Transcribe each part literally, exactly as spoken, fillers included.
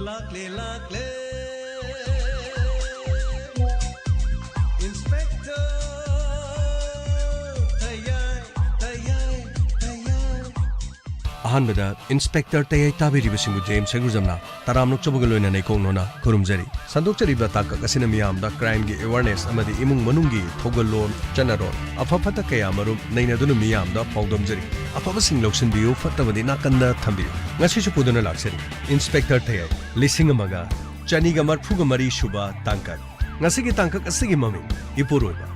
ꯂꯥꯛꯂꯦ, ꯂꯥꯛꯂꯦ꯫ Inspector ꯇꯌꯥꯏ, ꯇꯌꯥꯏ, ꯇꯌꯥꯏ꯫ ꯑꯍꯥꯟꯕꯗ Inspector ꯇꯌꯥꯏ ꯇꯥꯕꯤꯔꯤꯕꯁꯤꯡꯕꯨ ꯖꯦꯝꯁ ꯁꯦꯒꯨꯔꯖꯝꯅ ꯇꯔꯥꯝꯅ ꯑꯣꯛꯆꯕꯒ ꯂꯣꯏꯅꯅ ꯏꯀꯣꯛ ꯅꯣꯟꯅ ꯈꯨꯔꯨꯝꯖꯔꯤ꯫ ꯁꯟꯗꯣꯛꯆꯔꯤꯕ ꯇꯥꯡꯀꯛ ꯑꯁꯤꯅ ꯃꯤꯌꯥꯝꯗ crimeꯒꯤ awareness ꯑꯃꯗꯤ ꯏꯃꯨꯡ ꯃꯅꯨꯡꯒꯤ ꯊꯧꯒꯜꯂꯣꯟ, ꯆꯠꯅꯔꯣꯟ, ꯑꯐ ꯐꯠꯇ ꯀꯌꯥ ꯃꯔꯨꯝ ꯅꯩꯅꯗꯨꯅ ꯃꯤꯌꯥꯝꯗ ꯄꯥꯎꯗꯝꯖꯔꯤ꯫ ꯑꯐꯕꯁꯤꯡ ꯂꯧꯁꯤꯟꯕꯤꯌꯨ, ꯐꯠꯇꯕꯗꯤ ꯅꯥꯀꯟꯗ ꯊꯝꯕꯤꯌꯨ꯫ ꯉꯁꯤꯁꯨ ꯄꯨꯗꯨꯅ ꯂꯥꯛꯆꯔꯤ Inspector ꯇꯌꯥꯏ, ꯂꯤꯁꯤꯡ ꯑꯃꯒ ꯆꯅꯤꯒ ꯃꯔꯐꯨꯒ ꯃꯔꯤ ꯁꯨꯕ ꯇꯥꯡꯀꯛ꯫ ꯉꯁꯤꯒꯤ ꯇꯥꯡꯀꯛ ꯑꯁꯤꯒꯤ ꯃꯃꯤꯡ ꯏꯄꯨꯔꯣꯏꯕ꯫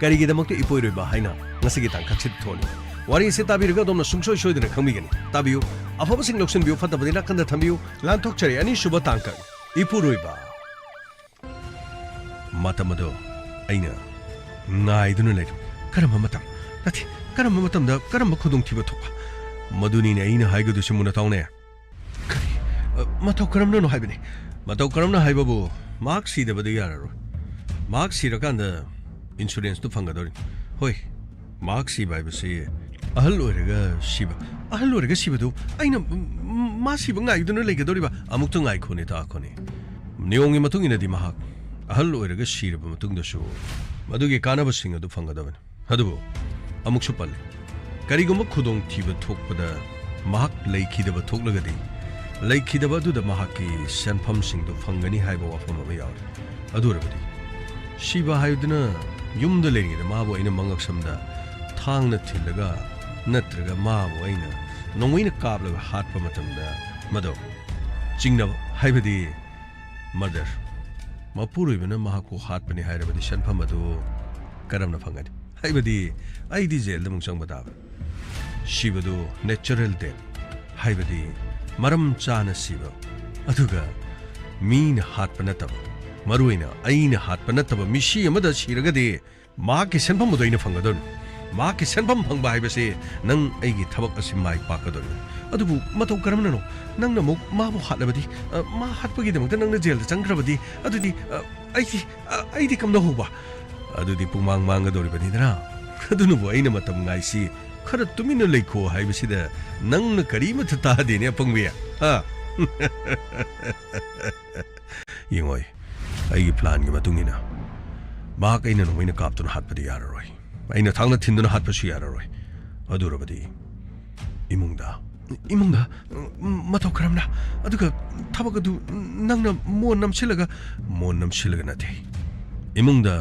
ꯀꯔꯤꯒꯤꯗꯃꯛꯇ ꯏꯄꯨꯔꯣꯏꯕ ꯍꯥꯏꯅ ꯉꯁꯤꯒꯤ ꯇꯥꯡꯀꯛꯁꯤꯗ ꯊꯣꯜꯂꯤ? ꯋꯥꯔꯤ ꯑꯁꯤ ꯇꯥꯕꯤꯔꯒ ꯑꯗꯣꯝꯅ ꯁꯨꯡꯁꯣꯏ ꯁꯣꯏꯗꯅ ꯈꯪꯕꯤꯒꯅꯤ꯫ ꯇꯥꯕꯤꯌꯨ, ꯑꯐꯕꯁꯤꯡ ꯂꯧꯁꯤꯟꯕꯤꯌꯨ, ꯐꯠꯇꯕꯗꯤ ꯅꯥꯀꯟꯗ ꯊꯝꯕꯤꯌꯨ꯫ ꯂꯥꯟꯊꯣꯛꯆꯔꯤ ꯑꯅꯤꯁꯨꯕ ꯇꯥꯡꯀꯛ, ꯏꯄꯨꯔꯣꯏꯕ꯫ ꯃꯇꯝ ꯑꯗꯣ ꯑꯩꯅ ꯉꯥꯏꯗꯨꯅ ꯂꯩꯔꯝꯃꯤ꯫ ꯀꯔꯝꯕ ꯃꯇꯝ? ꯅꯠꯇꯦ, ꯀꯔꯝꯕ ꯃꯇꯝꯗ ꯀꯔꯝꯕ ꯈꯨꯗꯣꯡꯊꯤꯕ ꯊꯣꯛꯄ? ꯃꯗꯨꯅꯤꯅꯦ ꯑꯩꯅ ꯍꯥꯏꯒꯗꯣꯏꯁꯤ, ꯃꯨꯟꯅ ꯇꯥꯎꯅꯦ꯫ ꯀꯔꯤ? ꯑ, ꯃꯇꯧ ꯀꯔꯝꯅꯅꯣ ꯍꯥꯏꯕꯅꯤ? ꯃꯇꯧ ꯀꯔꯝꯅ ꯍꯥꯏꯕꯕꯨ, ꯃꯍꯥꯛ ꯁꯤꯗꯕꯗꯤ ꯌꯥꯔꯔꯣꯏ꯫ ꯃꯍꯥꯛ ꯁꯤꯔꯀꯥꯟꯗ insuranceꯇꯨ ꯐꯪꯒꯗꯧꯔꯤꯅꯤ꯫ ꯍꯣꯏ, ꯃꯍꯥꯛ ꯁꯤꯕ ꯍꯥꯏꯕꯁꯤ ꯑꯍꯜ ꯑꯣꯏꯔꯒ ꯁꯤꯕ꯫ ꯑꯍꯜ ꯑꯣꯏꯔꯒ ꯁꯤꯕꯗꯨ ꯑꯩꯅ, ꯝ-, ꯃꯥ ꯁꯤꯕ ꯉꯥꯏꯗꯨꯅ ꯂꯩꯒꯗꯧꯔꯤꯕ? ꯑꯃꯨꯛꯇ ꯉꯥꯏꯈꯣꯅꯦ, ꯇꯥꯈꯣꯅꯦ꯫ ꯅꯤꯌꯣꯝꯒꯤ ꯃꯇꯨꯡ ꯏꯟꯅꯗꯤ ꯃꯍꯥꯛ ꯑꯍꯜ ꯑꯣꯏꯔꯒ ꯁꯤꯔꯕ ꯃꯇꯨꯡꯗꯁꯨ ꯃꯗꯨꯒꯤ ꯀꯥꯟꯅꯕꯁꯤꯡ ꯑꯗꯨ ꯐꯪꯒꯗꯕꯅꯤ꯫ ꯑꯗꯨꯕꯨ ꯑꯃꯨꯛꯁꯨ ꯄꯜꯂꯤ, ꯀꯔꯤꯒꯨꯝꯕ ꯈꯨꯗꯣꯡꯊꯤꯕ ꯊꯣꯛꯄꯗ ꯃꯍꯥꯛ ꯂꯩꯈꯤꯗꯕ ꯊꯣꯛꯂꯒꯗꯤ, ꯂꯩꯈꯤꯗꯕ ꯑꯗꯨꯗ ꯃꯍꯥꯛꯀꯤ ꯁꯦꯟꯐꯝꯁꯤꯡꯗꯨ ꯐꯪꯒꯅꯤ ꯍꯥꯏꯕ ꯋꯥꯐꯝ ꯑꯃ ꯌꯥꯎꯔꯤ꯫ ꯑꯗꯨ ꯑꯣꯏꯔꯕꯗꯤ ꯁꯤꯕ ꯍꯥꯏꯕꯗꯨꯅ ꯌꯨꯝꯗ ꯂꯩꯔꯤꯉꯩꯗ ꯃꯥꯕꯨ ꯑꯩꯅ ꯃꯉꯛꯁꯝꯗ ꯊꯥꯡꯅ ꯊꯤꯜꯂꯒ ꯅꯠꯇ꯭ꯔꯒ ꯃꯥꯕꯨ ꯑꯩꯅ ꯅꯣꯡꯃꯩꯅ ꯀꯥꯞꯂꯒ ꯍꯥꯠꯄ ꯃꯇꯝꯗ ꯃꯗꯨ ꯆꯤꯡꯅꯕ, ꯍꯥꯏꯕꯗꯤ murder, ꯃꯄꯨꯔꯣꯏꯕꯅ ꯃꯍꯥꯛꯄꯨ ꯍꯥꯠꯄꯅꯤ ꯍꯥꯏꯔꯕꯗꯤ ꯁꯦꯟꯐꯝ ꯑꯗꯨ ꯀꯔꯝꯅ ꯐꯪꯒꯅꯤ? ꯍꯥꯏꯕꯗꯤ ꯑꯩꯗꯤ ꯖꯦꯜꯗ ꯑꯃꯨꯛ ꯆꯪꯕ ꯇꯥꯕ꯫ ꯁꯤꯕꯗꯨ natural death, ꯍꯥꯏꯕꯗꯤ ꯃꯔꯝ ꯆꯥꯅ ꯁꯤꯕ, ꯑꯗꯨꯒ ꯃꯤꯅ ꯍꯥꯠꯄ ꯅꯠꯇꯕ, ꯃꯔꯨꯑꯣꯏꯅ ꯑꯩꯅ ꯍꯥꯠꯄ ꯅꯠꯇꯕ ꯃꯤꯁꯤ ꯑꯃꯗ ꯁꯤꯔꯒꯗꯤ ꯃꯍꯥꯛꯀꯤ ꯁꯦꯟꯐꯝ ꯑꯗꯨ ꯑꯩꯅ ꯐꯪꯒꯗꯧꯔꯤꯕꯅꯤ꯫ ꯃꯍꯥꯛꯀꯤ ꯁꯦꯟꯐꯝ ꯐꯪꯕ ꯍꯥꯏꯕꯁꯤ ꯅꯪ ꯑꯩꯒꯤ ꯊꯕꯛ ꯑꯁꯤ ꯃꯥꯏ ꯄꯥꯛꯀꯗꯧꯔꯤꯕꯅꯤ꯫ ꯑꯗꯨꯕꯨ ꯃꯇꯧ ꯀꯔꯝꯅꯅꯣ? ꯅꯪꯅ ꯑꯃꯨꯛ ꯃꯥꯕꯨ ꯍꯥꯠꯂꯕꯗꯤ, ꯑ, ꯃꯥ ꯍꯥꯠꯄꯒꯤꯗꯃꯛꯇ ꯅꯪꯅ ꯖꯦꯜꯗ ꯆꯪꯈ꯭ꯔꯕꯗꯤ, ꯑꯗꯨꯗꯤ, ꯑ, ꯑꯩꯗꯤ, ꯑ, ꯑꯩꯗꯤ ꯀꯝꯗꯧꯍꯧꯕ? ꯑꯗꯨꯗꯤ ꯄꯨꯡꯃꯥꯡ ꯃꯥꯡꯒꯗꯧꯔꯤꯕꯅꯤꯗꯅ꯫ ꯑꯗꯨꯅꯕꯨ ꯑꯩꯅ ꯃꯇꯝ ꯉꯥꯏꯁꯤ, ꯈꯔ ꯇꯨꯃꯤꯟꯅ ꯂꯩꯈꯣ ꯍꯥꯏꯕꯁꯤꯗ ꯅꯪꯅ ꯀꯔꯤꯃꯠꯇ ꯇꯥꯗꯦꯅꯦ, ꯑꯄꯪꯕꯤ? ꯍꯥ? ꯌꯦꯡꯉꯣꯏ, ꯑꯩꯒꯤ ꯄ꯭ꯂꯥꯟꯒꯤ ꯃꯇꯨꯡ ꯏꯟꯅ ꯃꯍꯥꯛ ꯑꯩꯅ ꯅꯣꯡꯃꯩꯅ ꯀꯥꯞꯇꯨꯅ ꯍꯥꯠꯄꯗꯤ ꯌꯥꯔꯔꯣꯏ꯫ ꯑꯩꯅ ꯊꯥꯡꯅ ꯊꯤꯟꯗꯨꯅ ꯍꯥꯠꯄꯁꯨ ꯌꯥꯔꯔꯣꯏ꯫ ꯑꯗꯨꯔꯕꯗꯤ ꯏꯃꯨꯡꯗ, ꯏꯃꯨꯡꯗ, ꯎꯝ, ꯃꯇꯧ ꯀꯔꯝꯅ? ꯑꯗꯨꯒ ꯊꯕꯛ ꯑꯗꯨ ꯅꯪꯅ ꯃꯣꯟ ꯅꯝꯁꯤꯜꯂꯒ, ꯃꯣꯟ ꯅꯝꯁꯤꯜꯂꯒ ꯅꯠꯇꯦ꯫ ꯏꯃꯨꯡꯗ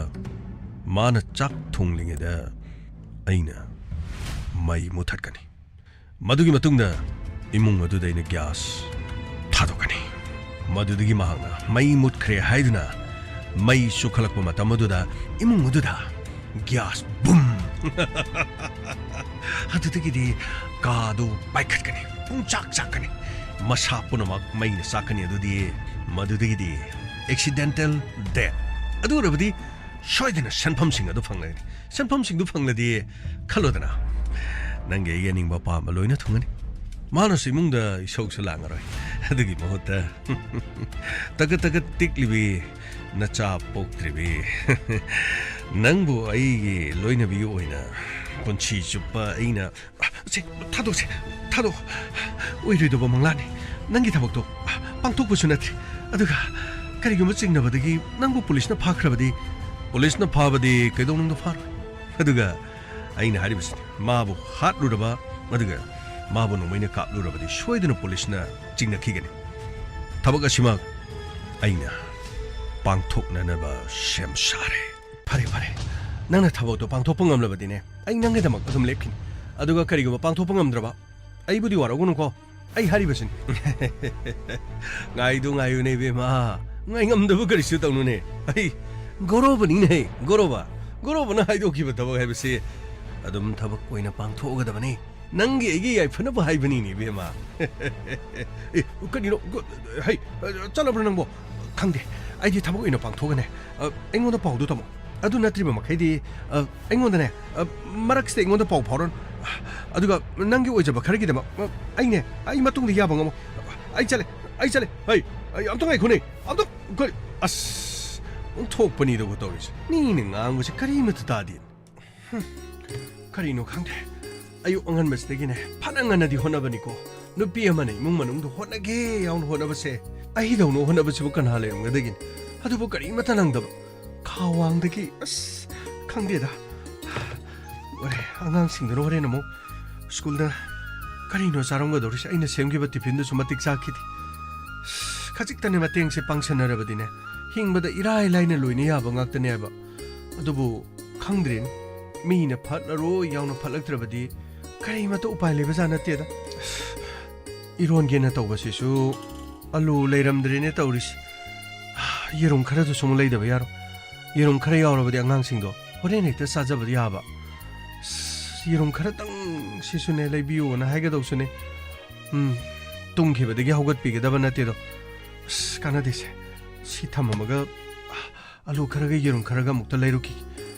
ꯃꯥꯅ ꯆꯥꯛ ꯊꯣꯡꯂꯤꯉꯩꯗ ꯑꯩꯅ ꯃꯩ ꯃꯨꯊꯠꯀꯅꯤ꯫ ꯃꯗꯨꯒꯤ ꯃꯇꯨꯡꯗ ꯏꯃꯨꯡ ꯑꯗꯨꯗ ꯑꯩꯅ ꯒ꯭ꯌꯥꯁ ꯊꯥꯗꯣꯛꯀꯅꯤ꯫ ꯃꯗꯨꯗꯒꯤ ꯃꯍꯥꯛꯅ ꯃꯩ ꯃꯨꯠꯈ꯭ꯔꯦ ꯍꯥꯏꯗꯨꯅ ꯃꯩ ꯆꯨꯈꯠꯂꯛꯄ ꯃꯇꯝ ꯑꯗꯨꯗ ꯏꯃꯨꯡ ꯑꯗꯨꯗ ꯒ꯭ꯌꯥꯁ ꯕꯨꯝ! ꯑꯗꯨꯗꯒꯤꯗꯤ ꯀꯥꯗꯨ ꯄꯥꯏꯈꯠꯀꯅꯤ, ꯄꯨꯡꯆꯥꯛ ꯆꯥꯛꯀꯅꯤ, ꯃꯁꯥ ꯄꯨꯝꯅꯃꯛ ꯃꯩꯅ ꯆꯥꯛꯀꯅꯤ꯫ ꯑꯗꯨꯗꯤ ꯃꯗꯨꯗꯒꯤꯗꯤ accidental death꯫ ꯑꯗꯨ ꯑꯣꯏꯔꯕꯗꯤ ꯁꯣꯏꯗꯅ ꯁꯦꯟꯐꯝꯁꯤꯡ ꯑꯗꯨ ꯐꯪꯂꯒꯅꯤ꯫ ꯁꯦꯟꯐꯝꯁꯤꯡꯗꯨ ꯐꯪꯂꯗꯤ ꯈꯜꯂꯣꯗꯅ, ꯅꯪꯒꯤ ꯑꯩꯒꯤ ꯑꯅꯤꯡꯕ ꯑꯄꯥꯝꯕ ꯂꯣꯏꯅ ꯊꯨꯡꯒꯅꯤ꯫ ꯃꯥꯅꯁꯨ ꯏꯃꯨꯡꯗ ꯏꯁꯧꯁꯨ ꯂꯥꯡꯉꯔꯣꯏ꯫ ꯑꯗꯨꯒꯤ ꯃꯍꯨꯠꯇ ꯇꯒꯠ ꯇꯒꯠ ꯇꯤꯛꯂꯤꯕꯤ ꯅꯆꯥ ꯄꯣꯛꯇ꯭ꯔꯤꯕꯤ ꯅꯪꯕꯨ ꯑꯩꯒꯤ ꯂꯣꯏꯅꯕꯤ ꯑꯣꯏꯅ ꯄꯨꯟꯁꯤ ꯆꯨꯞꯄ ꯑꯩꯅ, ꯁꯦ, ꯊꯥꯗꯣꯛꯁꯦ, ꯊꯥꯗꯣꯛ꯫ ꯑꯣꯏꯔꯣꯏꯗꯕ ꯃꯪꯂꯥꯟꯅꯤ꯫ ꯅꯪꯒꯤ ꯊꯕꯛꯇꯣ ꯄꯥꯡꯊꯣꯛꯄꯁꯨ ꯅꯠꯇ꯭ꯔꯦ꯫ ꯑꯗꯨꯒ ꯀꯔꯤꯒꯨꯝꯕ ꯆꯤꯡꯅꯕꯗꯒꯤ ꯅꯪꯕꯨ ꯄꯨꯂꯤꯁꯅ ꯐꯥꯈ꯭ꯔꯕꯗꯤ? ꯄꯨꯂꯤꯁꯅ ꯐꯥꯕꯗꯤ ꯀꯩꯗꯧꯅꯨꯡꯗ ꯐꯥꯔꯣꯏ꯫ ꯑꯗꯨꯒ ꯑꯩꯅ ꯍꯥꯏꯔꯤꯕꯁꯤꯅꯤ, ꯃꯥꯕꯨ ꯍꯥꯠꯂꯨꯔꯕ, ꯑꯗꯨꯒ ꯃꯥꯕꯨ ꯅꯣꯡꯃꯩꯅ ꯀꯥꯞꯂꯨꯔꯕꯗꯤ ꯁꯣꯏꯗꯅ ꯄꯨꯂꯤꯁꯅ ꯆꯤꯡꯅꯈꯤꯒꯅꯤ꯫ ꯊꯕꯛ ꯑꯁꯤꯃꯛ ꯑꯩꯅ ꯄꯥꯡꯊꯣꯛꯅꯅꯕ ꯁꯦꯝ ꯁꯥꯔꯦ꯫ ꯐꯔꯦ, ꯐꯔꯦ꯫ ꯅꯪꯅ ꯊꯕꯛꯇꯣ ꯄꯥꯡꯊꯣꯛꯄ ꯉꯝꯂꯕꯗꯤꯅꯦ, ꯑꯩ ꯅꯪꯒꯤꯗꯃꯛ ꯑꯗꯨꯝ ꯂꯦꯞꯈꯤꯅꯤ꯫ ꯑꯗꯨꯒ ꯀꯔꯤꯒꯨꯝꯕ ꯄꯥꯡꯊꯣꯛꯄ ꯉꯝꯗ꯭ꯔꯕ, ꯑꯩꯕꯨꯗꯤ ꯋꯥꯔꯧꯒꯅꯨꯀꯣ꯫ ꯑꯩ ꯍꯥꯏꯔꯤꯕꯁꯤꯅꯤ꯫ ꯉꯥꯏꯗꯨ ꯉꯥꯏꯌꯨꯅꯦ, ꯏꯕꯦꯝꯃ꯫ ꯉꯥꯏꯉꯝꯗꯕ ꯀꯔꯤꯁꯨ ꯇꯧꯅꯨꯅꯦ꯫ ꯑꯩ ꯒꯣꯔꯣꯕꯅꯤꯅꯦ, ꯒꯣꯔꯣꯕ꯫ ꯒꯣꯔꯣꯕꯅ ꯍꯥꯏꯗꯣꯛꯈꯤꯕ ꯊꯕꯛ ꯍꯥꯏꯕꯁꯤ ꯑꯗꯨꯝ ꯊꯕꯛ ꯑꯣꯏꯅ ꯄꯥꯡꯊꯣꯛꯑꯒꯗꯕꯅꯤ꯫ ꯅꯪꯒꯤ ꯑꯩꯒꯤ ꯌꯥꯏꯐꯅꯕ ꯍꯥꯏꯕꯅꯤꯅꯦ, ꯏꯕꯦꯝꯃ꯫ ꯑꯦ, ꯀꯔꯤꯅꯣ? ꯒ-, ꯍꯩ, ꯆꯠꯂꯕ꯭ꯔꯣ ꯅꯪꯕꯣ? ꯈꯪꯗꯦ꯫ ꯑꯩꯗꯤ ꯊꯕꯛ ꯑꯣꯏꯅ ꯄꯥꯡꯊꯣꯛꯑꯒꯅꯦ꯫ ꯑ, ꯑꯩꯉꯣꯟꯗ ꯄꯥꯎꯗꯨ ꯇꯝꯃꯣ꯫ ꯑꯗꯨ ꯅꯠꯇ꯭ꯔꯤꯕ ꯃꯈꯩꯗꯤ, ꯑ, ꯑꯩꯉꯣꯟꯗꯅꯦ, ꯑ, ꯃꯔꯛꯁꯤꯗ ꯑꯩꯉꯣꯟꯗ ꯄꯥꯎ ꯐꯥꯎꯔꯣꯅꯨ꯫ ꯑꯗꯨꯒ ꯅꯪꯒꯤ ꯑꯣꯏꯖꯕ ꯈꯔꯒꯤꯗꯃꯛ, ꯑ, ꯑꯩꯅꯦ, ꯑꯩ ꯃꯇꯨꯡꯗ ꯌꯥꯕ ꯉꯝꯃꯣ꯫ ꯑꯩ ꯆꯠꯂꯦ, ꯑꯩ ꯆꯠꯂꯦ꯫ ꯍꯩ, ꯑꯩ ꯑꯝꯇ ꯉꯥꯏꯈꯣꯅꯦ꯫ ꯑꯝꯇ, ꯀꯔꯤ? ꯑꯁ, ꯑꯣꯟꯊꯣꯛꯄꯅꯤꯗꯀꯣ ꯇꯧꯔꯤꯁꯦ꯫ ꯃꯤꯅ ꯉꯥꯡꯕꯁꯦ ꯀꯔꯤꯃꯠꯇ ꯇꯥꯗꯦ꯫ ꯍꯨꯝ, ꯀꯔꯤꯅꯣ ꯈꯪꯗꯦ꯫ ꯑꯌꯨꯛ ꯑꯉꯟꯕꯁꯤꯗꯒꯤꯅꯦ ꯐꯅ ꯉꯟꯅꯗꯤ ꯍꯣꯠꯅꯕꯅꯤꯀꯣ꯫ ꯅꯨꯄꯤ ꯑꯃꯅ ꯏꯃꯨꯡ ꯃꯅꯨꯡꯗ ꯍꯣꯠꯅꯒꯦ ꯌꯥꯎꯅ ꯍꯣꯠꯅꯕꯁꯦ, ꯑꯩꯗꯧꯅ ꯍꯣꯠꯅꯕꯁꯤꯕꯨ ꯀꯅꯥ ꯂꯩꯔꯝꯒꯗꯒꯦ? ꯑꯗꯨꯕꯨ ꯀꯔꯤꯃꯠꯇ ꯅꯪꯗꯕ꯫ ꯈꯥ ꯋꯥꯡꯗꯒꯤ, ꯑꯁ, ꯈꯪꯗꯦꯗ꯫ ꯂꯣꯏꯔꯦ, ꯑꯉꯥꯡꯁꯤꯡꯗꯨꯅ ꯍꯣꯔꯦꯟ ꯑꯃꯨꯛ ꯁ꯭ꯀꯨꯜꯗ ꯀꯔꯤꯅꯣ ꯆꯥꯔꯝꯒꯗꯧꯔꯤꯁꯦ? ꯑꯩꯅ ꯁꯦꯝꯈꯤꯕ ꯇꯤꯐꯤꯟꯗꯨꯁꯨ ꯃꯇꯤꯛ ꯆꯥꯈꯤꯗꯦ꯫ ꯑꯁ, ꯈꯖꯤꯛꯇꯅꯦ ꯃꯇꯦꯡꯁꯦ ꯄꯥꯡꯁꯟꯅꯔꯕꯗꯤꯅꯦ, ꯍꯤꯡꯕꯗ ꯏꯔꯥꯏ ꯂꯥꯏꯅ ꯂꯣꯏꯅ ꯌꯥꯕ ꯉꯥꯛꯇꯅꯦꯕ꯫ ꯑꯗꯨꯕꯨ ꯈꯪꯗ꯭ꯔꯦꯅꯦ, ꯃꯤꯅ ꯐꯠꯂꯔꯣꯏ ꯌꯥꯎꯅ ꯐꯠꯂꯛꯇ꯭ꯔꯕꯗꯤ ꯀꯔꯤꯃꯠꯇ ꯎꯄꯥꯏ ꯂꯩꯕꯖꯥꯠ ꯅꯠꯇꯦꯗ꯫ ꯏꯔꯣꯟꯒꯦꯅ ꯇꯧꯕꯁꯤꯁꯨ ꯑꯂꯨ ꯂꯩꯔꯝꯗ꯭ꯔꯦꯅꯦ ꯇꯧꯔꯤꯁꯤ꯫ ꯌꯦꯔꯨꯝ ꯈꯔꯗꯨꯁꯨ ꯑꯃꯨꯛ ꯂꯩꯗꯕ ꯌꯥꯔꯣꯏ꯫ ꯌꯦꯔꯨꯝ ꯈꯔ ꯌꯥꯎꯔꯕꯗꯤ ꯑꯉꯥꯡꯁꯤꯡꯗꯣ ꯍꯣꯔꯦꯟ ꯍꯦꯛꯇ ꯆꯥꯖꯕ ꯌꯥꯕ꯫ ꯑꯁ, ꯌꯦꯔꯨꯝ ꯈꯔꯇꯪ ꯁꯤꯁꯨꯅꯦ ꯂꯩꯕꯤꯌꯣꯅ ꯍꯥꯏꯒꯗꯧꯁꯨꯅꯦ꯫ ꯎꯝ, ꯇꯨꯝꯈꯤꯕꯗꯒꯤ ꯍꯧꯒꯠꯄꯤꯒꯗꯕ ꯅꯠꯇꯦꯗꯣ꯫ ꯑꯁ, ꯀꯥꯟꯅꯗꯦꯁꯦ꯫ ꯁꯤ ꯊꯝꯃꯝꯃꯒ ꯑꯂꯨ ꯈꯔꯒ ꯌꯦꯔꯨꯝ ꯈꯔꯒ ꯑꯃꯨꯛꯇ ꯂꯩꯔꯨꯈꯤꯒꯦ꯫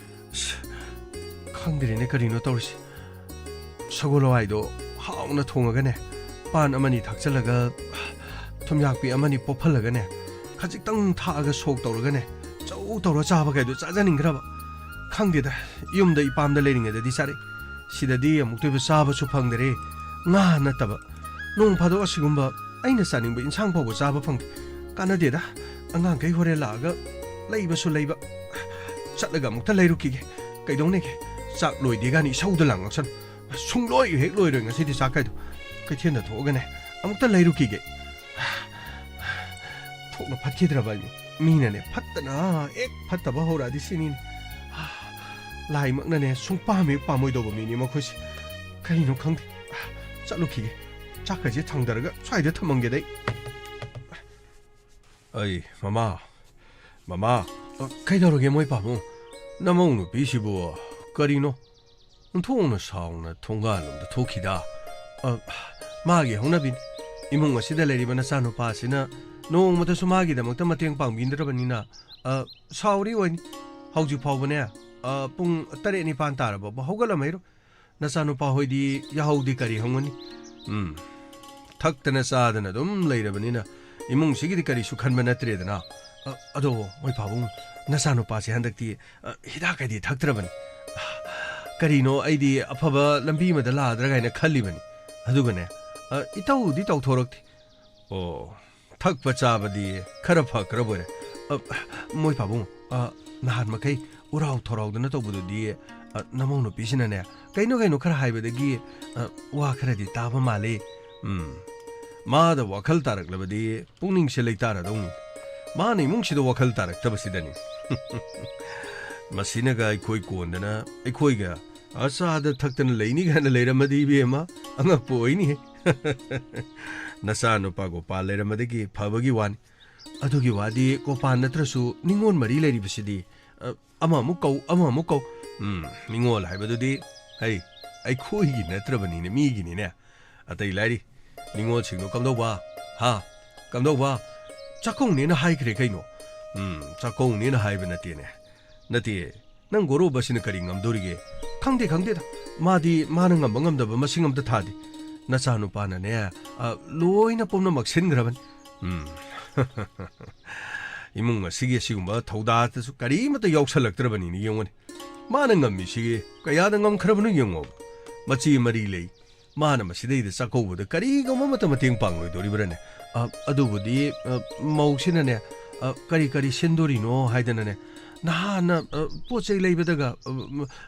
ꯑꯁ, ꯈꯪꯗ꯭ꯔꯦꯅꯦ ꯀꯔꯤꯅꯣ ꯇꯧꯔꯤꯁꯦ꯫ ꯁꯒꯣꯜ ꯍꯋꯥꯏꯗꯣ ꯍꯥꯎꯅ ꯊꯣꯡꯉꯒꯅꯦ, ꯄꯥꯟ ꯑꯃꯅꯤ ꯊꯥꯛꯆꯜꯂꯒ, ꯊꯨꯝꯌꯥꯛꯄꯤ ꯑꯃꯅꯤ ꯄꯣꯞꯍꯜꯂꯒꯅꯦ, ꯈꯖꯤꯛꯇꯪ ꯊꯥꯛꯑꯒ ꯁꯣꯛ ꯇꯧꯔꯒꯅꯦ, ꯆꯧ ꯇꯧꯔ ꯆꯥꯕ ꯀꯥꯏꯗꯣ ꯆꯥꯖꯅꯤꯡꯈ꯭ꯔꯕ꯫ ꯈꯪꯗꯦꯗ, ꯌꯨꯝꯗ ꯏꯄꯥꯝꯗ ꯂꯩꯔꯤꯉꯩꯗꯗꯤ ꯆꯥꯔꯛꯏ꯫ ꯁꯤꯗꯗꯤ ꯑꯃꯨꯛꯇꯣꯏꯕ ꯆꯥꯕꯁꯨ ꯐꯪꯗꯔꯦ꯫ ꯉꯥ ꯅꯠꯇꯕ ꯅꯣꯡ ꯐꯥꯗꯣꯛ ꯑꯁꯤꯒꯨꯝꯕ ꯑꯩꯅ ꯆꯥꯅꯤꯡꯕ ꯏꯟꯁꯥꯡ ꯐꯥꯎꯕ ꯆꯥꯕ ꯐꯪꯗꯦ꯫ ꯀꯥꯟꯅꯗꯦꯗ, ꯑꯉꯥꯡꯈꯩ ꯍꯣꯔꯦꯟ ꯂꯥꯛꯑꯒ ꯂꯩꯕꯁꯨ ꯂꯩꯕ꯫ ꯆꯠꯂꯒ ꯑꯃꯨꯛꯇ ꯂꯩꯔꯨꯈꯤꯒꯦ꯫ ꯀꯩꯗꯧꯅꯦꯒꯦ? ꯆꯥꯛ ꯂꯣꯏꯗꯦ ꯀꯥꯏꯅ ꯏꯁꯧꯗ ꯂꯥꯡꯉꯛꯁꯅꯨ꯫ ꯁꯨꯡꯂꯣꯏ ꯍꯦꯛ ꯂꯣꯏꯔꯣꯏ ꯉꯁꯤꯗꯤ ꯆꯥꯛ ꯀꯥꯏꯗꯣ꯫ ꯀꯩꯊꯦꯜꯗ ꯊꯣꯛꯑꯒꯅꯦ, ꯑꯃꯨꯛꯇ ꯂꯩꯔꯨꯈꯤꯒꯦ꯫ ꯊꯣꯛꯅ ꯐꯠꯈꯤꯗ꯭ꯔꯕ ꯑꯩꯕꯨ꯫ ꯃꯤꯅꯅꯦ ꯐꯠꯇꯅ ꯍꯦꯛ ꯐꯠꯇꯕ ꯍꯧꯔꯛꯑꯗꯤ ꯁꯤꯅꯤꯅꯦ꯫ ꯂꯥꯏꯃꯛꯅꯅꯦ ꯁꯨꯡꯄꯥꯝ ꯍꯦꯛ ꯄꯥꯝꯃꯣꯏꯗꯧꯕ ꯃꯤꯅꯤ ꯃꯈꯣꯏꯁꯦ꯫ ꯀꯔꯤꯅꯣ ꯈꯪꯗꯦ꯫ ꯆꯠꯂꯨꯈꯤꯒꯦ꯫ ꯆꯥꯛꯀꯁꯦ ꯊꯥꯡꯗꯔꯒ ꯁ꯭ꯋꯥꯏꯗ ꯊꯝꯃꯝꯒꯦꯗ ꯑꯩ꯫ ꯑꯩ, ꯃꯃꯥ, ꯃꯃꯥ꯫ ꯑ, ꯀꯩꯗꯧꯔꯒꯦ ꯃꯣꯏ ꯄꯥꯕꯨꯡ? ꯅꯃꯧ ꯅꯨꯄꯤꯁꯤꯕꯨ ꯀꯔꯤꯅꯣ? ꯑꯣꯟꯊꯣꯛꯅ ꯁꯥꯎꯅ ꯊꯣꯡꯒꯥꯜꯂꯣꯝꯗ ꯊꯣꯛꯈꯤꯗ꯫ ꯑ, ꯃꯥꯒꯤ ꯍꯧꯅꯕꯤꯅꯤ꯫ ꯏꯃꯨꯡ ꯑꯁꯤꯗ ꯂꯩꯔꯤꯕ ꯅꯆꯥꯅꯨꯄꯥꯁꯤꯅ ꯅꯣꯡꯃꯇꯁꯨ ꯃꯥꯒꯤꯗꯃꯛꯇ ꯃꯇꯦꯡ ꯄꯥꯡꯕꯤꯗ꯭ꯔꯕꯅꯤꯅ, ꯑ, ꯁꯥꯎꯔꯤ ꯑꯣꯏꯅꯤ꯫ ꯍꯧꯖꯤꯛ ꯐꯥꯎꯕꯅꯦ, ꯑ, ꯄꯨꯡ ꯇꯔꯦꯠ ꯅꯤꯄꯥꯟ ꯇꯥꯔꯕ ꯐꯥꯎ ꯍꯧꯒꯠꯂꯝꯃꯩꯔꯣ꯫ ꯅꯆꯥꯅꯨꯄꯥ ꯍꯣꯏꯗꯤ ꯌꯥꯍꯧꯗꯤ ꯀꯔꯤ ꯍꯪꯉꯨꯅꯤ? ꯎꯝ, ꯊꯛꯇꯅ ꯆꯥꯗꯅ ꯑꯗꯨꯝ ꯂꯩꯔꯕꯅꯤꯅ ꯏꯃꯨꯡꯁꯤꯒꯤꯗꯤ ꯀꯔꯤꯁꯨ ꯈꯟꯕ ꯅꯠꯇ꯭ꯔꯦꯗꯅ꯫ ꯑ, ꯑꯗꯣ ꯃꯣꯏ ꯄꯥꯕꯨꯡ, ꯅꯆꯥꯅꯨꯄꯥꯁꯦ ꯍꯟꯗꯛꯇꯤ, ꯑ, ꯍꯤꯗꯥꯛ ꯀꯩꯗꯤ ꯊꯛꯇ꯭ꯔꯕꯅꯤ꯫ ꯑ, ꯀꯔꯤꯅꯣ ꯑꯩꯗꯤ ꯑꯐꯕ ꯂꯝꯕꯤ ꯑꯃꯗ ꯂꯥꯛꯑꯗ꯭ꯔꯥ ꯀꯥꯏꯅ ꯈꯜꯂꯤꯕꯅꯤ꯫ ꯑꯗꯨꯒꯅꯦ, ꯑ, ꯏꯇꯧꯗꯤ ꯇꯧꯊꯣꯔꯛꯇꯦ꯫ ꯑꯣ, ꯊꯛꯄ ꯆꯥꯕꯗꯤ ꯈꯔ ꯐꯈ꯭ꯔꯕꯣꯏꯔꯦ꯫ ꯑ, ꯃꯣꯏ ꯄꯥꯕꯨꯡ, ꯑ, ꯅꯍꯥꯟ ꯃꯈꯩ ꯎꯔꯥꯎ ꯊꯧꯔꯥꯎꯗꯅ ꯇꯧꯕꯗꯨꯗꯤ, ꯑ, ꯅꯃꯧ ꯅꯨꯄꯤꯁꯤꯅꯅꯦ, ꯀꯩꯅꯣ ꯀꯩꯅꯣ ꯈꯔ ꯍꯥꯏꯕꯗꯒꯤ, ꯑ, ꯋꯥ ꯈꯔꯗꯤ ꯇꯥꯕ ꯃꯥꯜꯂꯤ꯫ ꯎꯝ, ꯃꯥꯗ ꯋꯥꯈꯜ ꯇꯥꯔꯛꯂꯕꯗꯤ ꯄꯨꯛꯅꯤꯡꯁꯦ ꯂꯩꯇꯥꯔꯗꯧꯅꯤ꯫ ꯃꯥꯅ ꯏꯃꯨꯡꯁꯤꯗ ꯋꯥꯈꯜ ꯇꯥꯔꯛꯇꯕꯁꯤꯗꯅꯤ꯫ ꯃꯁꯤꯅꯒ ꯑꯩꯈꯣꯏ ꯀꯣꯟꯗꯅ ꯑꯩꯈꯣꯏꯒ ꯑꯆꯥꯗ ꯊꯛꯇꯅ ꯂꯩꯅꯤ ꯀꯥꯏꯅ ꯂꯩꯔꯝꯃꯗꯤ, ꯏꯕꯦꯝꯃ, ꯑꯉꯛꯄ ꯑꯣꯏꯅꯤꯍꯦ꯫ ꯅꯆꯥꯅꯨꯄꯥ ꯒꯣꯄꯥꯜ ꯂꯩꯔꯝꯕꯗꯒꯤ ꯐꯕꯒꯤ ꯋꯥꯅꯤ꯫ ꯑꯗꯨꯒꯤ ꯋꯥꯗꯤ, ꯒꯣꯄꯥꯜ ꯅꯠꯇ꯭ꯔꯁꯨ ꯅꯤꯡꯉꯣꯜ ꯃꯔꯤ ꯂꯩꯔꯤꯕꯁꯤꯗꯤ, ꯑ, ꯑꯃꯃꯨꯛ ꯀꯧ, ꯑꯃꯃꯨꯛ ꯀꯧ꯫ ꯎꯝ, ꯅꯤꯡꯉꯣꯜ ꯍꯥꯏꯕꯗꯨꯗꯤ, ꯍꯩ, ꯑꯩꯈꯣꯏꯒꯤ ꯅꯠꯇ꯭ꯔꯕꯅꯤꯅꯦ, ꯃꯤꯒꯤꯅꯤꯅꯦ꯫ ꯑꯇꯩ ꯂꯥꯏꯔꯤ, ꯅꯤꯡꯉꯣꯜꯁꯤꯡꯗꯣ ꯀꯝꯗꯧꯕ? ꯍꯥ? ꯀꯝꯗꯧꯕ? ꯆꯥꯛꯀꯧꯅꯦꯅ ꯍꯥꯏꯈ꯭ꯔꯦ ꯀꯩꯅꯣ? ꯎꯝ, ꯆꯥꯛꯀꯧꯅꯦꯅ ꯍꯥꯏꯕ ꯅꯠꯇꯦꯅꯦ꯫ ꯅꯠꯇꯦ, ꯅꯪ ꯒꯣꯔꯣꯕꯁꯤꯅ ꯀꯔꯤ ꯉꯝꯗꯣꯔꯤꯒꯦ? ꯈꯪꯗꯦ, ꯈꯪꯗꯦꯗ꯫ ꯃꯥꯗꯤ ꯃꯥꯅ ꯉꯝꯕ ꯉꯝꯗꯕ ꯃꯁꯤꯡ ꯑꯝꯇ ꯊꯥꯗꯦ꯫ ꯅꯆꯥꯅꯨꯄꯥꯅꯅꯦ, ꯑ, ꯂꯣꯏꯅ ꯄꯨꯝꯅꯃꯛ ꯁꯤꯟꯈ꯭ꯔꯕꯅꯤ꯫ ꯎꯝ꯫ ꯏꯃꯨꯡ ꯑꯁꯤꯒꯤ ꯑꯁꯤꯒꯨꯝꯕ ꯊꯧꯗꯥꯗꯁꯨ ꯀꯔꯤꯃꯠꯇ ꯌꯥꯎꯁꯜꯂꯛꯇ꯭ꯔꯕꯅꯤꯅ ꯌꯦꯡꯉꯨꯅꯦ꯫ ꯃꯥꯅ ꯉꯝꯃꯤꯁꯤꯒꯤ ꯀꯌꯥꯗ ꯉꯝꯈ꯭ꯔꯕꯅꯣ ꯌꯦꯡꯉꯣꯕ꯫ ꯃꯆꯦ ꯃꯔꯤ ꯂꯩ꯫ ꯃꯥꯅ ꯃꯁꯤꯗꯩꯗ ꯆꯥꯛꯀꯧꯕꯗ ꯀꯔꯤꯒꯨꯝꯕ ꯑꯃꯠꯇ ꯃꯇꯦꯡ ꯄꯥꯡꯂꯣꯏꯗꯣꯔꯤꯕ꯭ꯔꯅꯦ? ꯑ, ꯑꯗꯨꯕꯨꯗꯤ, ꯑ, ꯃꯧꯁꯤꯅꯅꯦ, ꯑ, ꯀꯔꯤ ꯀꯔꯤ ꯁꯤꯟꯗꯣꯔꯤꯅꯣ ꯍꯥꯏꯗꯅꯅꯦ, ꯅꯍꯥꯟꯅ, ꯑ, ꯄꯣꯠ ꯆꯩ ꯂꯩꯕꯗꯒ, ꯑ,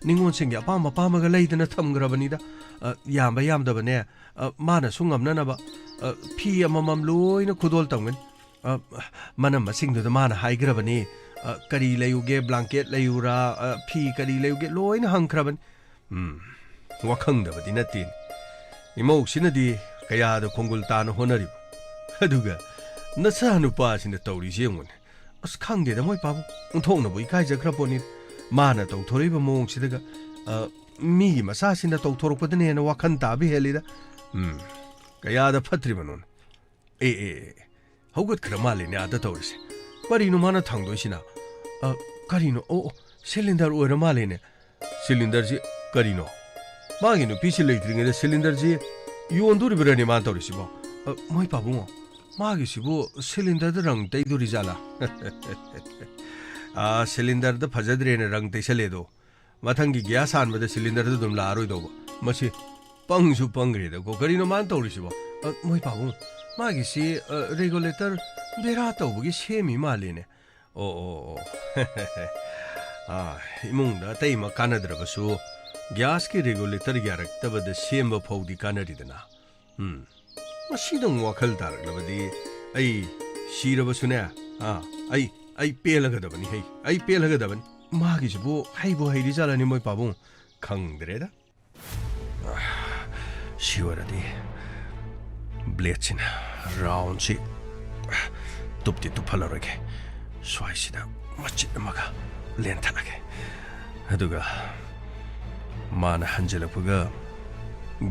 ꯅꯤꯉꯣꯜꯁꯤꯡꯒꯤ ꯑꯄꯥꯝ ꯑꯄꯥꯝꯕꯒ ꯂꯩꯗꯅ ꯊꯝꯈ꯭ꯔꯕꯅꯤꯗ꯫ ꯑ, ꯌꯥꯝꯕ ꯌꯥꯝꯗꯕꯅꯦ, ꯑ, ꯃꯥꯅꯁꯨ ꯉꯝꯅꯅꯕ, ꯑ, ꯐꯤ ꯑꯃꯃꯝ ꯂꯣꯏꯅ ꯈꯨꯗꯣꯜ ꯇꯝꯒꯅꯤ꯫ ꯑ, ꯃꯅꯝꯃꯁꯤꯡꯗꯨꯗ ꯃꯥꯅ ꯍꯥꯏꯈ꯭ꯔꯕꯅꯤ, ꯑ, ꯀꯔꯤ ꯂꯩꯌꯨꯒꯦ, blanket ꯂꯩꯌꯨꯔꯥ, ꯑ, ꯐꯤ ꯀꯔꯤ ꯂꯩꯌꯨꯒꯦ, ꯂꯣꯏꯅ ꯍꯪꯈ꯭ꯔꯕꯅꯤ꯫ ꯎꯝ, ꯋꯥꯈꯪꯗꯕꯗꯤ ꯅꯠꯇꯦꯅꯦ꯫ ꯏꯃꯧꯁꯤꯅꯗꯤ ꯀꯌꯥꯗ ꯈꯣꯡꯒꯨꯜ ꯇꯥꯅ ꯍꯣꯠꯅꯔꯤꯕ꯫ ꯑꯗꯨꯒ ꯅꯆꯥꯅꯨꯄꯥꯁꯤꯅ ꯇꯧꯔꯤꯁꯤ ꯌꯦꯡꯉꯨꯅꯦ꯫ ꯑꯁ, ꯈꯪꯗꯦꯗ ꯃꯣꯏ ꯄꯥꯕꯨꯡ, ꯑꯣꯟꯊꯣꯛꯅꯕꯨ ꯏꯀꯥꯏꯖꯈ꯭ꯔ ꯄꯣꯠꯅꯤ꯫ ꯃꯥꯅ ꯇꯧꯊꯣꯔꯛꯏꯕ ꯃꯑꯣꯡꯁꯤꯗꯒ, ꯑ, ꯃꯤꯒꯤ ꯃꯆꯥꯁꯤꯅ ꯇꯧꯊꯣꯔꯛꯄꯗꯅ ꯍꯦꯟꯅ ꯋꯥꯈꯜ ꯇꯥꯕ ꯍꯦꯜꯂꯤꯗ꯫ ꯎꯝ, ꯀꯌꯥꯗ ꯐꯠꯇ꯭ꯔꯤꯕꯅꯣꯅꯦ꯫ ꯑꯦ, ꯑꯦ, ꯑꯦ, ꯍꯧꯒꯠꯈ꯭ꯔ ꯃꯥꯜꯂꯦꯅꯦ ꯑꯥꯗ ꯇꯧꯔꯤꯁꯦ꯫ ꯀꯔꯤꯅꯣ ꯃꯥꯅ ꯊꯥꯡꯗꯣꯏꯁꯤꯅ? ꯑ, ꯀꯔꯤꯅꯣ? ꯑꯣ, ꯑꯣ, cylinder ꯑꯣꯏꯔ ꯃꯥꯜꯂꯦꯅꯦ꯫ Cylinderꯁꯤ ꯀꯔꯤꯅꯣ? ꯃꯥꯒꯤ ꯅꯨꯄꯤꯁꯤ ꯂꯩꯇ꯭ꯔꯤꯉꯩꯗ cylinderꯁꯤ ꯌꯣꯟꯗꯣꯔꯤꯕ꯭ꯔꯅꯦ ꯃꯥꯅ ꯇꯧꯔꯤꯁꯤꯕꯣ? ꯑ, ꯃꯣꯏ ꯄꯥꯕꯨꯡꯉꯣ, ꯃꯥꯒꯤꯁꯤꯕꯨ cylinderꯗ ꯔꯪ ꯇꯩꯗꯣꯔꯤ ꯖꯥꯠꯂꯥ? ꯑ, cylinderꯗ ꯐꯖꯗ꯭ꯔꯦꯅ ꯔꯪ ꯇꯩꯁꯜꯂꯦꯗꯣ꯫ ꯃꯊꯪꯒꯤ gas ꯍꯥꯟꯕꯗ cylinderꯗ ꯑꯗꯨꯝ ꯂꯥꯛꯑꯔꯣꯏꯗꯧꯕ꯫ ꯃꯁꯤ ꯄꯪꯁꯨ ꯄꯪꯈ꯭ꯔꯦꯗꯀꯣ꯫ ꯀꯔꯤꯅꯣ ꯃꯥꯅ ꯇꯧꯔꯤꯁꯤꯕꯣ? ꯑ, ꯃꯣꯏ ꯄꯥꯕꯨꯡ, ꯃꯥꯒꯤꯁꯤ, ꯑ, regulator ꯕꯦꯔꯥ ꯇꯧꯕꯒꯤ ꯁꯦꯝꯃꯤ ꯃꯥꯜꯂꯦꯅꯦ꯫ ꯑꯣ, ꯑꯣ, ꯑꯣ꯫ ꯑꯥ, ꯏꯃꯨꯡꯗ ꯑꯇꯩꯃꯛ ꯀꯥꯟꯅꯗ꯭ꯔꯕꯁꯨ, gas ꯀꯤ regulator ꯌꯥꯔꯛꯇꯕꯗ ꯁꯦꯝꯕ ꯐꯥꯎꯗꯤ ꯀꯥꯟꯅꯔꯤꯗꯅ꯫ ꯎꯝ꯫ ꯃꯁꯤꯗꯪ ꯋꯥꯈꯜ ꯇꯥꯔꯛꯂꯕꯗꯤ ꯑꯩ ꯁꯤꯔꯕꯁꯨꯅꯦ, ꯑꯥ, ꯑꯩ, ꯑꯩ ꯄꯦꯜꯂꯒꯗꯕꯅꯤ ꯍꯩ, ꯑꯩ ꯄꯦꯜꯂꯒꯗꯕꯅꯤ꯫ ꯃꯥꯒꯤꯁꯤꯕꯨ ꯍꯩꯕꯨ ꯍꯩꯔꯤꯖꯥꯠꯂꯅꯤ ꯃꯣꯏ ꯄꯥꯕꯨꯡ? ꯈꯪꯗ꯭ꯔꯦꯗ꯫ ꯁꯤ ꯑꯣꯏꯔꯗꯤ blade ꯁꯤꯅ round ꯁꯤ ꯇꯨꯞꯇꯤ ꯇꯨꯞꯍꯜꯂꯔꯣꯏꯒꯦ꯫ ꯁ꯭ꯋꯥꯏꯁꯤꯗ ꯃꯆꯤꯠ ꯑꯃꯒ ꯂꯦꯟꯊꯠꯂꯒꯦ꯫ ꯑꯗꯨꯒ ꯃꯥꯅ ꯍꯟꯖꯤꯜꯂꯛꯄꯒ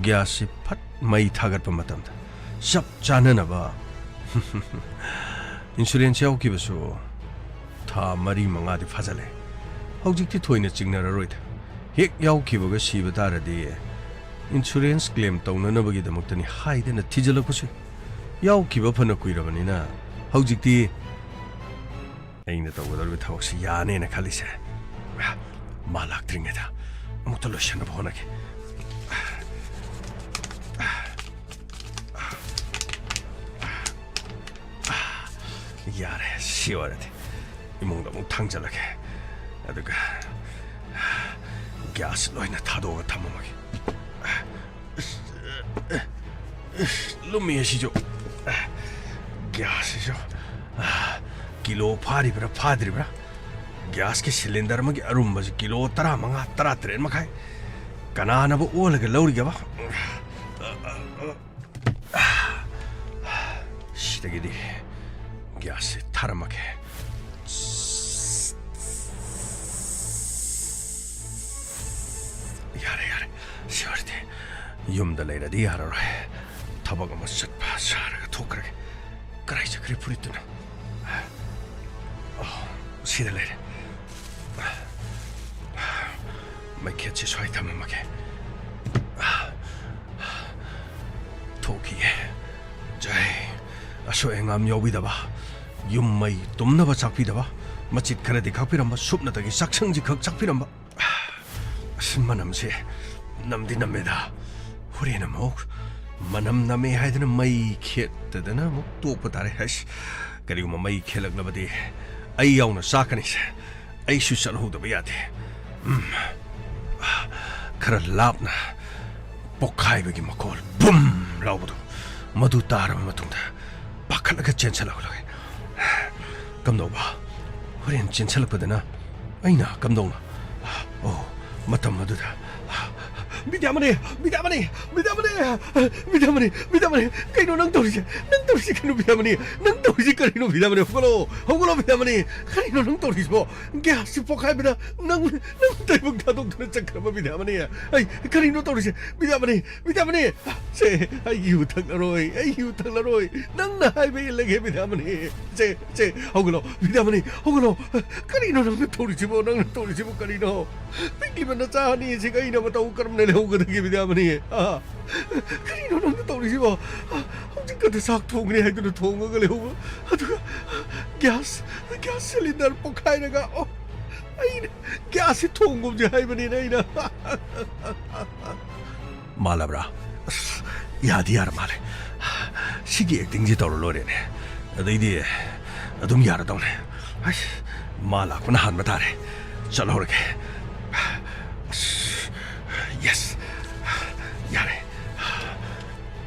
gas ꯁꯤ ꯐꯠ ꯃꯩ ꯊꯥꯒꯠꯄ ꯃꯇꯝꯗ ꯆꯞ ꯆꯥꯅꯅꯕ꯫ Insurance ꯌꯥꯎꯈꯤꯕꯁꯨ ꯊꯥ ꯃꯔꯤ ꯃꯉꯥꯗꯤ ꯐꯥꯖꯜꯂꯦ꯫ ꯍꯧꯖꯤꯛꯇꯤ ꯊꯣꯏꯅ ꯆꯤꯡꯅꯔꯔꯣꯏꯗ꯫ ꯍꯦꯛ ꯌꯥꯎꯈꯤꯕꯒ ꯁꯤꯕ ꯇꯥꯔꯗꯤ insurance claim ꯇꯧꯅꯅꯕꯒꯤꯗꯃꯛꯇꯅꯤ ꯍꯥꯏꯗꯅ ꯊꯤꯖꯤꯜꯂꯛꯄꯁꯨ ꯌꯥꯏ꯫ ꯌꯥꯎꯈꯤꯕ ꯐꯅ ꯀꯨꯏꯔꯕꯅꯤꯅ ꯍꯧꯖꯤꯛꯇꯤ ꯑꯩꯅ ꯇꯧꯒꯗꯧꯔꯤꯕ ꯊꯕꯛꯁꯤ ꯌꯥꯅꯦꯅ ꯈꯜꯂꯤꯁꯦ꯫ ꯃꯥ ꯂꯥꯛꯇ꯭ꯔꯤꯉꯩꯗ ꯑꯃꯨꯛꯇ ꯂꯣꯏꯁꯤꯟꯅꯕ ꯍꯣꯠꯅꯒꯦ꯫ ꯌꯥꯔꯦ, ꯁꯤ ꯑꯣꯏꯔꯗꯤ ꯏꯃꯨꯡꯗ ꯑꯃꯨꯛ ꯊꯥꯡꯖꯜꯂꯒꯦ꯫ ꯑꯗꯨꯒ gas ꯂꯣꯏꯅ ꯊꯥꯗꯣꯛꯑꯒ ꯊꯝꯃꯝꯃꯒꯦ꯫ ꯂꯨꯝꯃꯤ ꯑꯁꯤꯁꯨ꯫ Gas ꯁꯤꯁꯨ ꯀꯤꯂꯣ ꯐꯥꯔꯤꯕ꯭ꯔꯥ ꯐꯥꯗ꯭ꯔꯤꯕ꯭ꯔꯥ? Gas ꯀꯤ cylinder ꯑꯃꯒꯤ ꯑꯔꯨꯝꯕꯁꯤ ꯀꯤꯂꯣ ꯇꯔꯥꯃꯉꯥ, ꯇꯔꯥꯇꯔꯦꯠ ꯃꯈꯥꯏ꯫ ꯀꯅꯥꯅꯕꯨ ꯑꯣꯜꯂꯒ ꯂꯧꯔꯤꯒꯕ? ꯁꯤꯗꯒꯤꯗꯤ gas ꯁꯦ ꯊꯥꯔꯝꯃꯒꯦ꯫ ꯌꯥꯔꯦ, ꯌꯥꯔꯦ꯫ ꯁꯤ ꯑꯣꯏꯔꯗꯤ ꯌꯨꯝꯗ ꯂꯩꯔꯗꯤ ꯌꯥꯔꯔꯣꯏ꯫ ꯊꯕꯛ ꯑꯃ ꯆꯠꯄ ꯁꯥꯔꯒ ꯊꯣꯛꯈ꯭ꯔꯒꯦ꯫ ꯀꯗꯥꯏ ꯆꯠꯈ꯭ꯔꯦ ꯐꯨꯔꯤꯠꯇꯨꯅ? ꯑꯣ, ꯁꯤꯗ ꯂꯩꯔꯦ꯫ ꯃꯩꯈꯦꯠꯁꯦ ꯁ꯭ꯋꯥꯏ ꯊꯝꯃꯝꯃꯒꯦ꯫ ꯊꯣꯛꯈꯤꯒꯦ꯫ ꯖꯥꯏ꯫ ꯑꯁꯣꯏ ꯑꯉꯥꯝ ꯌꯥꯎꯕꯤꯗꯕ, ꯌꯨꯝ ꯃꯩ ꯇꯨꯝꯅꯕ ꯆꯥꯛꯄꯤꯗꯕ, ꯃꯆꯤꯠ ꯈꯔꯗꯤ ꯈꯥꯛꯄꯤꯔꯝꯕ, ꯁꯨꯞꯅꯇꯒꯤ ꯆꯥꯛꯁꯪꯁꯤ ꯈꯛ ꯆꯥꯛꯄꯤꯔꯝꯕ꯫ ꯑꯁ, ꯃꯅꯝꯁꯦ ꯅꯝꯗꯤ ꯅꯝꯃꯦꯗ꯫ ꯍꯣꯔꯦꯟ ꯑꯃꯨꯛ ꯃꯅꯝ ꯅꯝꯃꯦ ꯍꯥꯏꯗꯅ ꯃꯩ ꯈꯦꯠꯇꯗꯅ ꯑꯃꯨꯛ ꯇꯣꯛꯄ ꯇꯥꯔꯦ꯫ ꯑꯁ, ꯀꯔꯤꯒꯨꯝꯕ ꯃꯩ ꯈꯦꯠꯂꯛꯂꯕꯗꯤ ꯑꯩ ꯌꯥꯎꯅ ꯆꯥꯛꯀꯅꯤꯁꯦ꯫ ꯑꯩꯁꯨ ꯆꯠꯍꯧꯗꯕ ꯌꯥꯗꯦ꯫ ꯎꯝ꯫ ꯈꯔ ꯂꯥꯞꯅ ꯄꯣꯛꯈꯥꯏꯕꯒꯤ ꯃꯈꯣꯜ ꯕꯨꯝ ꯂꯥꯎꯕꯗꯨ, ꯃꯗꯨ ꯇꯥꯔꯕ ꯃꯇꯨꯡꯗ ꯄꯥꯈꯠꯂꯒ ꯆꯦꯟꯁꯤꯜꯍꯧꯔꯒꯦ꯫ ꯀꯝꯗꯧꯕ? ꯍꯣꯔꯦꯟ ꯆꯦꯟꯁꯤꯜꯂꯛꯄꯗꯅ ꯑꯩꯅ ꯀꯝꯗꯧꯅ? ꯑꯣ, ꯃꯇꯝ ꯑꯗꯨꯗ, "ꯕꯤꯗ꯭ꯌꯥꯃꯅꯤ! ꯕꯤꯗ꯭ꯌꯥꯃꯅꯤ! ꯕꯤꯗ꯭ꯌꯥꯃꯅꯤ! ꯕꯤꯗ꯭ꯌꯥꯃꯅꯤ! ꯕꯤꯗ꯭ꯌꯥꯃꯅꯤ! ꯀꯩꯅꯣ ꯅꯪ ꯇꯧꯔꯤꯁꯦ? ꯅꯪ ꯇꯧꯔꯤꯁꯦ ꯀꯩꯅꯣ, ꯕꯤꯗ꯭ꯌꯥꯃꯅꯤ? ꯅꯪ ꯇꯧꯔꯤꯁꯦ ꯀꯔꯤꯅꯣ, ꯕꯤꯗ꯭ꯌꯥꯃꯅꯤ? ꯍꯧꯒꯠꯂꯣ! ꯍꯧꯒꯠꯂꯣ, ꯕꯤꯗ꯭ꯌꯥꯃꯅꯤ! ꯀꯔꯤꯅꯣ ꯅꯪ ꯇꯧꯔꯤꯁꯤꯕꯣ? ꯒ꯭ꯌꯥꯁꯁꯤ ꯄꯣꯛꯈꯥꯏꯕꯗ ꯅꯪ, ꯅꯪ ꯇꯩꯕꯪ ꯊꯥꯗꯣꯛꯇꯨꯅ ꯆꯠꯈ꯭ꯔꯕ, ꯕꯤꯗ꯭ꯌꯥꯃꯅꯤ? ꯑꯩ, ꯀꯔꯤꯅꯣ ꯇꯧꯔꯤꯁꯦ, ꯕꯤꯗ꯭ꯌꯥꯃꯅꯤ? ꯕꯤꯗ꯭ꯌꯥꯃꯅꯤ! ꯁꯦ, ꯑꯩ ꯌꯨ ꯊꯛꯂꯔꯣꯏ, ꯑꯩ ꯌꯨ ꯊꯛꯂꯔꯣꯏ꯫ ꯅꯪꯅ ꯍꯥꯏꯕ ꯏꯜꯂꯒꯦ, ꯕꯤꯗ꯭ꯌꯥꯃꯅꯤ꯫ ꯁꯦ, ꯁꯦ, ꯍꯧꯒꯠꯂꯣ, ꯕꯤꯗ꯭ꯌꯥꯃꯅꯤ, ꯍꯧꯒꯠꯂꯣ꯫ ꯀꯔꯤꯅꯣ ꯅꯪꯅ ꯇꯧꯔꯤꯁꯤꯕꯣ? ꯅꯪꯅ ꯇꯧꯔꯤꯁꯤꯕꯣ ꯀꯔꯤꯅꯣ? ꯄꯤꯛꯂꯤꯕ ꯅꯆꯥ ꯑꯅꯤ ꯑꯁꯤꯒ ꯑꯩꯅ ꯃꯇꯧ ꯀꯔꯝꯅ ꯂꯩꯍꯧꯒꯗꯒꯦ, ꯕꯤꯗ꯭ꯌꯥꯃꯅꯤ? ꯑꯥ? ꯀꯔꯤꯅꯣ ꯅꯪꯅ ꯇꯧꯔꯤꯁꯤꯕꯣ? ꯍꯧꯖꯤꯛ ꯈꯛꯇ ꯆꯥꯛ ꯊꯣꯡꯒꯅꯤ ꯍꯥꯏꯗꯨꯅ ꯊꯣꯡꯉꯒ ꯂꯩꯍꯧꯕ, ꯑꯗꯨꯒ ꯒ꯭ꯌꯥꯁ, ꯒ꯭ꯌꯥꯁ ꯁꯤꯂꯤꯟꯗꯔ ꯄꯣꯈꯥꯏꯔꯒ, ꯑꯣ, ꯑꯩꯅ ꯒ꯭ꯌꯥꯁꯁꯤ ꯊꯣꯡꯒꯨꯝꯁꯦ ꯍꯥꯏꯕꯅꯤꯅ ꯑꯩꯅ꯫ ꯃꯥꯜꯂꯕ꯭ꯔꯥ? ꯑꯁ, ꯌꯥꯗꯤ ꯌꯥꯔ ꯃꯥꯜꯂꯦ꯫ ꯁꯤꯒꯤ ꯑꯦꯛꯇꯤꯡꯁꯦ ꯇꯧꯔ ꯂꯣꯏꯔꯦꯅꯦ꯫ ꯑꯗꯩꯗꯤ ꯑꯗꯨꯝ ꯌꯥꯔꯗꯧꯅꯦ꯫ ꯑꯁ, ꯃꯥ ꯂꯥꯛꯄꯅ ꯍꯥꯟꯕ ꯇꯥꯔꯦ꯫ ꯆꯠꯍꯧꯔꯒꯦ꯫ ꯑꯁ, ꯌꯦꯁ꯫ ꯌꯥꯔꯦ꯫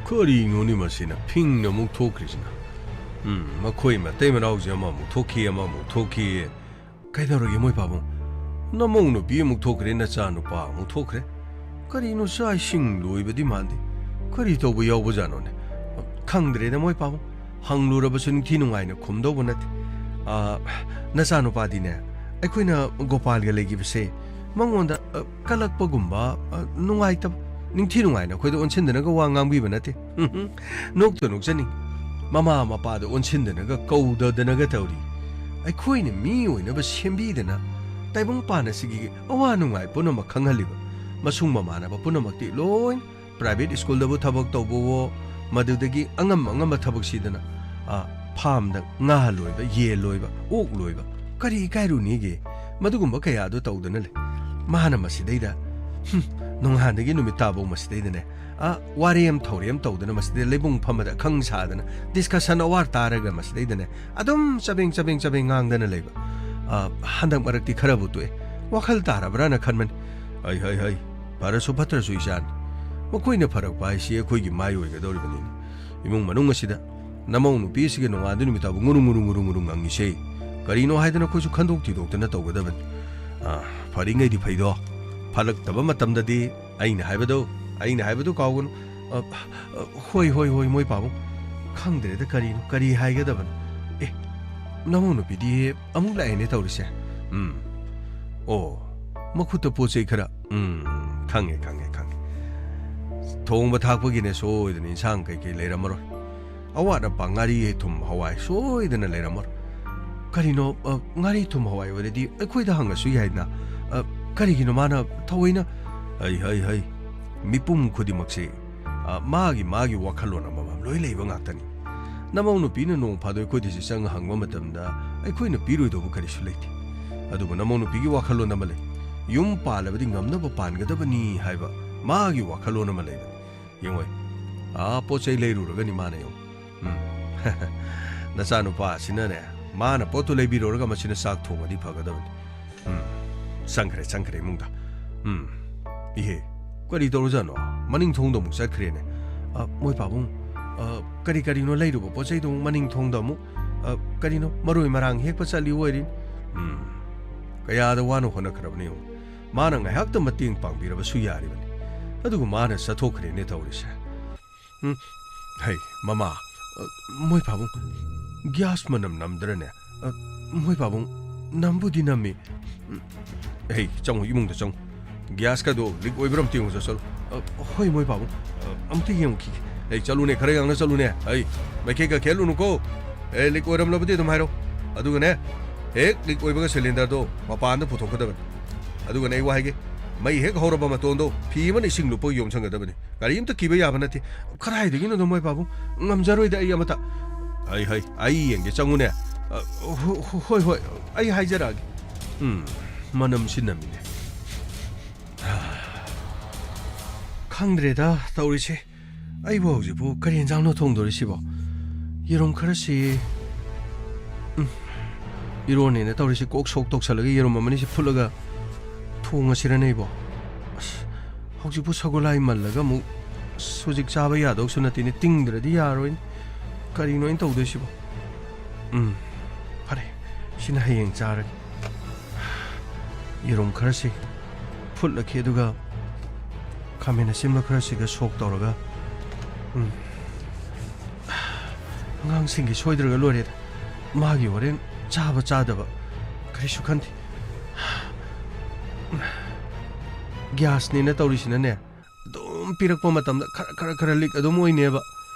ꯀꯔꯤꯅꯣꯅꯦ ꯃꯁꯤꯅ ꯐꯤꯡꯅ ꯑꯃꯨꯛ ꯊꯣꯛꯈ꯭ꯔꯤꯁꯤꯅ? ꯎꯝ, ꯃꯈꯣꯏ ꯃꯇꯩ ꯃꯅꯥꯎꯁꯦ ꯑꯃꯃꯨꯛ ꯊꯣꯛꯈꯤ, ꯑꯃꯃꯨꯛ ꯊꯣꯛꯈꯤ꯫ ꯀꯩꯗꯧꯔꯒꯦ ꯃꯣꯏ ꯄꯥꯕꯨꯡ? ꯅꯃꯧ ꯅꯨꯄꯤ ꯑꯃꯨꯛ ꯊꯣꯛꯈ꯭ꯔꯦ, ꯅꯆꯥ ꯅꯨꯄꯥ ꯑꯃꯨꯛ ꯊꯣꯛꯈ꯭ꯔꯦ꯫ ꯀꯔꯤꯅꯣ ꯆꯥꯛ ꯏꯁꯤꯡ ꯂꯣꯏꯕꯗꯤ ꯃꯥꯟꯗꯦ꯫ ꯀꯔꯤ ꯇꯧꯕ ꯌꯥꯎꯕꯖꯥꯠꯅꯣꯅꯦ? ꯈꯪꯗ꯭ꯔꯦꯗ ꯃꯣꯏ ꯄꯥꯕꯨꯡ꯫ ꯍꯪꯂꯨꯔꯕꯁꯨ ꯅꯤꯡꯊꯤ ꯅꯨꯡꯉꯥꯏꯅ ꯈꯨꯝꯗꯧꯕ ꯅꯠꯇꯦ꯫ ꯑ, ꯅꯆꯥ ꯅꯨꯄꯥꯗꯤꯅꯦ, ꯑꯩꯈꯣꯏꯅ ꯒꯣꯄꯥꯜꯒ ꯂꯩꯈꯤꯕꯁꯦ ꯃꯉꯣꯟꯗ, ꯑ, ꯀꯜꯂꯛꯄꯒꯨꯝꯕ, ꯑ, ꯅꯨꯡꯉꯥꯏꯇꯕ, ꯅꯤꯡꯊꯤ ꯅꯨꯡꯉꯥꯏꯅ ꯑꯩꯈꯣꯏꯗ ꯑꯣꯟꯁꯤꯟꯗꯅꯒ ꯋꯥ ꯉꯥꯡꯕꯤꯕ ꯅꯠꯇꯦ꯫ ꯅꯣꯛꯇ ꯅꯣꯛꯆꯅꯤꯡ꯫ ꯃꯃꯥ ꯃꯄꯥꯗ ꯑꯣꯟꯁꯤꯟꯗꯅꯒ ꯀꯧꯗꯗꯅꯒ ꯇꯧꯔꯤ꯫ ꯑꯩꯈꯣꯏꯅ ꯃꯤ ꯑꯣꯏꯅꯕ ꯁꯦꯝꯕꯤꯗꯅ ꯇꯥꯏꯕꯪ ꯄꯥꯟ ꯑꯁꯤꯒꯤ ꯑꯋꯥ ꯅꯨꯡꯉꯥꯏ ꯄꯨꯝꯅꯃꯛ ꯈꯪꯍꯜꯂꯤꯕ꯫ ꯃꯁꯨꯡ ꯃꯃꯥꯟꯅꯕ ꯄꯨꯝꯅꯃꯛꯇꯤ ꯂꯣꯏꯅ private schoolꯗꯕꯨ ꯊꯕꯛ ꯇꯧꯕꯋꯣ, ꯃꯗꯨꯗꯒꯤ ꯑꯉꯝ ꯑꯉꯝꯕ ꯊꯕꯛ ꯁꯤꯗꯅ, ꯑ, farmꯗ ꯉꯥ ꯂꯣꯏꯕ, ꯌꯦꯟ ꯂꯣꯏꯕ, ꯑꯣꯛ ꯂꯣꯏꯕ, ꯀꯔꯤ ꯏꯀꯥꯏꯔꯨꯅꯤꯒꯦ? ꯃꯗꯨꯒꯨꯝꯕ ꯀꯌꯥꯗꯣ ꯇꯧꯗꯅ ꯂꯩ꯫ ꯃꯥꯅ ꯃꯁꯤꯗꯩꯗ, ꯍꯨꯝ, ꯅꯣꯡꯉꯥꯟꯗꯒꯤ ꯅꯨꯃꯤꯠ ꯇꯥꯕꯧ ꯃꯁꯤꯗꯩꯗꯅꯦ, ꯑ, ꯋꯥꯔꯦꯝ ꯊꯧꯔꯦꯝ ꯇꯧꯗꯅ ꯃꯁꯤꯗ ꯂꯩꯕꯨꯡ ꯐꯝꯃꯗ ꯑꯈꯪ ꯁꯥꯗꯅ discussion award ꯇꯥꯔꯒ ꯃꯁꯤꯗꯩꯗꯅꯦ ꯑꯗꯨꯝ ꯆꯕꯦꯡ ꯆꯕꯦꯡ ꯆꯕꯦꯡ ꯉꯥꯡꯗꯅ ꯂꯩꯕ꯫ ꯑ, ꯍꯟꯗꯛ ꯃꯔꯛꯇꯤ ꯈꯔꯕꯨ ꯇꯣꯛꯑꯦ꯫ ꯋꯥꯈꯜ ꯇꯥꯔꯕ꯭ꯔꯥꯅ ꯈꯟꯕꯅꯤ꯫ "ꯍꯩ, ꯍꯩ, ꯍꯩ, ꯐꯔꯁꯨ ꯐꯠꯇ꯭ꯔꯁꯨ ꯏꯆꯥꯅꯤ꯫ ꯃꯈꯣꯏꯅ ꯐꯔꯛꯄ ꯍꯥꯏꯁꯤ ꯑꯩꯈꯣꯏꯒꯤ ꯃꯥꯏ ꯑꯣꯏꯒꯗꯧꯔꯤꯕꯅꯤꯅꯦ꯫ ꯏꯃꯨꯡ ꯃꯅꯨꯡ ꯑꯁꯤꯗ ꯅꯃꯧ ꯅꯨꯄꯤ ꯑꯁꯤꯒ ꯅꯣꯡꯉꯥꯟꯗ ꯅꯨꯃꯤꯠ ꯇꯥꯕ ꯉꯨꯔꯨ ꯉꯨꯔꯨ ꯉꯨꯔꯨ ꯉꯨꯔꯨ ꯉꯪꯉꯤꯁꯦ ꯀꯔꯤꯅꯣ ꯍꯥꯏꯗꯅ ꯑꯩꯈꯣꯏꯁꯨ ꯈꯟꯗꯣꯛ ꯊꯤꯗꯣꯛꯇꯅ ꯇꯧꯒꯗꯕꯅꯤ꯫ ꯑ, ꯐꯔꯤꯉꯩꯗꯤ ꯐꯩꯗꯣ, ꯐꯠꯂꯛꯇꯕ ꯃꯇꯝꯗꯗꯤ ꯑꯩꯅ ꯍꯥꯏꯕꯗꯣ, ꯑꯩꯅ ꯍꯥꯏꯕꯗꯣ ꯀꯥꯎꯒꯅꯨ꯫" ꯑ, ꯑ, "ꯍꯣꯏ, ꯍꯣꯏ, ꯍꯣꯏ, ꯃꯣꯏ ꯄꯥꯕꯨꯡ꯫ ꯈꯪꯗ꯭ꯔꯦꯗ ꯀꯔꯤꯅꯣ, ꯀꯔꯤ ꯍꯥꯏꯒꯗꯕꯅꯣ꯫ ꯑꯦ, ꯅꯃꯧ ꯅꯨꯄꯤꯗꯤ ꯑꯃꯨꯛ ꯂꯥꯛꯑꯦꯅꯦ ꯇꯧꯔꯤꯁꯦ꯫ ꯎꯝ꯫ ꯑꯣ, ꯃꯈꯨꯠꯇ ꯄꯣꯠ ꯆꯩ ꯈꯔ꯫ ꯎꯝ, ꯈꯪꯉꯦ, ꯈꯪꯉꯦ, ꯈꯪꯉꯦ꯫ ꯊꯣꯡꯕ ꯊꯥꯛꯄꯒꯤꯅꯦ ꯁꯣꯏꯗꯅ ꯏꯟꯁꯥꯡ ꯀꯩꯀꯩ ꯂꯩꯔꯝꯃꯔꯣꯏ꯫ ꯑꯋꯥꯠ ꯑꯄꯥ ꯉꯥꯔꯤ, ꯊꯨꯝ, ꯍꯋꯥꯏ ꯁꯣꯏꯗꯅ ꯂꯩꯔꯝꯃꯔꯣꯏ꯫ ꯀꯔꯤꯅꯣ, ꯑ, ꯉꯥꯔꯤ, ꯊꯨꯝ, ꯍꯋꯥꯏ ꯑꯣꯏꯔꯗꯤ ꯑꯩꯈꯣꯏꯗ ꯍꯪꯉꯁꯨ ꯌꯥꯏꯅ꯫ ꯑ, ꯀꯔꯤꯒꯤꯅꯣ ꯃꯥꯅ ꯊꯑꯣꯏꯅ?" "ꯍꯩ, ꯍꯩ, ꯍꯩ, ꯃꯤꯄꯨꯝ ꯈꯨꯗꯤꯡꯃꯛꯁꯦ, ꯑ, ꯃꯥꯒꯤ, ꯃꯥꯒꯤ ꯋꯥꯈꯜꯂꯣꯟ ꯑꯃꯃꯝ ꯂꯣꯏ ꯂꯩꯕ ꯉꯥꯛꯇꯅꯤ꯫ ꯅꯃꯧ ꯅꯨꯄꯤꯅ ꯅꯣꯡ ꯐꯥꯗꯣꯛ ꯑꯩꯈꯣꯏꯗꯁꯨ ꯆꯪꯉ ꯍꯪꯕ ꯃꯇꯝꯗ ꯑꯩꯈꯣꯏꯅ ꯄꯤꯔꯣꯏꯗꯧꯕ ꯀꯔꯤꯁꯨ ꯂꯩꯇꯦ꯫ ꯑꯗꯨꯕꯨ ꯅꯃꯧ ꯅꯨꯄꯤꯒꯤ ꯋꯥꯈꯜꯂꯣꯟ ꯑꯃ ꯂꯩ꯫ ꯌꯨꯝ ꯄꯥꯜꯂꯕꯗꯤ ꯉꯝꯅꯕ ꯄꯥꯟꯒꯗꯕꯅꯤ ꯍꯥꯏꯕ ꯃꯥꯒꯤ ꯋꯥꯈꯜꯂꯣꯟ ꯑꯃ ꯂꯩꯕꯅꯤ꯫ ꯌꯦꯡꯉꯣꯏ, ꯑꯥ, ꯄꯣꯠ ꯆꯩ ꯂꯩꯔꯨꯔꯒꯅꯤ ꯃꯥꯅ, ꯌꯦꯡꯉꯨ꯫ ꯎꯝ꯫ ꯅꯆꯥꯅꯨꯄꯥ ꯑꯁꯤꯅꯅꯦ, ꯃꯥꯅ ꯄꯣꯠꯇꯨ ꯂꯩꯕꯤꯔꯨꯔꯒ ꯃꯁꯤꯅ ꯆꯥꯛ ꯊꯣꯡꯉꯗꯤ ꯐꯒꯗꯕꯅꯤ꯫ ꯎꯝ꯫ ꯆꯪꯈ꯭ꯔꯦ, ꯆꯪꯈ꯭ꯔꯦ ꯏꯃꯨꯡꯗ꯫ ꯎꯝ꯫ ꯏꯍꯦ, ꯀꯔꯤ ꯇꯧꯔꯖꯥꯠꯅꯣ? ꯃꯅꯤꯡ ꯊꯣꯡꯗ ꯑꯃꯨꯛ ꯆꯠꯈ꯭ꯔꯦꯅꯦ꯫ ꯑ, ꯃꯣꯏ ꯄꯥꯕꯨꯡ, ꯑ, ꯀꯔꯤ ꯀꯔꯤꯅꯣ ꯂꯩꯔꯨꯕ ꯄꯣꯠ ꯆꯩꯗꯣ ꯑꯃꯨꯛ ꯃꯅꯤꯡ ꯊꯣꯡꯗ ꯑꯃꯨꯛ, ꯑ, ꯀꯔꯤꯅꯣ ꯃꯔꯣꯏ ꯃꯔꯥꯡ ꯍꯦꯛꯄ ꯆꯠꯂꯤ ꯑꯣꯏꯔꯤ꯫ ꯎꯝ꯫ ꯀꯌꯥꯗ ꯋꯥꯅ ꯍꯣꯠꯅꯈ꯭ꯔꯕꯅꯤ ꯌꯦꯡꯉꯨ꯫ ꯃꯥꯅ ꯉꯥꯏꯍꯥꯛꯇ ꯃꯇꯦꯡ ꯄꯥꯡꯕꯤꯔꯕꯁꯨ ꯌꯥꯔꯤꯕꯅꯤ꯫ ꯑꯗꯨꯒ ꯃꯥꯅ ꯆꯠꯊꯣꯛꯈ꯭ꯔꯦꯅꯦ ꯇꯧꯔꯤꯁꯦ꯫ ꯎꯝ, ꯍꯩ, ꯃꯃꯥ, ꯑ, ꯃꯣꯏ ꯄꯥꯕꯨꯡ, ꯒ꯭ꯌꯥꯁ ꯃꯅꯝ ꯅꯝꯗ꯭ꯔꯅꯦ? ꯑ, ꯃꯣꯏ ꯄꯥꯕꯨꯡ, ꯅꯝꯕꯨꯗꯤ ꯅꯝꯃꯤ꯫ ꯎꯝ, ꯍꯩ, ꯆꯪꯉꯨ, ꯏꯃꯨꯡꯗ ꯆꯪꯉꯨ꯫ ꯒ꯭ꯌꯥꯁꯀꯗꯣ ꯂꯤꯛ ꯑꯣꯏꯕ꯭ꯔꯥ ꯑꯝꯇ ꯌꯦꯡꯉꯨ ꯆꯠꯂꯨ꯫ ꯑ, ꯍꯣꯏ, ꯃꯣꯏ ꯄꯥꯕꯨꯡ, ꯑ, ꯑꯝꯇ ꯌꯦꯡꯉꯨꯈꯤꯒꯦ꯫ ꯍꯩ, ꯆꯠꯂꯨꯅꯦ, ꯈꯔ ꯌꯥꯡꯅ ꯆꯠꯂꯨꯅꯦ꯫ ꯍꯩ, ꯃꯥꯏꯀꯩꯒ ꯈꯦꯠꯂꯨꯅꯨꯀꯣ꯫ ꯑꯦ, ꯂꯤꯛ ꯑꯣꯏꯔꯝꯂꯕꯗꯤ ꯑꯗꯨꯝ ꯍꯥꯏꯔꯣ꯫ ꯑꯗꯨꯒꯅꯦ, ꯍꯦꯛ ꯂꯤꯛ ꯑꯣꯏꯕꯒ ꯁꯤꯂꯤꯟꯗꯔꯗꯣ ꯃꯄꯥꯟꯗ ꯄꯨꯊꯣꯛꯀꯗꯕꯅꯤ꯫ ꯑꯗꯨꯒꯅꯦ, ꯑꯩ ꯋꯥ ꯍꯥꯏꯒꯦ, ꯃꯩ ꯍꯦꯛ ꯍꯧꯔꯕ ꯃꯇꯣꯟꯗꯣ ꯐꯤ ꯑꯃꯅ ꯏꯁꯤꯡ ꯂꯨꯞꯄꯒ ꯌꯣꯝꯁꯟꯒꯗꯕꯅꯤ꯫ ꯀꯔꯤꯝꯇ ꯀꯤꯕ ꯌꯥꯕ ꯅꯠꯇꯦ꯫ ꯀꯗꯥꯏꯗꯒꯤꯅꯣꯗ, ꯃꯣꯏ ꯄꯥꯕꯨꯡ? ꯉꯝꯖꯔꯣꯏꯗ ꯑꯩ ꯑꯃꯇ꯫ ꯍꯩ, ꯍꯩ, ꯑꯩ ꯌꯦꯡꯒꯦ, ꯆꯪꯉꯨꯅꯦ꯫ ꯑ, ꯍꯣ-, ꯍꯣ-, ꯍꯣꯏ, ꯍꯣꯏ, ꯑꯩ ꯍꯥꯏꯖꯔꯛꯑꯒꯦ꯫ ꯎꯝ, ꯃꯅꯝꯁꯤ ꯅꯝꯃꯤꯅꯦ꯫ ꯈꯪꯗ꯭ꯔꯦꯗ ꯇꯧꯔꯤꯁꯦ꯫ ꯑꯩꯕꯨ ꯍꯧꯖꯤꯛꯄꯨ ꯀꯔꯤ ꯌꯦꯟꯖꯥꯡꯅꯣ ꯊꯣꯡꯗꯣꯔꯤꯁꯤꯕꯣ? ꯌꯦꯔꯨꯝ ꯈꯔꯁꯤ, ꯎꯝ, ꯏꯔꯣꯟꯅꯦꯅ ꯇꯧꯔꯤꯁꯤ, ꯀꯣꯛ ꯁꯣꯛ ꯇꯧꯁꯜꯂꯒ ꯌꯦꯔꯨꯝ ꯑꯃꯅꯤꯁꯤ ꯐꯨꯠꯂꯒ ꯊꯣꯡꯉꯁꯤꯔꯅꯦ ꯑꯩꯕꯣ? ꯑꯁ, ꯍꯧꯖꯤꯛꯄꯨ ꯁꯒꯣꯜꯍꯋꯥꯏ ꯃꯜꯂꯒ ꯑꯃꯨꯛ, ꯑꯁ, ꯍꯧꯖꯤꯛ ꯆꯥꯕ ꯌꯥꯗꯧꯁꯨ ꯅꯠꯇꯦꯅꯦ, ꯇꯤꯡꯗ꯭ꯔꯗꯤ ꯌꯥꯔꯣꯏꯅꯦ꯫ ꯀꯔꯤꯅꯣ ꯑꯩꯅ ꯇꯧꯗꯣꯏꯁꯤꯕꯣ? ꯎꯝ, ꯐꯔꯦ, ꯁꯤꯅ ꯍꯌꯦꯡ ꯆꯥꯔꯒꯦ꯫ ꯌꯦꯔꯨꯝ ꯈꯔꯁꯤ ꯐꯨꯠꯂꯒꯦ, ꯑꯗꯨꯒ ꯈꯥꯃꯦꯟ ꯑꯁꯤꯟꯕ ꯈꯔꯁꯤꯒ ꯁꯣꯛ ꯇꯧꯔꯒ, ꯎꯝ, ꯑꯉꯥꯡꯁꯤꯡꯒꯤ ꯁꯣꯏꯗ꯭ꯔꯒ ꯂꯣꯏꯔꯦꯗ꯫ ꯃꯥꯒꯤ ꯍꯣꯔꯦꯟ ꯆꯥꯕ ꯆꯥꯗꯕ ꯀꯔꯤꯁꯨ ꯈꯟꯗꯦ꯫ ꯒ꯭ꯌꯥꯁꯅꯦꯅ ꯇꯧꯔꯤꯁꯤꯅꯅꯦ, ꯑꯗꯨꯝ ꯄꯤꯔꯛꯄ ꯃꯇꯝꯗ ꯈꯔ, ꯈꯔ, ꯈꯔ ꯂꯤꯛ ꯑꯗꯨꯝ ꯑꯣꯏꯅꯦꯕ꯫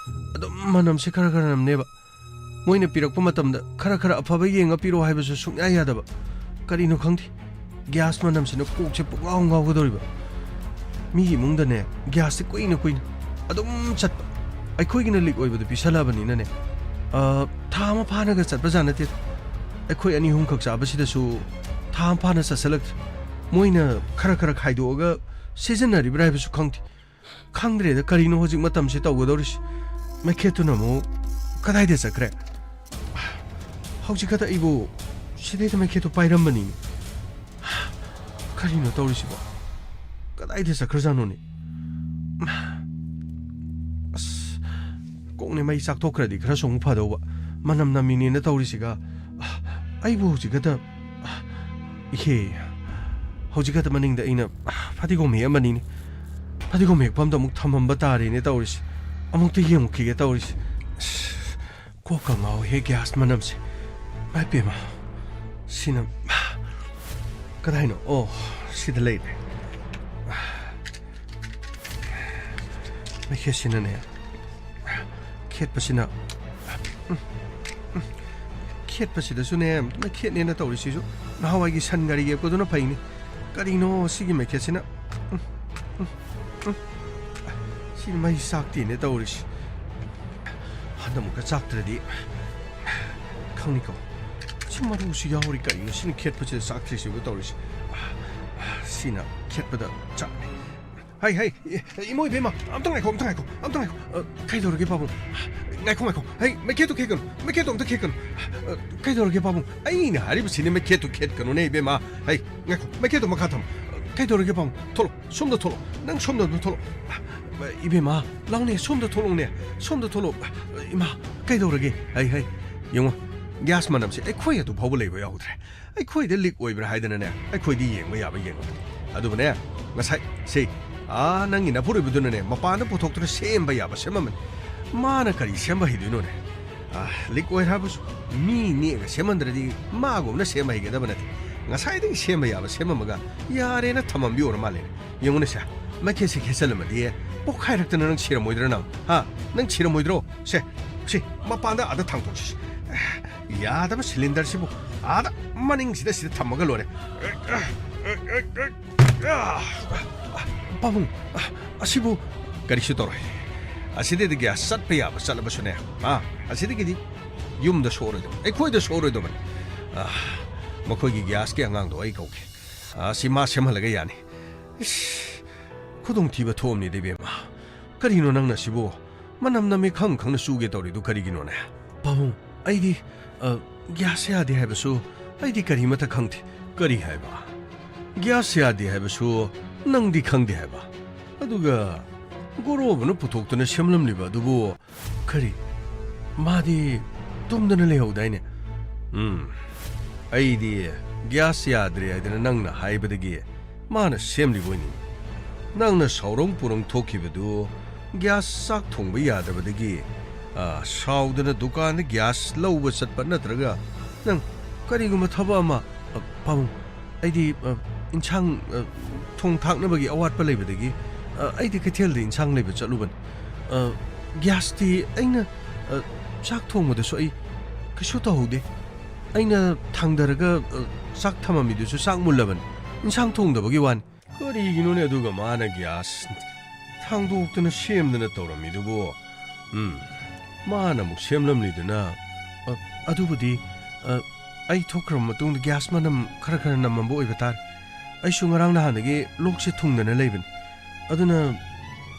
ꯑꯗꯨꯝ ꯃꯅꯝꯁꯦ ꯈꯔ, ꯈꯔ ꯅꯝꯅꯦꯕ꯫ ꯃꯣꯏꯅ ꯄꯤꯔꯛꯄ ꯃꯇꯝꯗ ꯈꯔ, ꯈꯔ ꯑꯐꯕ ꯌꯦꯡꯉ ꯄꯤꯔꯛꯑꯣ ꯍꯥꯏꯕꯁꯨ ꯁꯨꯡꯌꯥ ꯌꯥꯗꯕ꯫ ꯀꯔꯤꯅꯣ ꯈꯪꯗꯦ, ꯒ꯭ꯌꯥꯁ ꯃꯅꯝꯁꯤꯅ ꯀꯣꯛꯁꯦ ꯄꯨꯡꯉꯥꯎ ꯉꯥꯎꯒꯗꯧꯔꯤꯕ꯫ ꯃꯤꯒꯤ ꯏꯃꯨꯡꯗꯅꯦ, ꯒ꯭ꯌꯥꯁꯁꯦ ꯀꯨꯏꯅ, ꯀꯨꯏꯅ ꯑꯗꯨꯝ ꯆꯠꯄ꯫ ꯑꯩꯈꯣꯏꯒꯤꯅ ꯂꯤꯛ ꯑꯣꯏꯕꯗꯨ ꯄꯤꯁꯜꯂꯛꯑꯕꯅꯤꯅꯅꯦ, ꯑ, ꯊꯥ ꯑꯃ ꯐꯥꯅꯒ ꯆꯠꯄꯖꯥꯠ ꯅꯠꯇꯦꯗ꯫ ꯑꯩꯈꯣꯏ ꯑꯅꯤ ꯑꯍꯨꯝꯈꯛ ꯆꯥꯕꯁꯤꯗꯁꯨ ꯊꯥ ꯑꯃ ꯐꯥꯅ ꯆꯠꯁꯜꯂꯛꯇ꯭ꯔꯦ꯫ ꯃꯣꯏꯅ ꯈꯔ, ꯈꯔ ꯈꯥꯏꯗꯣꯛꯑꯒ ꯁꯤꯖꯤꯟꯅꯔꯤꯕ꯭ꯔꯥ ꯍꯥꯏꯕꯁꯨ ꯈꯪꯗꯦ꯫ ꯈꯪꯗ꯭ꯔꯦꯗ, ꯀꯔꯤꯅꯣ ꯍꯧꯖꯤꯛ ꯃꯇꯝꯁꯦ ꯇꯧꯒꯗꯧꯔꯤꯁꯦ꯫ ꯃꯩꯈꯦꯠꯇꯨꯅ ꯑꯃꯨꯛ ꯀꯗꯥꯏꯗ ꯆꯠꯈ꯭ꯔꯦ? ꯍꯧꯖꯤꯛ ꯈꯛꯇ ꯑꯩꯕꯨ ꯁꯤꯗꯩꯗ ꯃꯩꯈꯦꯠꯇꯨ ꯄꯥꯏꯔꯝꯕꯅꯤꯅꯦ꯫ ꯀꯔꯤꯅꯣ ꯇꯧꯔꯤꯁꯤꯕꯣ? ꯀꯗꯥꯏꯗ ꯆꯠꯈ꯭ꯔꯖꯥꯠꯅꯣꯅꯦ? ꯑꯁ, ꯀꯣꯛꯅꯦ, ꯃꯩ ꯆꯥꯛꯊꯣꯛꯈ꯭ꯔꯗꯤ ꯈꯔꯁꯨ ꯑꯃꯨꯛ ꯐꯗꯧꯕ꯫ ꯃꯅꯝ ꯅꯝꯃꯤꯅꯦꯅ ꯇꯧꯔꯤꯁꯤꯒ꯫ ꯑꯩꯕꯨ ꯍꯧꯖꯤꯛ ꯈꯛꯇ, ꯏꯍꯦ, ꯍꯧꯖꯤꯛ ꯈꯛꯇ ꯃꯅꯤꯡꯗ ꯑꯩꯅ ꯐꯗꯤꯒꯣꯝ ꯍꯦꯛꯑꯝꯕꯅꯤꯅꯦ꯫ ꯐꯗꯤꯒꯣꯝ ꯍꯦꯛꯐꯝꯗ ꯑꯃꯨꯛ ꯊꯝꯃꯝꯕ ꯇꯥꯔꯦꯅꯦ ꯇꯧꯔꯤꯁꯦ꯫ ꯑꯃꯨꯛꯇ ꯌꯦꯡꯉꯨꯈꯤꯒꯦ ꯇꯧꯔꯤꯁꯦ꯫ ꯑꯁ, ꯀꯣꯛꯀ ꯉꯥꯎꯋꯤꯍꯦ ꯒ꯭ꯌꯥꯁ ꯃꯅꯝꯁꯦ꯫ ꯏꯃꯥꯏ ꯄꯦꯝꯃ, ꯁꯤꯅ ꯀꯗꯥꯏꯅꯣ? ꯑꯣ, ꯁꯤꯗ ꯂꯩꯔꯦ꯫ ꯃꯩꯈꯦꯠꯁꯤꯅꯅꯦ, ꯈꯦꯠꯄꯁꯤꯅ, ꯎꯝ, ꯎꯝ, ꯈꯦꯠꯄꯁꯤꯗꯁꯨꯅꯦ, ꯃꯩꯈꯦꯠꯅꯦꯅ ꯇꯧꯔꯤꯁꯤꯁꯨ ꯅꯍꯥꯟꯋꯥꯏꯒꯤ ꯁꯟ ꯒꯥꯔꯤ ꯌꯦꯛꯄꯗꯨꯅ ꯐꯩꯅꯦ꯫ ꯀꯔꯤꯅꯣ ꯁꯤꯒꯤ ꯃꯩꯈꯦꯠꯁꯤꯅ? ꯎꯝ, ꯎꯝ, ꯎꯝ꯫ ꯁꯤ ꯃꯩ ꯆꯥꯛꯇꯦꯅꯦ ꯇꯧꯔꯤꯁꯤ꯫ ꯍꯟꯗꯛꯃꯨꯛꯀ ꯆꯥꯛꯇ꯭ꯔꯗꯤ ꯈꯪꯅꯤꯀꯣ꯫ ꯁꯤ ꯃꯔꯨꯁꯨ ꯌꯥꯎꯔꯤ, ꯀꯔꯤꯅꯣ ꯁꯤꯅ ꯈꯦꯠꯄꯁꯤꯗ ꯆꯥꯛꯇ꯭ꯔꯤꯁꯤꯕꯨ ꯇꯧꯔꯤꯁꯤ? ꯁꯤꯅ ꯈꯦꯠꯄꯗ ꯆꯥꯛꯅꯤ꯫ ꯍꯩ, ꯍꯩ, ꯏ-, ꯏꯃꯣ ꯏꯕꯦꯝꯃ, ꯑꯝꯇ ꯉꯥꯏꯈꯣ, ꯑꯝꯇ ꯉꯥꯏꯈꯣ, ꯑꯝꯇ ꯉꯥꯏꯈꯣ꯫ ꯑ, ꯀꯩꯗꯧꯔꯒꯦ ꯄꯥꯕꯨꯡ? ꯉꯥꯏꯈꯣ, ꯉꯥꯏꯈꯣ꯫ ꯍꯩ, ꯃꯩꯈꯦꯠꯇꯨ ꯈꯦꯠꯀꯅꯨ, ꯃꯩꯈꯦꯠꯇꯨ ꯑꯝꯇ ꯈꯦꯠꯀꯅꯨ꯫ ꯑ, ꯀꯩꯗꯧꯔꯒꯦ ꯄꯥꯕꯨꯡ? ꯑꯩꯅ ꯍꯥꯏꯔꯤꯕꯁꯤꯅꯦ ꯃꯩꯈꯦꯠꯇꯨ ꯈꯦꯠꯀꯅꯨꯅꯦ ꯏꯕꯦꯝꯃ꯫ ꯍꯩ, ꯉꯥꯏꯈꯣ, ꯃꯩꯈꯦꯠꯇꯨ ꯃꯈꯥ ꯊꯝꯃꯨ꯫ ꯑ, ꯀꯩꯗꯧꯔꯒꯦ ꯄꯥꯕꯨꯡ? ꯊꯣꯛꯂꯛꯑꯣ, ꯁꯣꯝꯗ ꯊꯣꯛꯂꯛꯑꯣ, ꯅꯪ ꯁꯣꯝꯗ ꯑꯗꯨꯝ ꯊꯣꯛꯂꯛꯑꯣ꯫ ꯑ, ꯏꯕꯦꯝꯃ, ꯂꯥꯎꯅꯦ, ꯁꯣꯝꯗ ꯊꯣꯛꯂꯛꯎꯅꯦ, ꯁꯣꯝꯗ ꯊꯣꯛꯂꯛꯑꯣ꯫ ꯑ, ꯏꯃꯥ, ꯀꯩꯗꯧꯔꯒꯦ? ꯍꯩ, ꯍꯩ, ꯌꯦꯡꯉꯣ, ꯒ꯭ꯌꯥꯁ ꯃꯅꯝꯁꯦ ꯑꯩꯈꯣꯏ ꯑꯗꯨ ꯐꯥꯎꯕ ꯂꯩꯕ ꯌꯥꯎꯗ꯭ꯔꯦ꯫ ꯑꯩꯈꯣꯏꯗ ꯂꯤꯛ ꯑꯣꯏꯕ꯭ꯔꯥ ꯍꯥꯏꯗꯅꯅꯦ, ꯑꯩꯈꯣꯏꯗꯤ ꯌꯦꯡꯕ ꯌꯥꯕ ꯌꯦꯡꯉꯕꯅꯤ꯫ ꯑꯗꯨꯕꯨꯅꯦ, ꯉꯁꯥꯏ, ꯁꯤ, ꯑꯥ, ꯅꯪꯒꯤ ꯅꯄꯨꯔꯣꯏꯕꯗꯨꯅꯅꯦ, ꯃꯄꯥꯟꯗ ꯄꯨꯊꯣꯛꯇꯨꯅ ꯁꯦꯝꯕ ꯌꯥꯕ ꯁꯦꯝꯃꯝꯃꯅꯤ꯫ ꯃꯥꯅ ꯀꯔꯤ ꯁꯦꯝꯕ ꯍꯩꯗꯣꯏꯅꯣꯅꯦ? ꯑꯥ, ꯂꯤꯛ ꯑꯣꯏ ꯍꯥꯏꯕꯁꯨ ꯃꯤ ꯅꯦꯛꯑꯒ ꯁꯦꯝꯍꯟꯗ꯭ꯔꯗꯤ ꯃꯥꯒꯨꯝꯅ ꯁꯦꯝꯕ ꯍꯩꯒꯗꯕ ꯅꯠꯇꯦ꯫ ꯉꯁꯥꯏꯗꯒꯤ ꯁꯦꯝꯕ ꯌꯥꯕ ꯁꯦꯝꯃꯝꯃꯒ ꯌꯥꯔꯦꯅ ꯊꯝꯃꯝꯕꯤ ꯑꯣꯏꯔ ꯃꯥꯜꯂꯦꯅꯦ꯫ ꯌꯦꯡꯉꯨꯅꯦ ꯁꯦ, ꯃꯩꯈꯦꯠꯁꯦ ꯈꯦꯠꯆꯜꯂꯝꯃꯗꯤ ꯄꯣꯛꯈꯥꯏꯔꯛꯇꯅ ꯅꯪ ꯁꯤꯔꯝꯃꯣꯏꯗ꯭ꯔꯥ ꯅꯪ? ꯍꯥ? ꯅꯪ ꯁꯤꯔꯝꯃꯣꯏꯗ꯭ꯔꯣ? ꯁꯦ, ꯁꯤ, ꯃꯄꯥꯟꯗ ꯑꯥꯗ ꯊꯥꯡꯗꯣꯛꯁꯤ꯫ ꯌꯥꯗꯕ ꯁꯤꯂꯤꯟꯗꯔꯁꯤꯕꯨ ꯑꯥꯗ ꯃꯅꯤꯡꯁꯤꯗ ꯁꯤꯗ ꯊꯝꯃꯒ ꯂꯣꯏꯔꯦ꯫ ꯄꯥꯕꯨꯡ, ꯑꯁꯤꯕꯨ ꯀꯔꯤꯁꯨ ꯇꯧꯔꯣꯏ꯫ ꯑꯁꯤꯗꯒꯤ ꯒ꯭ꯌꯥꯁ ꯆꯠꯄ ꯌꯥꯕ ꯆꯠꯂꯕꯁꯨꯅꯦ, ꯑꯥ, ꯑꯁꯤꯗꯒꯤꯗꯤ ꯌꯨꯝꯗ ꯁꯣꯛꯑꯔꯣꯏꯗꯕꯅꯤ, ꯑꯩꯈꯣꯏꯗ ꯁꯣꯛꯑꯔꯣꯏꯗꯕꯅꯤ꯫ ꯑꯥ, ꯃꯈꯣꯏꯒꯤ ꯒ꯭ꯌꯥꯁꯀꯤ ꯑꯉꯥꯡꯗꯣ ꯑꯩ ꯀꯧꯒꯦ꯫ ꯑꯥ, ꯁꯤ ꯃꯥ ꯁꯦꯝꯍꯜꯂꯒ ꯌꯥꯅꯤ꯫ ꯏꯁ, ꯈꯨꯗꯣꯡꯊꯤꯕ ꯊꯣꯛꯑꯝꯅꯤꯗ ꯏꯕꯦꯝꯃ꯫ ꯀꯔꯤꯅꯣ ꯅꯪꯅ ꯁꯤꯕꯨ? ꯃꯅꯝ ꯅꯝꯃꯤ ꯈꯪ ꯈꯪꯅ ꯆꯨꯒꯦ ꯇꯧꯔꯤꯗꯨ ꯀꯔꯤꯒꯤꯅꯣꯅꯦ? ꯄꯥꯕꯨꯡ, ꯑꯩꯗꯤ, ꯑ, ꯒ꯭ꯌꯥꯁ ꯌꯥꯗꯦ ꯍꯥꯏꯕꯁꯨ ꯑꯩꯗꯤ ꯀꯔꯤꯃꯠꯇ ꯈꯪꯗꯦ꯫ ꯀꯔꯤ ꯍꯥꯏꯕ? ꯒ꯭ꯌꯥꯁ ꯌꯥꯗꯦ ꯍꯥꯏꯕꯁꯨ ꯅꯪꯗꯤ ꯈꯪꯗꯦ ꯍꯥꯏꯕ? ꯑꯗꯨꯒ ꯒꯣꯔꯣꯕꯅ ꯄꯨꯊꯣꯛꯇꯨꯅ ꯁꯦꯝꯂꯝꯂꯤꯕ ꯑꯗꯨꯕꯨ ꯀꯔꯤ? ꯃꯥꯗꯤ ꯇꯨꯝꯗꯅ ꯂꯩꯍꯧꯗꯥꯏꯅꯦ? ꯎꯝ, ꯑꯩꯗꯤ ꯒ꯭ꯌꯥꯁ ꯌꯥꯗ꯭ꯔꯦ ꯍꯥꯏꯗꯅ ꯅꯪꯅ ꯍꯥꯏꯕꯗꯒꯤ ꯃꯥꯅ ꯁꯦꯝꯂꯤꯕ ꯑꯣꯏꯅꯤ꯫ ꯅꯪꯅ ꯁꯥꯎꯔꯪ ꯄꯨꯔꯪ ꯊꯣꯛꯈꯤꯕꯗꯨ ꯒ꯭ꯌꯥꯁ ꯆꯥꯛ ꯊꯣꯡꯕ ꯌꯥꯗꯕꯗꯒꯤ, ꯑ, ꯁꯥꯎꯗꯅ ꯗꯨꯀꯥꯟꯗ ꯒ꯭ꯌꯥꯁ ꯂꯧꯕ ꯆꯠꯄ ꯅꯠꯇ꯭ꯔꯒ ꯅꯪ ꯀꯔꯤꯒꯨꯝꯕ ꯊꯕꯛ ꯑꯃ, ꯑ, ꯄꯥꯕꯨꯡ, ꯑꯩꯗꯤ, ꯑ, ꯏꯟꯁꯥꯡ, ꯑ, ꯊꯣꯡ ꯊꯥꯛꯅꯕꯒꯤ ꯑꯋꯥꯠꯄ ꯂꯩꯕꯗꯒꯤ, ꯑ, ꯑꯩꯗꯤ ꯀꯩꯊꯦꯜꯗ ꯏꯟꯁꯥꯡ ꯂꯩꯕ ꯆꯠꯂꯨꯕꯅꯤ꯫ ꯑ, ꯒ꯭ꯌꯥꯁꯇꯤ ꯑꯩꯅ, ꯑ, ꯆꯥꯛ ꯊꯣꯡꯕꯗꯁꯨ ꯑꯩ ꯀꯩꯁꯨ ꯇꯧꯍꯧꯗꯦ꯫ ꯑꯩꯅ ꯊꯥꯡꯗꯔꯒ, ꯑ, ꯆꯥꯛ ꯊꯝꯃꯝꯃꯤꯗꯨꯁꯨ ꯆꯥꯛ ꯃꯨꯜꯂꯕꯅꯤ꯫ ꯏꯟꯁꯥꯡ ꯊꯣꯡꯗꯕꯒꯤ ꯋꯥꯅꯤ꯫ ꯀꯔꯤꯒꯤꯅꯣꯅꯦ ꯑꯗꯨꯒ ꯃꯥꯅ ꯒ꯭ꯌꯥꯁ ꯊꯥꯡꯗꯣꯛꯇꯅ ꯁꯦꯝꯗꯅ ꯇꯧꯔꯝꯃꯤꯗꯨꯕꯨ? ꯎꯝ, ꯃꯥꯅ ꯑꯃꯨꯛ ꯁꯦꯝꯂꯝꯂꯤꯗꯨꯅ, ꯑ, ꯑꯗꯨꯕꯨꯗꯤ, ꯑ, ꯑꯩ ꯊꯣꯛꯈ꯭ꯔꯕ ꯃꯇꯨꯡꯗ ꯒ꯭ꯌꯥꯁ ꯃꯅꯝ ꯈꯔ ꯈꯔ ꯅꯝꯃꯝꯕ ꯑꯣꯏꯕ ꯇꯥꯔꯦ꯫ ꯑꯩꯁꯨ ꯉꯔꯥꯡ ꯅꯍꯥꯟꯗꯒꯤ ꯂꯣꯛꯁꯦ ꯊꯨꯡꯗꯅ ꯂꯩꯕꯅꯤ꯫ ꯑꯗꯨꯅ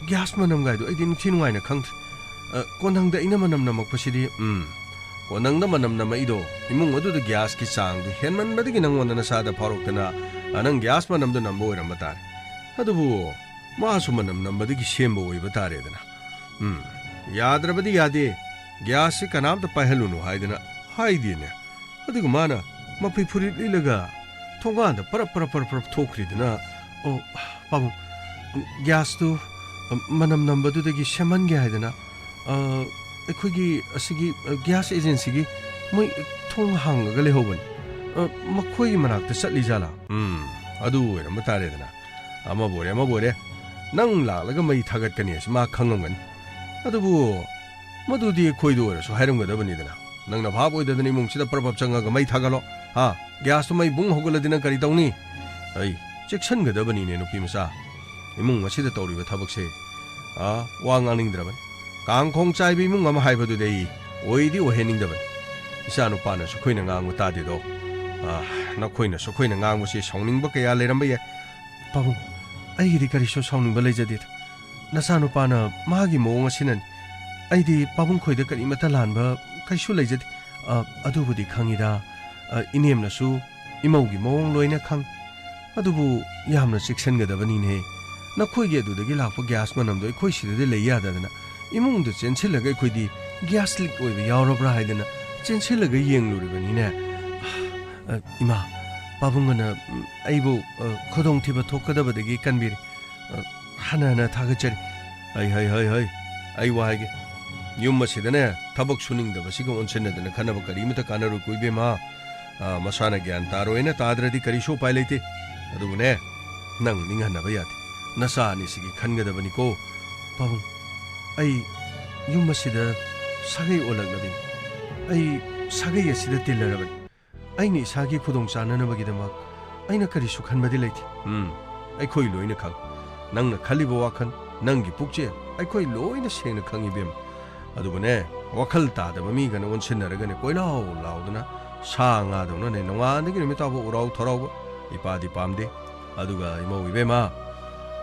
ꯒ꯭ꯌꯥꯁ ꯃꯅꯝꯒꯥꯏꯗꯣ ꯑꯩꯗꯤ ꯅꯤꯡꯊꯤ ꯅꯨꯡꯉꯥꯏꯅ ꯈꯪꯗ꯭ꯔꯦ꯫ ꯑ, ꯀꯣꯟꯊꯪꯗ ꯑꯩꯅ ꯃꯅꯝ ꯅꯝꯃꯛꯄꯁꯤꯗꯤ, ꯎꯝ, ꯀꯣꯟꯊꯪꯗ ꯃꯅꯝ ꯅꯝꯃꯛꯏꯗꯣ ꯏꯃꯨꯡ ꯑꯗꯨꯗ ꯒ꯭ꯌꯥꯁꯀꯤ ꯆꯥꯡꯗꯨ ꯍꯦꯟꯃꯟꯕꯗꯒꯤ ꯅꯪꯉꯣꯟꯗ ꯅꯁꯥꯗ ꯐꯥꯎꯔꯛꯇꯅ, ꯑ, ꯅꯪ ꯒ꯭ꯌꯥꯁ ꯃꯅꯝꯗꯣ ꯅꯝꯕ ꯑꯣꯏꯔꯝꯕ ꯇꯥꯔꯦ꯫ ꯑꯗꯨꯕꯨ ꯃꯥꯁꯨ ꯃꯅꯝ ꯅꯝꯕꯗꯒꯤ ꯁꯦꯝꯕ ꯑꯣꯏꯕ ꯇꯥꯔꯦꯗꯅ꯫ ꯎꯝ, ꯌꯥꯗ꯭ꯔꯕꯗꯤ ꯌꯥꯗꯦ꯫ ꯒ꯭ꯌꯥꯁꯁꯤ ꯀꯅꯥꯝꯇ ꯄꯥꯏꯍꯜꯂꯨꯅꯨ ꯍꯥꯏꯗꯅ ꯍꯥꯏꯗꯦꯅꯦ꯫ ꯑꯗꯨꯒ ꯃꯥꯅ ꯃꯐꯤ ꯐꯨꯔꯤꯠ ꯂꯤꯠꯂꯒ ꯊꯣꯡꯒꯥꯟꯗ ꯄꯔꯞ ꯄꯔꯞ ꯄꯔꯞ ꯄꯔꯞ ꯊꯣꯛꯈ꯭ꯔꯤꯗꯨꯅ, "ꯑꯣ, ꯄꯥꯕꯨꯡ, ꯒ꯭ꯌꯥꯁꯇꯨ ꯃꯅꯝ ꯅꯝꯕꯗꯨꯗꯒꯤ ꯁꯦꯝꯍꯟꯒꯦ ꯍꯥꯏꯗꯅ, ꯑ, ꯑꯩꯈꯣꯏꯒꯤ ꯑꯁꯤꯒꯤ, ꯑ, ꯒ꯭ꯌꯥꯁ ꯑꯦꯖꯦꯟꯁꯤꯒꯤ ꯃꯣꯏ ꯊꯣꯡ ꯍꯥꯡꯉꯒ ꯂꯩꯍꯧꯕꯅꯤ꯫ ꯑ, ꯃꯈꯣꯏꯒꯤ ꯃꯅꯥꯛꯇ ꯆꯠꯂꯤ ꯖꯥꯠꯂꯥ?" ꯎꯝ, ꯑꯗꯨ ꯑꯣꯏꯔꯝꯕ ꯇꯥꯔꯦꯗꯅ꯫ ꯑꯃꯕꯨ ꯑꯣꯏꯔꯦ, ꯑꯃꯕꯨ ꯑꯣꯏꯔꯦ, ꯅꯪ ꯂꯥꯛꯂꯒ ꯃꯩ ꯊꯥꯒꯠꯀꯅꯤ ꯍꯥꯏꯁꯤ ꯃꯥ ꯈꯪꯉꯝꯒꯅꯤ꯫ ꯑꯗꯨꯕꯨ ꯃꯗꯨꯗꯤ ꯑꯩꯈꯣꯏꯗ ꯑꯣꯏꯔꯁꯨ ꯍꯥꯏꯔꯝꯒꯗꯕꯅꯤꯗꯅ꯫ ꯅꯪꯅ ꯚꯥꯞ ꯑꯣꯏꯗꯗꯅ ꯏꯃꯨꯡꯁꯤꯗ ꯄ꯭ꯔꯞ ꯄ꯭ꯔꯞ ꯆꯪꯉꯒ ꯃꯩ ꯊꯥꯒꯠꯂꯣ꯫ ꯍꯥ? ꯒ꯭ꯌꯥꯁꯇꯨ ꯃꯩ ꯕꯨꯡ ꯍꯧꯒꯠꯂꯗꯤ ꯅꯪ ꯀꯔꯤ ꯇꯧꯅꯤ? ꯑꯩ, ꯆꯦꯛꯁꯤꯟꯒꯗꯕꯅꯤꯅꯦ, ꯅꯨꯄꯤ ꯃꯆꯥ꯫ ꯏꯃꯨꯡ ꯑꯁꯤꯗ ꯇꯧꯔꯤꯕ ꯊꯕꯛꯁꯦ, ꯑꯥ, ꯋꯥ ꯉꯥꯡꯅꯤꯡꯗ꯭ꯔꯕꯅꯤ꯫ ꯀꯥꯡꯈꯣꯡ ꯆꯥꯏꯕ ꯏꯃꯨꯡ ꯑꯃ ꯍꯥꯏꯕꯗꯨꯗꯤ ꯑꯩ ꯑꯣꯏꯗꯤ ꯑꯣꯏꯍꯟꯅꯤꯡꯗꯕꯅꯤ꯫ ꯏꯆꯥ ꯅꯨꯄꯥꯅꯁꯨ ꯑꯩꯈꯣꯏꯅ ꯉꯥꯡꯕ ꯇꯥꯗꯦꯗꯣ꯫ ꯑꯥ, ꯅꯈꯣꯏꯅꯁꯨ ꯑꯩꯈꯣꯏꯅ ꯉꯥꯡꯕꯁꯦ ꯁꯥꯎꯅꯤꯡꯕ ꯀꯌꯥ ꯂꯩꯔꯝꯕ ꯌꯥꯏ꯫ ꯄꯥꯕꯨꯡ, ꯑꯩꯒꯤꯗꯤ ꯀꯔꯤꯁꯨ ꯁꯥꯎꯅꯤꯡꯕ ꯂꯩꯖꯗꯦꯗ꯫ ꯅꯆꯥꯅꯨꯄꯥꯅ ꯃꯥꯒꯤ ꯃꯑꯣꯡ ꯑꯁꯤꯅꯅꯤ꯫ ꯑꯩꯗꯤ ꯄꯥꯕꯨꯡ ꯈꯣꯏꯗ ꯀꯔꯤꯃꯠꯇ ꯂꯥꯟꯕ ꯀꯩꯁꯨ ꯂꯩꯖꯗꯦ꯫ ꯑ, ꯑꯗꯨꯕꯨꯗꯤ ꯈꯪꯉꯤꯗ꯫ ꯑ, ꯏꯅꯦꯝꯅꯁꯨ ꯏꯃꯧꯒꯤ ꯃꯑꯣꯡ ꯂꯣꯏꯅ ꯈꯪ꯫ ꯑꯗꯨꯕꯨ ꯌꯥꯝꯅ ꯆꯦꯛꯁꯤꯟꯒꯗꯕꯅꯤꯅꯦ꯫ ꯅꯈꯣꯏꯒꯤ ꯑꯗꯨꯗꯒꯤ ꯂꯥꯛꯄ ꯒ꯭ꯌꯥꯁ ꯃꯅꯝꯗꯣ ꯑꯩꯈꯣꯏ ꯁꯤꯗꯗꯤ ꯂꯩ ꯌꯥꯗꯗꯅ ꯏꯃꯨꯡꯗ ꯆꯦꯟꯁꯤꯜꯂꯒ ꯑꯩꯈꯣꯏꯗꯤ ꯒ꯭ꯌꯥꯁ ꯂꯤꯛ ꯑꯣꯏꯕ ꯌꯥꯎꯔꯕ꯭ꯔꯥ ꯍꯥꯏꯗꯅ ꯆꯦꯟꯁꯤꯜꯂꯒ ꯌꯦꯡꯂꯨꯔꯤꯕꯅꯤꯅꯦ꯫ ꯑ, ꯏꯃꯥ, ꯄꯥꯕꯨꯡ ꯑꯅ, ꯎꯝ, ꯑꯩꯕꯨ, ꯑ, ꯈꯨꯗꯣꯡꯊꯤꯕ ꯊꯣꯛꯀꯗꯕꯗꯒꯤ ꯀꯟꯕꯤꯔꯦ꯫ ꯑ, ꯍꯟꯅ ꯍꯟꯅ ꯊꯥꯒꯠꯆꯔꯤ꯫ ꯍꯩ, ꯍꯩ, ꯍꯩ, ꯍꯩ, ꯑꯩ ꯋꯥ ꯍꯥꯏꯒꯦ꯫ ꯌꯨꯝ ꯑꯁꯤꯗꯅꯦ ꯊꯕꯛ ꯁꯨꯅꯤꯡꯗꯕꯁꯤꯒ ꯑꯣꯟꯁꯤꯟꯅꯗꯅ ꯈꯟꯅꯕ ꯀꯔꯤꯃꯇ ꯀꯥꯟꯅꯔꯣꯏꯀꯣ ꯏꯕꯦꯝꯃ꯫ ꯑ, ꯃꯁꯥꯅ ꯒ꯭ꯌꯥꯟ ꯇꯥꯔꯣꯏꯅ ꯇꯥꯗ꯭ꯔꯗꯤ ꯀꯔꯤꯁꯨ ꯎꯄꯥꯏ ꯂꯩꯇꯦ꯫ ꯑꯗꯨꯕꯨꯅꯦ, ꯅꯪ ꯅꯤꯡꯍꯟꯅꯕ ꯌꯥꯗꯦ꯫ ꯅꯆꯥ ꯑꯅꯤꯁꯤꯒꯤ ꯈꯟꯒꯗꯕꯅꯤꯀꯣ꯫ ꯄꯥꯕꯨꯡ, ꯑꯩ ꯌꯨꯝ ꯑꯁꯤꯗ ꯁꯥꯒꯩ ꯑꯣꯜꯂꯛꯂꯕꯅꯤ꯫ ꯑꯩ ꯁꯥꯒꯩ ꯑꯁꯤꯗ ꯇꯤꯜꯂꯔꯕꯅꯤ꯫ ꯑꯩꯅ ꯏꯁꯥꯒꯤ ꯈꯨꯗꯣꯡ ꯆꯥꯅꯅꯕꯒꯤꯗꯃꯛ ꯑꯩꯅ ꯀꯔꯤꯁꯨ ꯈꯟꯕꯗꯤ ꯂꯩꯇꯦ꯫ ꯎꯝ, ꯑꯩꯈꯣꯏ ꯂꯣꯏꯅ ꯈꯪ꯫ ꯅꯪꯅ ꯈꯜꯂꯤꯕ ꯋꯥꯈꯜ, ꯅꯪꯒꯤ ꯄꯨꯛꯆꯦꯜ, ꯑꯩꯈꯣꯏ ꯂꯣꯏꯅ ꯁꯦꯡꯅ ꯈꯪꯉꯤ, ꯏꯕꯦꯝꯃ꯫ ꯑꯗꯨꯕꯨꯅꯦ, ꯋꯥꯈꯜ ꯇꯥꯗꯕ ꯃꯤꯒꯅ ꯑꯣꯟꯁꯤꯟꯅꯔꯒꯅꯦ ꯀꯣꯏꯂꯥꯎ ꯂꯥꯎꯗꯅ ꯁꯥ ꯉꯥꯗꯧꯅꯅꯦ ꯅꯣꯡꯉꯥꯟꯗꯒꯤ ꯅꯨꯃꯤꯠ ꯇꯥꯕ ꯎꯔꯥꯎ ꯊꯔꯥꯎꯕ ꯏꯄꯥꯗꯤ ꯄꯥꯝꯗꯦ꯫ ꯑꯗꯨꯒ ꯏꯃꯧ ꯏꯕꯦꯝꯃ,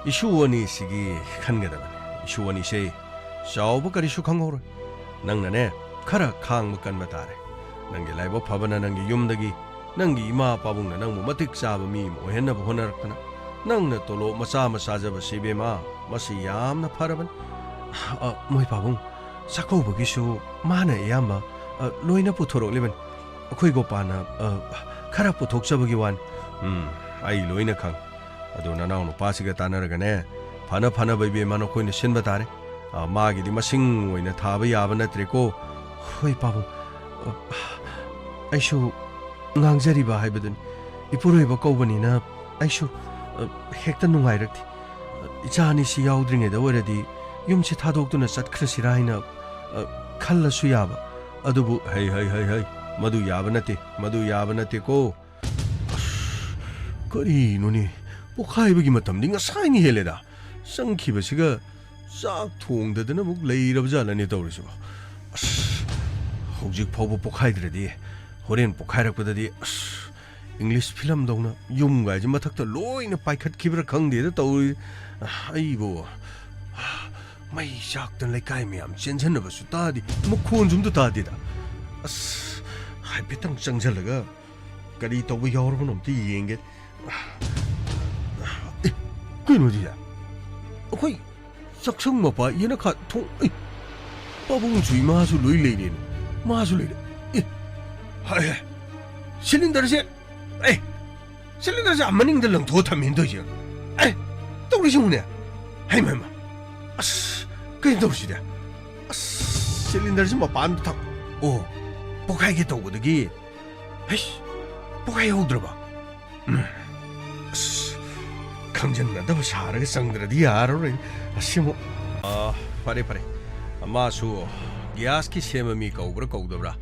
ꯏꯁꯨ ꯑꯅꯤꯁꯤꯒꯤ ꯈꯟꯒꯗꯕꯅꯤ꯫ ꯏꯁꯨ ꯑꯅꯤꯁꯦ ꯆꯥꯎꯕ ꯀꯔꯤꯁꯨ ꯈꯪꯍꯧꯔꯣꯏ꯫ ꯅꯪꯅꯅꯦ, ꯈꯔ ꯈꯥꯡꯕ ꯀꯟꯕ ꯇꯥꯔꯦ꯫ ꯅꯪꯒꯤ ꯂꯥꯏꯕꯛ ꯐꯕꯅ ꯅꯪꯒꯤ ꯌꯨꯝꯗꯒꯤ, ꯅꯪꯒꯤ ꯏꯃꯥ ꯄꯥꯕꯨꯡꯅ ꯅꯪꯕꯨ ꯃꯇꯤꯛ ꯆꯥꯕ ꯃꯤ ꯑꯃ ꯑꯣꯏꯍꯟꯅꯕ ꯍꯣꯠꯅꯔꯛꯇꯅ, ꯅꯪꯅ ꯇꯣꯂꯣꯞ ꯃꯆꯥ ꯑꯃ ꯆꯥꯖꯕꯁꯤ, ꯏꯕꯦꯝꯃ, ꯃꯁꯤ ꯌꯥꯝꯅ ꯐꯔꯕꯅꯤ꯫ ꯑ, ꯃꯣꯏ ꯄꯥꯕꯨꯡ, ꯆꯥꯛꯀꯧꯕꯒꯤꯁꯨ ꯃꯥꯅ ꯑꯌꯥꯝꯕ, ꯑ, ꯂꯣꯏꯅ ꯄꯨꯊꯣꯔꯛꯂꯤꯕꯅꯤ꯫ ꯑꯩꯈꯣꯏ ꯒꯣꯄꯥꯅ, ꯑ, ꯈꯔ ꯄꯨꯊꯣꯛꯆꯕꯒꯤ ꯋꯥꯅꯤ꯫ ꯎꯝ, ꯑꯩ ꯂꯣꯏꯅ ꯈꯪ꯫ ꯑꯗꯨ ꯅꯅꯥꯎ ꯅꯨꯄꯥꯁꯤꯒ ꯇꯥꯟꯅꯔꯒꯅꯦ, ꯐꯅ ꯐꯅꯕ ꯏꯕꯦꯝꯃ ꯅꯈꯣꯏꯅ ꯁꯤꯟꯕ ꯇꯥꯔꯦ꯫ ꯑ, ꯃꯥꯒꯤꯗꯤ ꯃꯁꯤꯡ ꯑꯣꯏꯅ ꯊꯥꯕ ꯌꯥꯕ ꯅꯠꯇ꯭ꯔꯦꯀꯣ꯫ ꯍꯣꯏ ꯄꯥꯕꯨꯡ, ꯑ, ꯑꯩꯁꯨ ꯉꯥꯡꯖꯔꯤꯕ ꯍꯥꯏꯕꯗꯨꯅꯤ꯫ ꯏꯄꯨꯔꯣꯏꯕ ꯀꯧꯕꯅꯤꯅ ꯑꯩꯁꯨ, ꯑ, ꯍꯦꯛꯇ ꯅꯨꯡꯉꯥꯏꯔꯛꯇꯦ꯫ ꯑ, ꯏꯆꯥ ꯑꯅꯤꯁꯤ ꯌꯥꯎꯗ꯭ꯔꯤꯉꯩꯗ ꯑꯣꯏꯔꯗꯤ ꯌꯨꯝꯁꯤ ꯊꯥꯗꯣꯛꯇꯨꯅ ꯆꯠꯈ꯭ꯔꯁꯤꯔꯥ ꯍꯥꯏꯅ, ꯑ, ꯈꯜꯂꯁꯨ ꯌꯥꯕ꯫ ꯑꯗꯨꯕꯨ ꯍꯩ, ꯍꯩ, ꯍꯩ, ꯍꯩ, ꯃꯗꯨ ꯌꯥꯕ ꯅꯠꯇꯦ, ꯃꯗꯨ ꯌꯥꯕ ꯅꯠꯇꯦꯀꯣ꯫ ꯑꯁ, ꯀꯔꯤꯅꯣꯅꯦ? ꯄꯣꯛꯈꯥꯏꯕꯒꯤ ꯃꯇꯝꯗꯤ ꯉꯁꯥꯏꯅ ꯍꯦꯜꯂꯦꯗ꯫ ꯆꯪꯈꯤꯕꯁꯤꯒ ꯆꯥꯛ ꯊꯣꯡꯗꯗꯅ ꯑꯃꯨꯛ ꯂꯩꯔꯕ ꯖꯥꯠꯂꯅꯦ ꯇꯧꯔꯤꯁꯤꯕꯣ꯫ ꯑꯁ, ꯍꯧꯖꯤꯛ ꯐꯥꯎꯕ ꯄꯣꯛꯈꯥꯏꯗ꯭ꯔꯗꯤ ꯍꯣꯔꯦꯟ ꯄꯣꯛꯈꯥꯏꯔꯛꯄꯗꯗꯤ, ꯑꯁ, ꯏꯪꯂꯤꯁ ꯐꯤꯂꯝꯗꯧꯅ ꯌꯨꯝꯒꯥꯏꯁꯦ ꯃꯊꯛꯇ ꯂꯣꯏꯅ ꯄꯥꯏꯈꯠꯈꯤꯕ꯭ꯔꯥ ꯈꯪꯗꯦꯗ ꯇꯧꯔꯤ꯫ ꯑꯩꯕꯨ ꯃꯩ ꯆꯥꯛꯇꯅ ꯂꯩꯀꯥꯏ ꯃꯌꯥꯝ ꯆꯦꯟꯁꯤꯟꯅꯕꯁꯨ ꯇꯥꯗꯦ, ꯃꯈꯣꯟꯁꯨ ꯑꯝꯇ ꯇꯥꯗꯦꯗ꯫ ꯑꯁ, ꯍꯥꯏꯐꯦꯠꯇꯪ ꯆꯪꯁꯤꯜꯂꯒ ꯀꯔꯤ ꯇꯧꯕ ꯌꯥꯎꯔꯕꯅꯣ ꯑꯝꯇ ꯌꯦꯡꯒꯦ꯫ ꯑꯦ, ꯀꯩꯅꯣꯗꯤ? ꯑꯩꯈꯣꯏ ꯆꯥꯛꯁꯪ ꯃꯄꯥ ꯌꯦꯅꯈꯥ ꯊꯣꯡ, ꯑꯦ, ꯄꯥꯕꯨꯡꯁꯨ ꯏꯃꯥꯁꯨ ꯂꯣꯏ ꯂꯩꯔꯦꯅꯦ꯫ ꯃꯥꯁꯨ ꯂꯩꯔꯦ꯫ ꯑꯦ, ꯍꯥꯏ, ꯍꯥꯏ꯫ ꯁꯤꯂꯤꯟꯗꯔꯁꯦ, ꯑꯦ, ꯁꯤꯂꯤꯟꯗꯔꯁꯦ ꯑꯥ ꯃꯅꯤꯡꯗ ꯂꯪꯊꯣꯛꯑ ꯊꯝꯃꯦꯅ ꯇꯧꯔꯤꯁꯦ꯫ ꯑꯦ, ꯇꯧꯔꯤꯁꯤ ꯌꯦꯡꯉꯨꯅꯦ꯫ ꯍꯩꯃ, ꯍꯩꯃ꯫ ꯑꯁ, ꯀꯩꯅꯣ ꯇꯧꯔꯤꯁꯤꯗꯤ? ꯑꯁ, ꯁꯤꯂꯤꯟꯗꯔꯁꯤ ꯃꯄꯥꯟꯗ ꯊꯝ-, ꯑꯣ, ꯄꯣꯈꯥꯏꯒꯦ ꯇꯧꯕꯗꯒꯤ, ꯍꯩꯁ, ꯄꯣꯈꯥꯏꯍꯧꯗ꯭ꯔꯕ? ꯎꯝ꯫ ꯑꯁ, ꯈꯪꯖꯟꯅꯗꯕ ꯁꯥꯔꯒ ꯆꯪꯗ꯭ꯔꯗꯤ ꯌꯥꯔꯔꯣꯏ꯫ ꯑꯁꯤꯃꯨꯛ꯫ ꯑꯥ, ꯐꯔꯦ, ꯐꯔꯦ꯫ ꯃꯥꯁꯨ ꯒ꯭ꯌꯥꯁꯀꯤ ꯁꯦꯝꯕ ꯃꯤ ꯀꯧꯕ꯭ꯔꯥ ꯀꯧꯗꯕ꯭ꯔꯥ?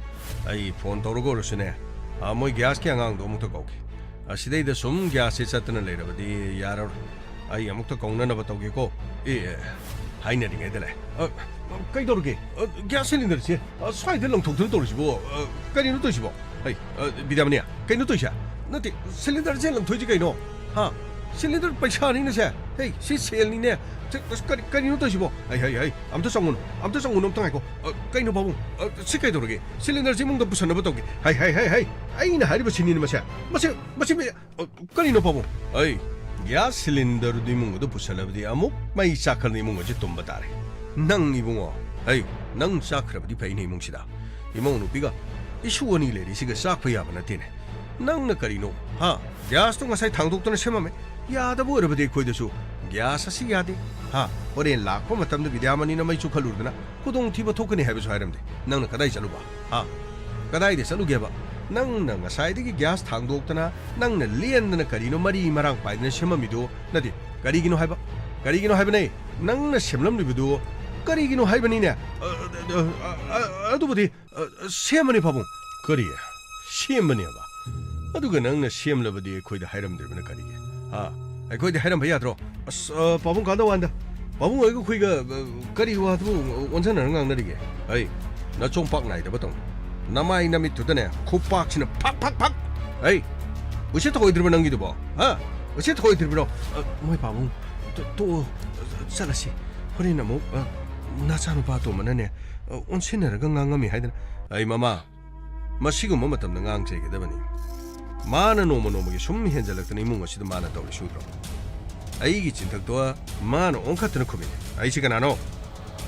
ꯑꯩ ꯐꯣꯟ ꯇꯧꯔꯒ ꯑꯣꯏꯔꯁꯨꯅꯦ꯫ ꯑꯥ, ꯃꯣꯏ ꯒ꯭ꯌꯥꯁꯀꯤ ꯑꯉꯥꯡꯗꯣ ꯑꯃꯨꯛꯇ ꯀꯧꯒꯦ꯫ ꯑꯁꯤꯗꯩꯗ ꯁꯨꯝ ꯒ꯭ꯌꯥꯁꯁꯦ ꯆꯠꯇꯅ ꯂꯩꯔꯕꯗꯤ ꯌꯥꯔꯔꯣꯏ꯫ ꯑꯩ ꯑꯃꯨꯛꯇ ꯀꯧꯅꯅꯕ ꯇꯧꯒꯦꯀꯣ꯫ ꯑꯦ, ꯑꯦ, ꯍꯥꯏꯅꯔꯤꯉꯩꯗ ꯂꯩ꯫ ꯑ, ꯀꯩꯗꯧꯔꯒꯦ? ꯑ, ꯒ꯭ꯌꯥꯁ ꯁꯤꯂꯤꯟꯗꯔꯁꯦ, ꯑ, ꯁ꯭ꯋꯥꯏꯗ ꯂꯪꯊꯣꯛꯇꯅ ꯇꯧꯔꯤꯁꯤꯕꯣ? ꯑ, ꯀꯔꯤꯅꯣ ꯇꯧꯔꯤꯁꯤꯕꯣ? ꯍꯩ, ꯑ, ꯕꯤꯗ꯭ꯌꯥꯃꯅꯤ, ꯀꯩꯅꯣ ꯇꯧꯔꯤꯁꯦ? ꯅꯠꯇꯦ, ꯁꯤꯂꯤꯟꯗꯔꯁꯦ ꯂꯪꯊꯣꯛꯏꯁꯦ ꯀꯩꯅꯣ? ꯍꯥ? ꯁꯤꯂꯤꯟꯗꯔ ꯄꯩꯁꯥꯅꯤꯅꯁꯦ꯫ ꯍꯦ, ꯁꯤ ꯁꯦꯜꯅꯤꯅꯦ꯫ ꯁꯤ, ꯑꯁ, ꯀꯔꯤ, ꯀꯔꯤꯅꯣ ꯇꯧꯔꯤꯁꯤꯕꯣ? ꯍꯩ, ꯍꯩ, ꯍꯩ, ꯑꯝꯇ ꯆꯪꯉꯨꯅꯨ, ꯑꯝꯇ ꯆꯪꯉꯨꯅꯨ, ꯑꯝꯇ ꯉꯥꯏꯈꯣ꯫ ꯑ, ꯀꯩꯅꯣ ꯄꯥꯕꯨꯡ? ꯑ, ꯁꯤ ꯀꯩꯗꯧꯔꯒꯦ? ꯁꯤꯂꯤꯟꯗꯔꯁꯤ ꯏꯃꯨꯡꯗ ꯄꯨꯁꯟꯅꯕ ꯇꯧꯒꯦ꯫ ꯍꯩ, ꯍꯩ, ꯍꯩ, ꯍꯩ, ꯑꯩꯅ ꯍꯥꯏꯔꯤꯕꯁꯤꯅꯤꯅꯦ ꯃꯁꯦ꯫ ꯃꯁꯤ, ꯃꯁꯤ ꯃꯤ, ꯑ, ꯀꯔꯤꯅꯣ ꯄꯥꯕꯨꯡ? ꯑꯩ, ꯒ꯭ꯌꯥꯁ ꯁꯤꯂꯤꯟꯗꯔꯗꯨ ꯏꯃꯨꯡ ꯑꯗꯨ ꯄꯨꯁꯜꯂꯕꯗꯤ ꯑꯃꯨꯛ ꯃꯩ ꯆꯥꯛꯈꯠꯂꯅ ꯏꯃꯨꯡ ꯑꯁꯤ ꯇꯨꯝꯕ ꯇꯥꯔꯦ꯫ ꯅꯪ ꯏꯕꯨꯡꯉꯣ, ꯑꯩ, ꯅꯪ ꯆꯥꯛꯈ꯭ꯔꯕꯗꯤ ꯐꯩꯅꯦ ꯏꯃꯨꯡꯁꯤꯗ꯫ ꯏꯃꯧ ꯅꯨꯄꯤꯒ ꯏꯁꯨ ꯑꯅꯤ ꯂꯩꯔꯤꯁꯤꯒ ꯆꯥꯛꯄ ꯌꯥꯕ ꯅꯠꯇꯦꯅꯦ꯫ ꯅꯪꯅ ꯀꯔꯤꯅꯣ? ꯍꯥ? ꯒ꯭ꯌꯥꯁꯇꯣ ꯉꯁꯥꯏ ꯊꯥꯡꯗꯣꯛꯇꯅ ꯁꯦꯝꯃꯝꯃꯦ꯫ ꯌꯥꯗꯕ ꯑꯣꯏꯔꯕꯗꯤ ꯑꯩꯈꯣꯏꯗꯁꯨ ꯒ꯭ꯌꯥꯁ ꯑꯁꯤ ꯌꯥꯗꯦ꯫ ꯍꯥ? ꯍꯣꯔꯦꯟ ꯂꯥꯛꯄ ꯃꯇꯝꯗ ꯕꯤꯗ꯭ꯌꯥꯃꯅꯤꯅ ꯃꯩ ꯆꯨꯈꯠꯂꯨꯗꯅ ꯈꯨꯗꯣꯡꯊꯤꯕ ꯊꯣꯛꯀꯅꯤ ꯍꯥꯏꯕꯁꯨ ꯍꯥꯏꯔꯝꯗꯦ꯫ ꯅꯪꯅ ꯀꯗꯥꯏ ꯆꯠꯂꯨꯕ? ꯍꯥ? ꯀꯗꯥꯏꯗ ꯆꯠꯂꯨꯒꯦꯕ? ꯅꯪꯅ ꯉꯁꯥꯏꯗꯒꯤ ꯒ꯭ꯌꯥꯁ ꯊꯥꯡꯗꯣꯛꯇꯅ, ꯅꯪꯅ ꯂꯦꯟꯗꯅ ꯀꯔꯤꯅꯣ ꯃꯔꯤ ꯃꯔꯥꯡ ꯄꯥꯏꯗꯅ ꯁꯦꯝꯃꯝꯃꯤꯗꯨ? ꯅꯠꯇꯦ, ꯀꯔꯤꯒꯤꯅꯣ ꯍꯥꯏꯕ? ꯀꯔꯤꯒꯤꯅꯣ ꯍꯥꯏꯕꯅꯦ? ꯅꯪꯅ ꯁꯦꯝꯂꯝꯂꯤꯕꯗꯨ ꯀꯔꯤꯒꯤꯅꯣ ꯍꯥꯏꯕꯅꯤꯅꯦ? ꯑ, ꯑ, ꯑ, ꯑ, ꯑꯗꯨꯕꯨꯗꯤ, ꯑ, ꯁꯦꯝꯕꯅꯤ ꯄꯥꯕꯨꯡ꯫ ꯀꯔꯤ? ꯁꯦꯝꯕꯅꯦꯕ? ꯑꯗꯨꯒ ꯅꯪꯅ ꯁꯦꯝꯂꯕꯗꯤ ꯑꯩꯈꯣꯏꯗ ꯍꯥꯏꯔꯝꯗ꯭ꯔꯤꯕꯅ ꯀꯔꯤꯒꯤ? ꯍꯥ? ꯑꯩꯈꯣꯏꯗ ꯍꯥꯏꯔꯝꯕ ꯌꯥꯗ꯭ꯔꯣ? ꯑꯁ, ꯑ, ꯄꯥꯕꯨꯡ ꯀꯥꯟꯗ ꯋꯥꯟꯗ꯫ ꯄꯥꯕꯨꯡ ꯍꯣꯏꯒ ꯑꯩꯈꯣꯏꯒ, ꯑ, ꯀꯔꯤ ꯋꯥꯗꯨꯕꯨ ꯑꯣꯟꯁꯟꯅꯔ ꯉꯥꯡꯅꯔꯤꯒꯦ? ꯑꯩ, ꯅꯆꯣꯡꯄꯥꯛ ꯅꯥꯏꯗꯕ ꯇꯧꯅꯨ꯫ ꯅꯃꯥꯏ ꯅꯃꯤꯠꯇꯨꯗꯅꯦ, ꯈꯨꯄꯥꯛꯁꯤꯅ ꯐꯛ, ꯐꯛ, ꯐꯛ! ꯑꯩ, ꯎꯁꯤꯠ ꯊꯑꯣꯏꯗ꯭ꯔꯤꯕ ꯅꯪꯒꯤꯗꯨꯕꯣ? ꯍꯥ? ꯎꯁꯤꯠ ꯊꯑꯣꯏꯗ꯭ꯔꯤꯕ꯭ꯔꯣ? ꯑ, ꯃꯣꯏ ꯄꯥꯕꯨꯡ, ꯇꯣ-, ꯇꯣꯛꯑꯣ, ꯆꯠꯂꯁꯤ꯫ ꯍꯣꯔꯦꯟ ꯑꯃꯨꯛ, ꯑ, ꯅꯆꯥꯅꯨꯄꯥ ꯑꯇꯣꯝꯕꯅꯅꯦ, ꯑ, ꯑꯣꯟꯁꯤꯟꯅꯔꯒ ꯉꯥꯡꯉꯝꯃꯤ ꯍꯥꯏꯗꯅ꯫ ꯑꯩ ꯃꯃꯥ, ꯃꯁꯤꯒꯨꯝꯕ ꯃꯇꯝꯗ ꯉꯥꯡ ꯆꯩꯒꯗꯕꯅꯤ꯫ ꯃꯥꯅ ꯅꯣꯡꯃ ꯅꯣꯡꯃꯒꯤ ꯁꯨꯝ ꯍꯦꯟꯖꯜꯂꯛꯇꯅ ꯏꯃꯨꯡ ꯑꯁꯤꯗ ꯃꯥꯅ ꯇꯧꯔꯤꯁꯤ ꯎꯗ꯭ꯔꯣ? ꯑꯩꯒꯤ ꯆꯤꯟꯊꯛꯇꯣ ꯃꯥꯅ ꯑꯣꯟꯈꯠꯇꯅ ꯈꯨꯝꯃꯤꯅꯦ꯫ ꯑꯩꯁꯤ ꯀꯅꯥꯅꯣ?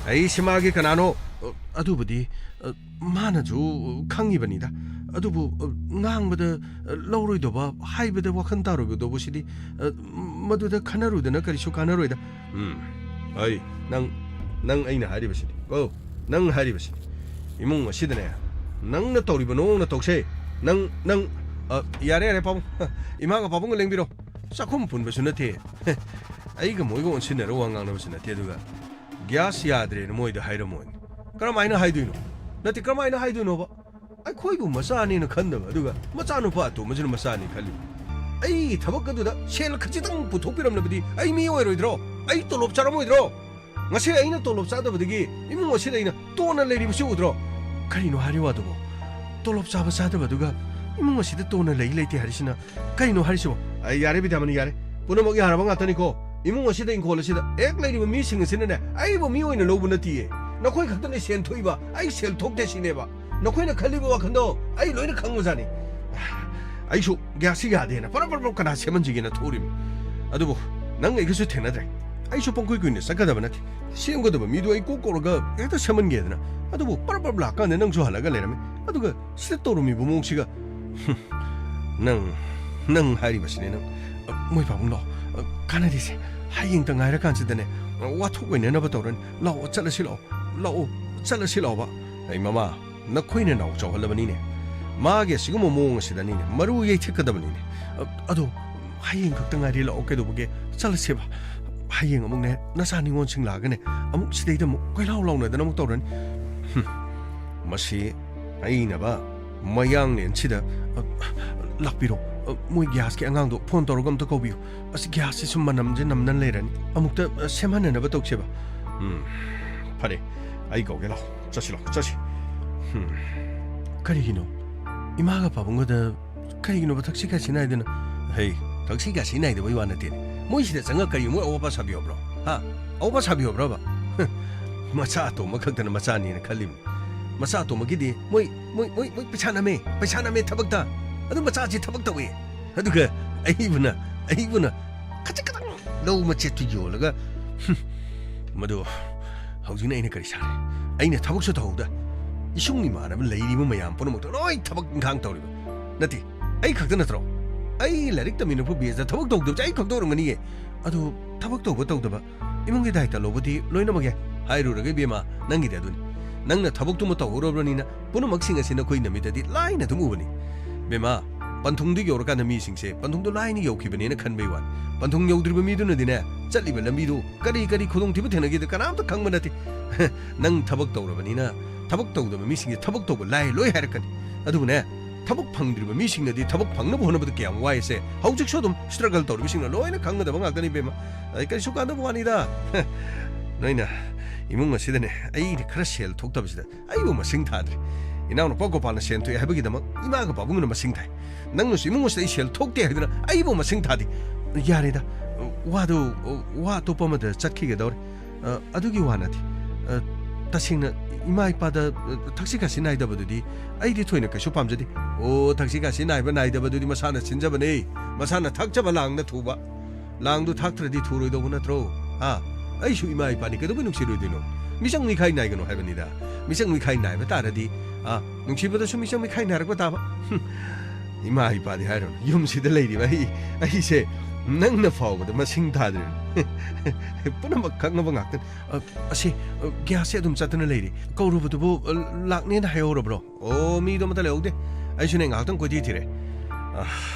ꯑꯩꯁꯤ ꯃꯥꯒꯤ ꯀꯅꯥꯅꯣ? ꯑ, ꯑꯗꯨꯕꯨꯗꯤ, ꯑ, ꯃꯥꯅꯁꯨ ꯈꯪꯉꯤꯕꯅꯤꯗ꯫ ꯑꯗꯨꯕꯨ, ꯑ, ꯉꯥꯡꯕꯗ, ꯑ, ꯂꯧꯔꯣꯏꯗꯧꯕ, ꯍꯥꯏꯕꯗ ꯋꯥꯈꯜ ꯇꯥꯔꯣꯏꯗꯧꯕ ꯁꯤꯗꯤ, ꯑ, ꯃꯗꯨꯗ ꯈꯟꯅꯔꯨꯗꯅ ꯀꯔꯤꯁꯨ ꯀꯥꯟꯅꯔꯣꯏꯗ꯫ ꯎꯝ, ꯑꯩ, ꯅꯪ, ꯅꯪ ꯑꯩꯅ ꯍꯥꯏꯔꯤꯕꯁꯤꯅꯤ꯫ ꯑꯣ, ꯅꯪ ꯍꯥꯏꯔꯤꯕꯁꯤꯅꯤ꯫ ꯏꯃꯨꯡ ꯑꯁꯤꯗꯅꯦ, ꯅꯪꯅ ꯇꯧꯔꯤꯕ ꯅꯑꯣꯡ ꯅꯇꯧꯁꯦ, ꯅꯪ, ꯅꯪ, ꯑ, ꯌꯥꯔꯦ, ꯌꯥꯔꯦ, ꯄꯥꯕꯨꯡ꯫ ꯏꯃꯥꯒ ꯄꯥꯕꯨꯡꯒ ꯂꯦꯡꯕꯤꯔꯣ꯫ ꯆꯥꯛꯈꯨꯝ ꯄꯨꯟꯕꯁꯨ ꯅꯠꯇꯦ꯫ ꯑꯩꯒ ꯃꯣꯏꯒ ꯑꯣꯟꯁꯤꯟꯅꯔ ꯋꯥ ꯉꯥꯡꯅꯕꯁꯨ ꯅꯠꯇꯦ, ꯑꯗꯨꯒ ꯒ꯭ꯌꯥꯁ ꯌꯥꯗ꯭ꯔꯦꯅ ꯃꯣꯏꯗ ꯍꯥꯏꯔꯝꯃꯣꯏꯅꯦ꯫ ꯀꯔꯝꯍꯥꯏꯅ ꯍꯥꯏꯗꯣꯏꯅꯣ? ꯅꯠꯇꯦ, ꯀꯔꯝꯍꯥꯏꯅ ꯍꯥꯏꯗꯣꯏꯅꯣꯕ? ꯑꯩꯈꯣꯏꯕꯨ ꯃꯆꯥꯅꯦꯅ ꯈꯟꯗꯕ, ꯑꯗꯨꯒ ꯃꯆꯥꯅꯨꯄꯥ ꯑꯇꯣꯝꯕꯁꯤꯅ ꯃꯆꯥꯅꯤ ꯈꯜꯂꯤ꯫ ꯑꯩꯒꯤ ꯊꯕꯛ ꯑꯗꯨꯗ ꯁꯦꯜ ꯈꯖꯤꯛꯇꯪ ꯄꯨꯊꯣꯛꯄꯤꯔꯝꯂꯕꯗꯤ ꯑꯩ ꯃꯤ ꯑꯣꯏꯔꯣꯏꯗ꯭ꯔꯣ? ꯑꯩ ꯇꯣꯂꯣꯞ ꯆꯥꯔꯝꯃꯣꯏꯗ꯭ꯔꯣ? ꯉꯁꯤ ꯑꯩꯅ ꯇꯣꯂꯣꯞ ꯆꯥꯗꯕꯗꯒꯤ ꯏꯃꯨꯡ ꯑꯁꯤꯗ ꯑꯩꯅ ꯇꯣꯟꯅ ꯂꯩꯔꯤꯕꯁꯤ ꯎꯗ꯭ꯔꯣ? ꯀꯔꯤꯅꯣ ꯍꯥꯏꯔꯤ ꯋꯥꯗꯨꯕꯣ? ꯇꯣꯂꯣꯞ ꯆꯥꯕ ꯆꯥꯗꯕ ꯑꯗꯨꯒ ꯏꯃꯨꯡ ꯑꯁꯤꯗ ꯇꯣꯟꯅ ꯂꯩ ꯂꯩꯇꯦ ꯍꯥꯏꯔꯤꯁꯤꯅ ꯀꯔꯤꯅꯣ ꯍꯥꯏꯔꯤꯁꯤꯕꯣ? ꯑꯩ ꯌꯥꯔꯦ ꯕꯤꯗ꯭ꯌꯥꯃꯅꯤ, ꯌꯥꯔꯦ꯫ ꯄꯨꯝꯅꯃꯛ ꯌꯥꯔꯕ ꯉꯥꯛꯇꯅꯤꯀꯣ꯫ ꯏꯃꯨꯡ ꯑꯁꯤꯗ, ꯏꯪꯈꯣꯜ ꯑꯁꯤꯗ ꯍꯦꯛ ꯂꯩꯔꯤꯕ ꯃꯤꯁꯤꯡ ꯑꯁꯤꯅꯅꯦ, ꯑꯩꯕꯨ ꯃꯤ ꯑꯣꯏꯅ ꯂꯧꯕ ꯅꯠꯇꯤꯌꯦ꯫ ꯅꯈꯣꯏ ꯈꯛꯇꯅꯦ ꯁꯦꯟ ꯊꯣꯛꯏꯕ, ꯑꯩ ꯁꯦꯜ ꯊꯣꯛꯇꯦ ꯁꯤꯅꯦꯕ꯫ ꯅꯈꯣꯏꯅ ꯈꯜꯂꯤꯕ ꯋꯥꯈꯜꯗꯣ ꯑꯩ ꯂꯣꯏꯅ ꯈꯪꯕꯖꯥꯠꯅꯤ꯫ ꯑꯩꯁꯨ ꯒ꯭ꯌꯥꯁꯁꯤ ꯌꯥꯗꯦꯅ ꯄꯔꯞ ꯄꯔꯞ ꯄꯔꯞ ꯀꯅꯥ ꯁꯦꯝꯍꯟꯁꯤꯒꯦꯅ ꯊꯣꯛꯎꯔꯤꯕꯅꯤ꯫ ꯑꯗꯨꯕꯨ ꯅꯪ ꯑꯩꯒꯁꯨ ꯊꯦꯡꯅꯗ꯭ꯔꯦ꯫ ꯑꯩꯁꯨ ꯄꯪꯀꯨꯏ ꯀꯨꯏꯅ ꯆꯠꯀꯗꯕ ꯅꯠꯇꯦ꯫ ꯁꯦꯝꯒꯗꯕ ꯃꯤꯗꯨ ꯑꯩ ꯀꯣꯛ ꯀꯧꯔꯒ ꯍꯦꯛꯇ ꯁꯦꯝꯍꯟꯒꯦꯗꯅ꯫ ꯑꯗꯨꯕꯨ ꯄꯔꯞ ꯄꯔꯞ ꯂꯥꯛꯀꯥꯟꯗ ꯅꯪꯁꯨ ꯍꯜꯂꯒ ꯂꯩꯔꯝꯃꯤ꯫ ꯑꯗꯨꯒ ꯁꯤꯗ ꯇꯧꯔꯝꯃꯤꯕ ꯃꯑꯣꯡꯁꯤꯒ꯫ ꯍꯨꯝ, ꯅꯪ, ꯅꯪ ꯍꯥꯏꯔꯤꯕꯁꯤꯅꯦ ꯅꯪ꯫ ꯑ, ꯃꯣꯏ ꯄꯥꯕꯨꯡꯗꯣ, ꯑ, ꯀꯥꯟꯅꯗꯦꯁꯦ꯫ ꯍꯌꯦꯡꯇ ꯉꯥꯏꯔꯀꯥꯟꯁꯤꯗꯅꯦ, ꯑ, ꯋꯥꯊꯣꯛ ꯑꯣꯏꯅꯅꯕ ꯇꯧꯔꯅꯤ꯫ ꯂꯥꯛꯑꯣ, ꯆꯠꯂꯁꯤ ꯂꯥꯛꯑꯣ꯫ ꯂꯥꯛꯑꯣ, ꯆꯠꯂꯁꯤ ꯂꯥꯛꯑꯣꯕ꯫ ꯑꯩ ꯃꯃꯥ, ꯅꯈꯣꯏꯅ ꯅꯥꯎ ꯆꯥꯎꯍꯜꯂꯕꯅꯤꯅꯦ꯫ ꯃꯥꯒꯤ ꯑꯁꯤꯒꯨꯝꯕ ꯃꯑꯣꯡ ꯑꯁꯤꯗꯅꯤꯅꯦ ꯃꯔꯨ ꯌꯩꯊꯦꯛꯀꯗꯕꯅꯤꯅꯦ꯫ ꯑ, ꯑꯗꯣ ꯍꯌꯦꯡ ꯈꯛꯇ ꯉꯥꯏꯔꯦ, ꯂꯥꯛꯑꯣ, ꯀꯩꯗꯧꯕꯒꯦ? ꯆꯠꯂꯁꯦꯕ꯫ ꯍꯌꯦꯡ ꯑꯃꯨꯛꯅꯦ ꯅꯆꯥ ꯅꯤꯉꯣꯜꯁꯤꯡ ꯂꯥꯛꯑꯒꯅꯦ ꯑꯃꯨꯛ ꯁꯤꯗꯩꯗ ꯑꯃꯨꯛ ꯀꯣꯏꯂꯥꯎ ꯂꯥꯎꯅꯗꯅ ꯑꯃꯨꯛ ꯇꯧꯔꯅꯤ꯫ ꯍꯨꯝ, ꯃꯁꯤ ꯑꯩꯅꯕ ꯃꯌꯥꯡꯂꯦꯟꯁꯤꯗ, ꯑ, ꯂꯥꯛꯄꯤꯔꯣ꯫ ꯑ, ꯃꯣꯏ ꯒ꯭ꯌꯥꯁꯀꯤ ꯑꯉꯥꯡꯗꯣ ꯐꯣꯟ ꯇꯧꯔꯒ ꯑꯝꯇ ꯀꯧꯕꯤꯌꯨ꯫ ꯑꯁ, ꯒ꯭ꯌꯥꯁꯁꯤ ꯁꯨꯝ ꯃꯅꯝꯁꯦ ꯅꯝꯅ ꯂꯩꯔꯅꯤ꯫ ꯑꯃꯨꯛꯇ, ꯑ, ꯁꯦꯝꯍꯟꯅꯅꯕ ꯇꯧꯁꯦꯕ꯫ ꯎꯝ, ꯐꯔꯦ, ꯑꯩ ꯀꯧꯒꯦ, ꯂꯥꯛꯑꯣ꯫ ꯆꯠꯁꯤ, ꯂꯥꯛꯑꯣ, ꯆꯠꯁꯤ꯫ ꯎꯝ꯫ ꯀꯔꯤꯒꯤꯅꯣ? ꯏꯃꯥꯒ ꯄꯥꯕꯨꯡꯒꯗ ꯀꯔꯤꯒꯤꯅꯣꯕ ꯊꯛꯁꯤ ꯈꯥꯁꯤ ꯅꯥꯏꯗꯅ? ꯍꯩ, ꯊꯛꯁꯤ ꯈꯥꯁꯤ ꯅꯥꯏꯗꯕꯩ ꯋꯥ ꯅꯠꯇꯦꯅꯦ꯫ ꯃꯣꯏꯁꯤꯗ ꯆꯪꯉ ꯀꯔꯤ ꯃꯣꯏ ꯑꯋꯥꯠ ꯑꯄꯥ ꯁꯥꯕꯤꯌꯣꯕ꯭ꯔꯣ? ꯍꯥ? ꯑꯋꯥꯠ ꯑꯄꯥ ꯁꯥꯕꯤꯌꯣꯕ꯭ꯔꯕ? ꯃꯆꯥ ꯑꯇꯣꯝꯕ ꯈꯛꯇꯅ ꯃꯆꯥꯅꯦꯅ ꯈꯜꯂꯤꯕꯅꯤ꯫ ꯃꯆꯥ ꯑꯇꯣꯝꯕꯒꯤꯗꯤ ꯃꯣꯏ, ꯃꯣꯏ, ꯃꯣꯏ, ꯃꯣꯏ ꯄꯩꯁꯥ ꯅꯝꯃꯦ, ꯄꯩꯁꯥ ꯅꯝꯃꯦ ꯊꯕꯛꯇ꯫ ꯑꯗꯨ ꯃꯆꯥꯁꯤ ꯊꯕꯛ ꯇꯧꯋꯦ꯫ ꯑꯗꯨꯒ ꯑꯩꯕꯨꯅ, ꯑꯩꯕꯨꯅ ꯈꯖꯤꯛ ꯈꯛꯇꯪ ꯂꯧ ꯃꯆꯦꯠꯇꯨ ꯌꯣꯜꯂꯒ, ꯍꯨꯝ, ꯃꯗꯨ ꯍꯧꯖꯤꯛꯅ ꯑꯩꯅ ꯀꯔꯤ ꯁꯥꯔꯦ? ꯑꯩꯅ ꯊꯕꯛꯁꯨ ꯇꯧꯍꯧꯗ, ꯏꯁꯨꯡ ꯏꯃꯥꯟꯅꯕ ꯂꯩꯔꯤꯕ ꯃꯌꯥꯝ ꯄꯨꯝꯅꯃꯛꯇ ꯂꯣꯏ ꯊꯕꯛ ꯏꯪꯈꯥꯡ ꯇꯧꯔꯤꯕ꯫ ꯅꯠꯇꯦ, ꯑꯩ ꯈꯛꯇ ꯅꯠꯇ꯭ꯔꯣ? ꯑꯩ ꯂꯥꯏꯔꯤꯛ ꯇꯝꯃꯤꯟꯅꯔꯛꯄ ꯕꯦꯁꯇ ꯊꯕꯛ ꯇꯧꯗꯕꯁꯦ ꯑꯩ ꯈꯛꯇ ꯑꯣꯏꯔꯝꯒꯅꯤꯌꯦ꯫ ꯑꯗꯨ ꯊꯕꯛ ꯇꯧꯕ ꯇꯧꯗꯕ, ꯏꯃꯨꯡꯒꯤ ꯗꯥꯏꯇ ꯂꯧꯕꯗꯤ ꯂꯣꯏꯅꯃꯛ ꯌꯥꯏ꯫ ꯍꯥꯏꯔꯨꯔꯒ ꯏꯕꯦꯝꯃ, ꯅꯪꯒꯤꯗꯤ ꯑꯗꯨꯅꯤ꯫ ꯅꯪꯅ ꯊꯕꯛꯇꯨꯃ ꯇꯧꯍꯧꯔꯕꯅꯤꯅ ꯄꯨꯝꯅꯃꯛꯁꯤꯡ ꯑꯁꯤ ꯅꯈꯣꯏ ꯅꯃꯤꯠꯇꯗꯤ ꯂꯥꯏꯅ ꯑꯗꯨꯝ ꯎꯕꯅꯤ꯫ ꯏꯕꯦꯝꯃ, ꯄꯟꯊꯨꯡꯗꯨ ꯌꯧꯔꯀꯥꯟꯗ ꯃꯤꯁꯤꯡꯁꯦ ꯄꯟꯊꯨꯡꯗꯨ ꯂꯥꯏꯅ ꯌꯧꯈꯤꯕꯅꯦꯅ ꯈꯟꯕꯩ ꯋꯥꯅꯤ꯫ ꯄꯟꯊꯨꯡ ꯌꯧꯗ꯭ꯔꯤꯕ ꯃꯤꯗꯨꯅꯗꯤꯅꯦ, ꯆꯠꯂꯤꯕ ꯂꯝꯕꯤꯗꯨ ꯀꯔꯤ ꯀꯔꯤ ꯈꯨꯗꯣꯡꯊꯤꯕ ꯊꯦꯡꯅꯒꯦꯗ ꯀꯅꯥꯝꯇ ꯈꯪꯕ ꯅꯠꯇꯦ꯫ ꯅꯪ ꯊꯕꯛ ꯇꯧꯔꯕꯅꯤꯅ ꯊꯕꯛ ꯇꯧꯗꯕ ꯃꯤꯁꯤꯡꯁꯦ ꯊꯕꯛ ꯇꯧꯕ ꯂꯥꯏ ꯂꯣꯏ ꯍꯥꯏꯔꯛꯀꯅꯤ꯫ ꯑꯗꯨꯕꯨꯅꯦ, ꯊꯕꯛ ꯐꯪꯗ꯭ꯔꯤꯕ ꯃꯤꯁꯤꯡꯅꯗꯤ ꯊꯕꯛ ꯐꯪꯅꯕ ꯍꯣꯠꯅꯕꯗ ꯀꯌꯥꯝ ꯋꯥꯏꯁꯦ ꯍꯧꯖꯤꯛꯁꯨ ꯑꯗꯨꯝ ꯁ꯭ꯇ꯭ꯔꯒꯜ ꯇꯧꯔꯤꯕꯁꯤꯡꯅ ꯂꯣꯏꯅ ꯈꯪꯒꯗꯕ ꯉꯥꯛꯇꯅꯤ, ꯏꯕꯦꯝꯃ꯫ ꯑꯩ ꯀꯔꯤꯁꯨ ꯀꯥꯟꯅꯕ ꯋꯥꯅꯤꯗ꯫ ꯅꯣꯏꯅ ꯏꯃꯨꯡ ꯑꯁꯤꯗꯅꯦ ꯑꯩꯅ ꯈꯔ ꯁꯦꯜ ꯊꯣꯛꯇꯕꯁꯤꯗ ꯑꯩꯕꯨ ꯃꯁꯤꯡ ꯊꯥꯗ꯭ꯔꯤ꯫ ꯏꯅꯥꯎꯅꯨꯄꯥ ꯒꯣꯄꯥꯜꯅ ꯁꯦꯟ ꯊꯣꯛꯑꯦ ꯍꯥꯏꯕꯒꯤꯗꯃꯛ ꯏꯃꯥꯒ ꯄꯥꯕꯨꯡꯒꯅ ꯃꯁꯤꯡ ꯊꯥꯏ꯫ ꯅꯪꯅꯁꯨ ꯏꯃꯨꯡ ꯑꯁꯤꯗ ꯑꯩ ꯁꯦꯜ ꯊꯣꯛꯇꯦ ꯍꯥꯏꯗꯨꯅ ꯑꯩꯕꯨ ꯃꯁꯤꯡ ꯊꯥꯗꯦ꯫ ꯌꯥꯔꯦꯗ, ꯋꯥꯗꯨ, ꯋꯥ ꯑꯇꯣꯞꯄ ꯑꯃꯗ ꯆꯠꯈꯤꯒꯗꯧꯔꯦ꯫ ꯑ, ꯑꯗꯨꯒꯤ ꯋꯥ ꯅꯠꯇꯦ꯫ ꯑ, ꯇꯁꯦꯡꯅ ꯏꯃꯥ ꯏꯄꯥꯗ, ꯑ, ꯊꯛꯁꯤ ꯈꯥꯁꯤ ꯅꯥꯏꯗꯕꯗꯨꯗꯤ ꯑꯩꯗꯤ ꯊꯣꯏꯅ ꯀꯩꯁꯨ ꯄꯥꯝꯖꯗꯦ꯫ ꯑꯣ, ꯊꯛꯁꯤ ꯈꯥꯁꯤ ꯅꯥꯏꯕ ꯅꯥꯏꯗꯕꯗꯨꯗꯤ ꯃꯁꯥꯅ ꯁꯤꯟꯖꯕꯅꯦ꯫ ꯃꯁꯥꯅ ꯊꯛꯆꯕ ꯂꯥꯡꯗ ꯊꯨꯕ꯫ ꯂꯥꯡꯗꯨ ꯊꯥꯛꯇ꯭ꯔꯗꯤ ꯊꯨꯔꯣꯏꯗꯧꯕ ꯅꯠꯇ꯭ꯔꯣ? ꯍꯥ? ꯑꯩꯁꯨ ꯏꯃꯥ ꯏꯄꯥꯅꯤ, ꯀꯩꯗꯧꯕꯩ ꯅꯨꯡꯁꯤꯔꯣꯏꯗꯣꯏꯅꯣ? ꯃꯤꯆꯪ ꯃꯤꯈꯥꯏ ꯅꯥꯏꯒꯅꯨ ꯍꯥꯏꯕꯅꯤꯗ꯫ ꯃꯤꯆꯪ ꯃꯤꯈꯥꯏ ꯅꯥꯏꯕ ꯇꯥꯔꯗꯤ, ꯑ, ꯅꯨꯡꯁꯤꯕꯗꯁꯨ ꯃꯤꯆꯪ ꯃꯤꯈꯥꯏ ꯅꯥꯏꯔꯛꯄ ꯇꯥꯕ꯫ ꯍꯨꯝ, ꯏꯃꯥ ꯏꯄꯥꯗꯤ ꯍꯥꯏꯔꯨꯅꯨ꯫ ꯌꯨꯝꯁꯤꯗ ꯂꯩꯔꯤꯕ ꯑꯩ, ꯑꯩꯁꯦ ꯅꯪꯅ ꯐꯥꯎꯕꯗ ꯃꯁꯤꯡ ꯊꯥꯗ꯭ꯔꯦ꯫ ꯄꯨꯝꯅꯃꯛ ꯈꯪꯉꯕ ꯉꯥꯛꯇꯅꯤ꯫ ꯑ, ꯑꯁꯤ, ꯑ, ꯒ꯭ꯌꯥꯁꯁꯦ ꯑꯗꯨꯝ ꯆꯠꯇꯅ ꯂꯩꯔꯤ꯫ ꯀꯧꯔꯨꯕꯗꯨꯕꯨ, ꯑ, ꯂꯥꯛꯅꯦꯅ ꯍꯥꯏꯍꯧꯔꯕ꯭ꯔꯣ? ꯑꯣ, ꯃꯤꯗꯣ ꯑꯃꯠꯇ ꯂꯩꯍꯧꯗꯦ꯫ ꯑꯩꯁꯨꯅꯦ ꯉꯥꯏꯍꯥꯛꯇꯪ ꯀꯣꯏꯊꯤ ꯊꯤꯔꯦ꯫ ꯑ,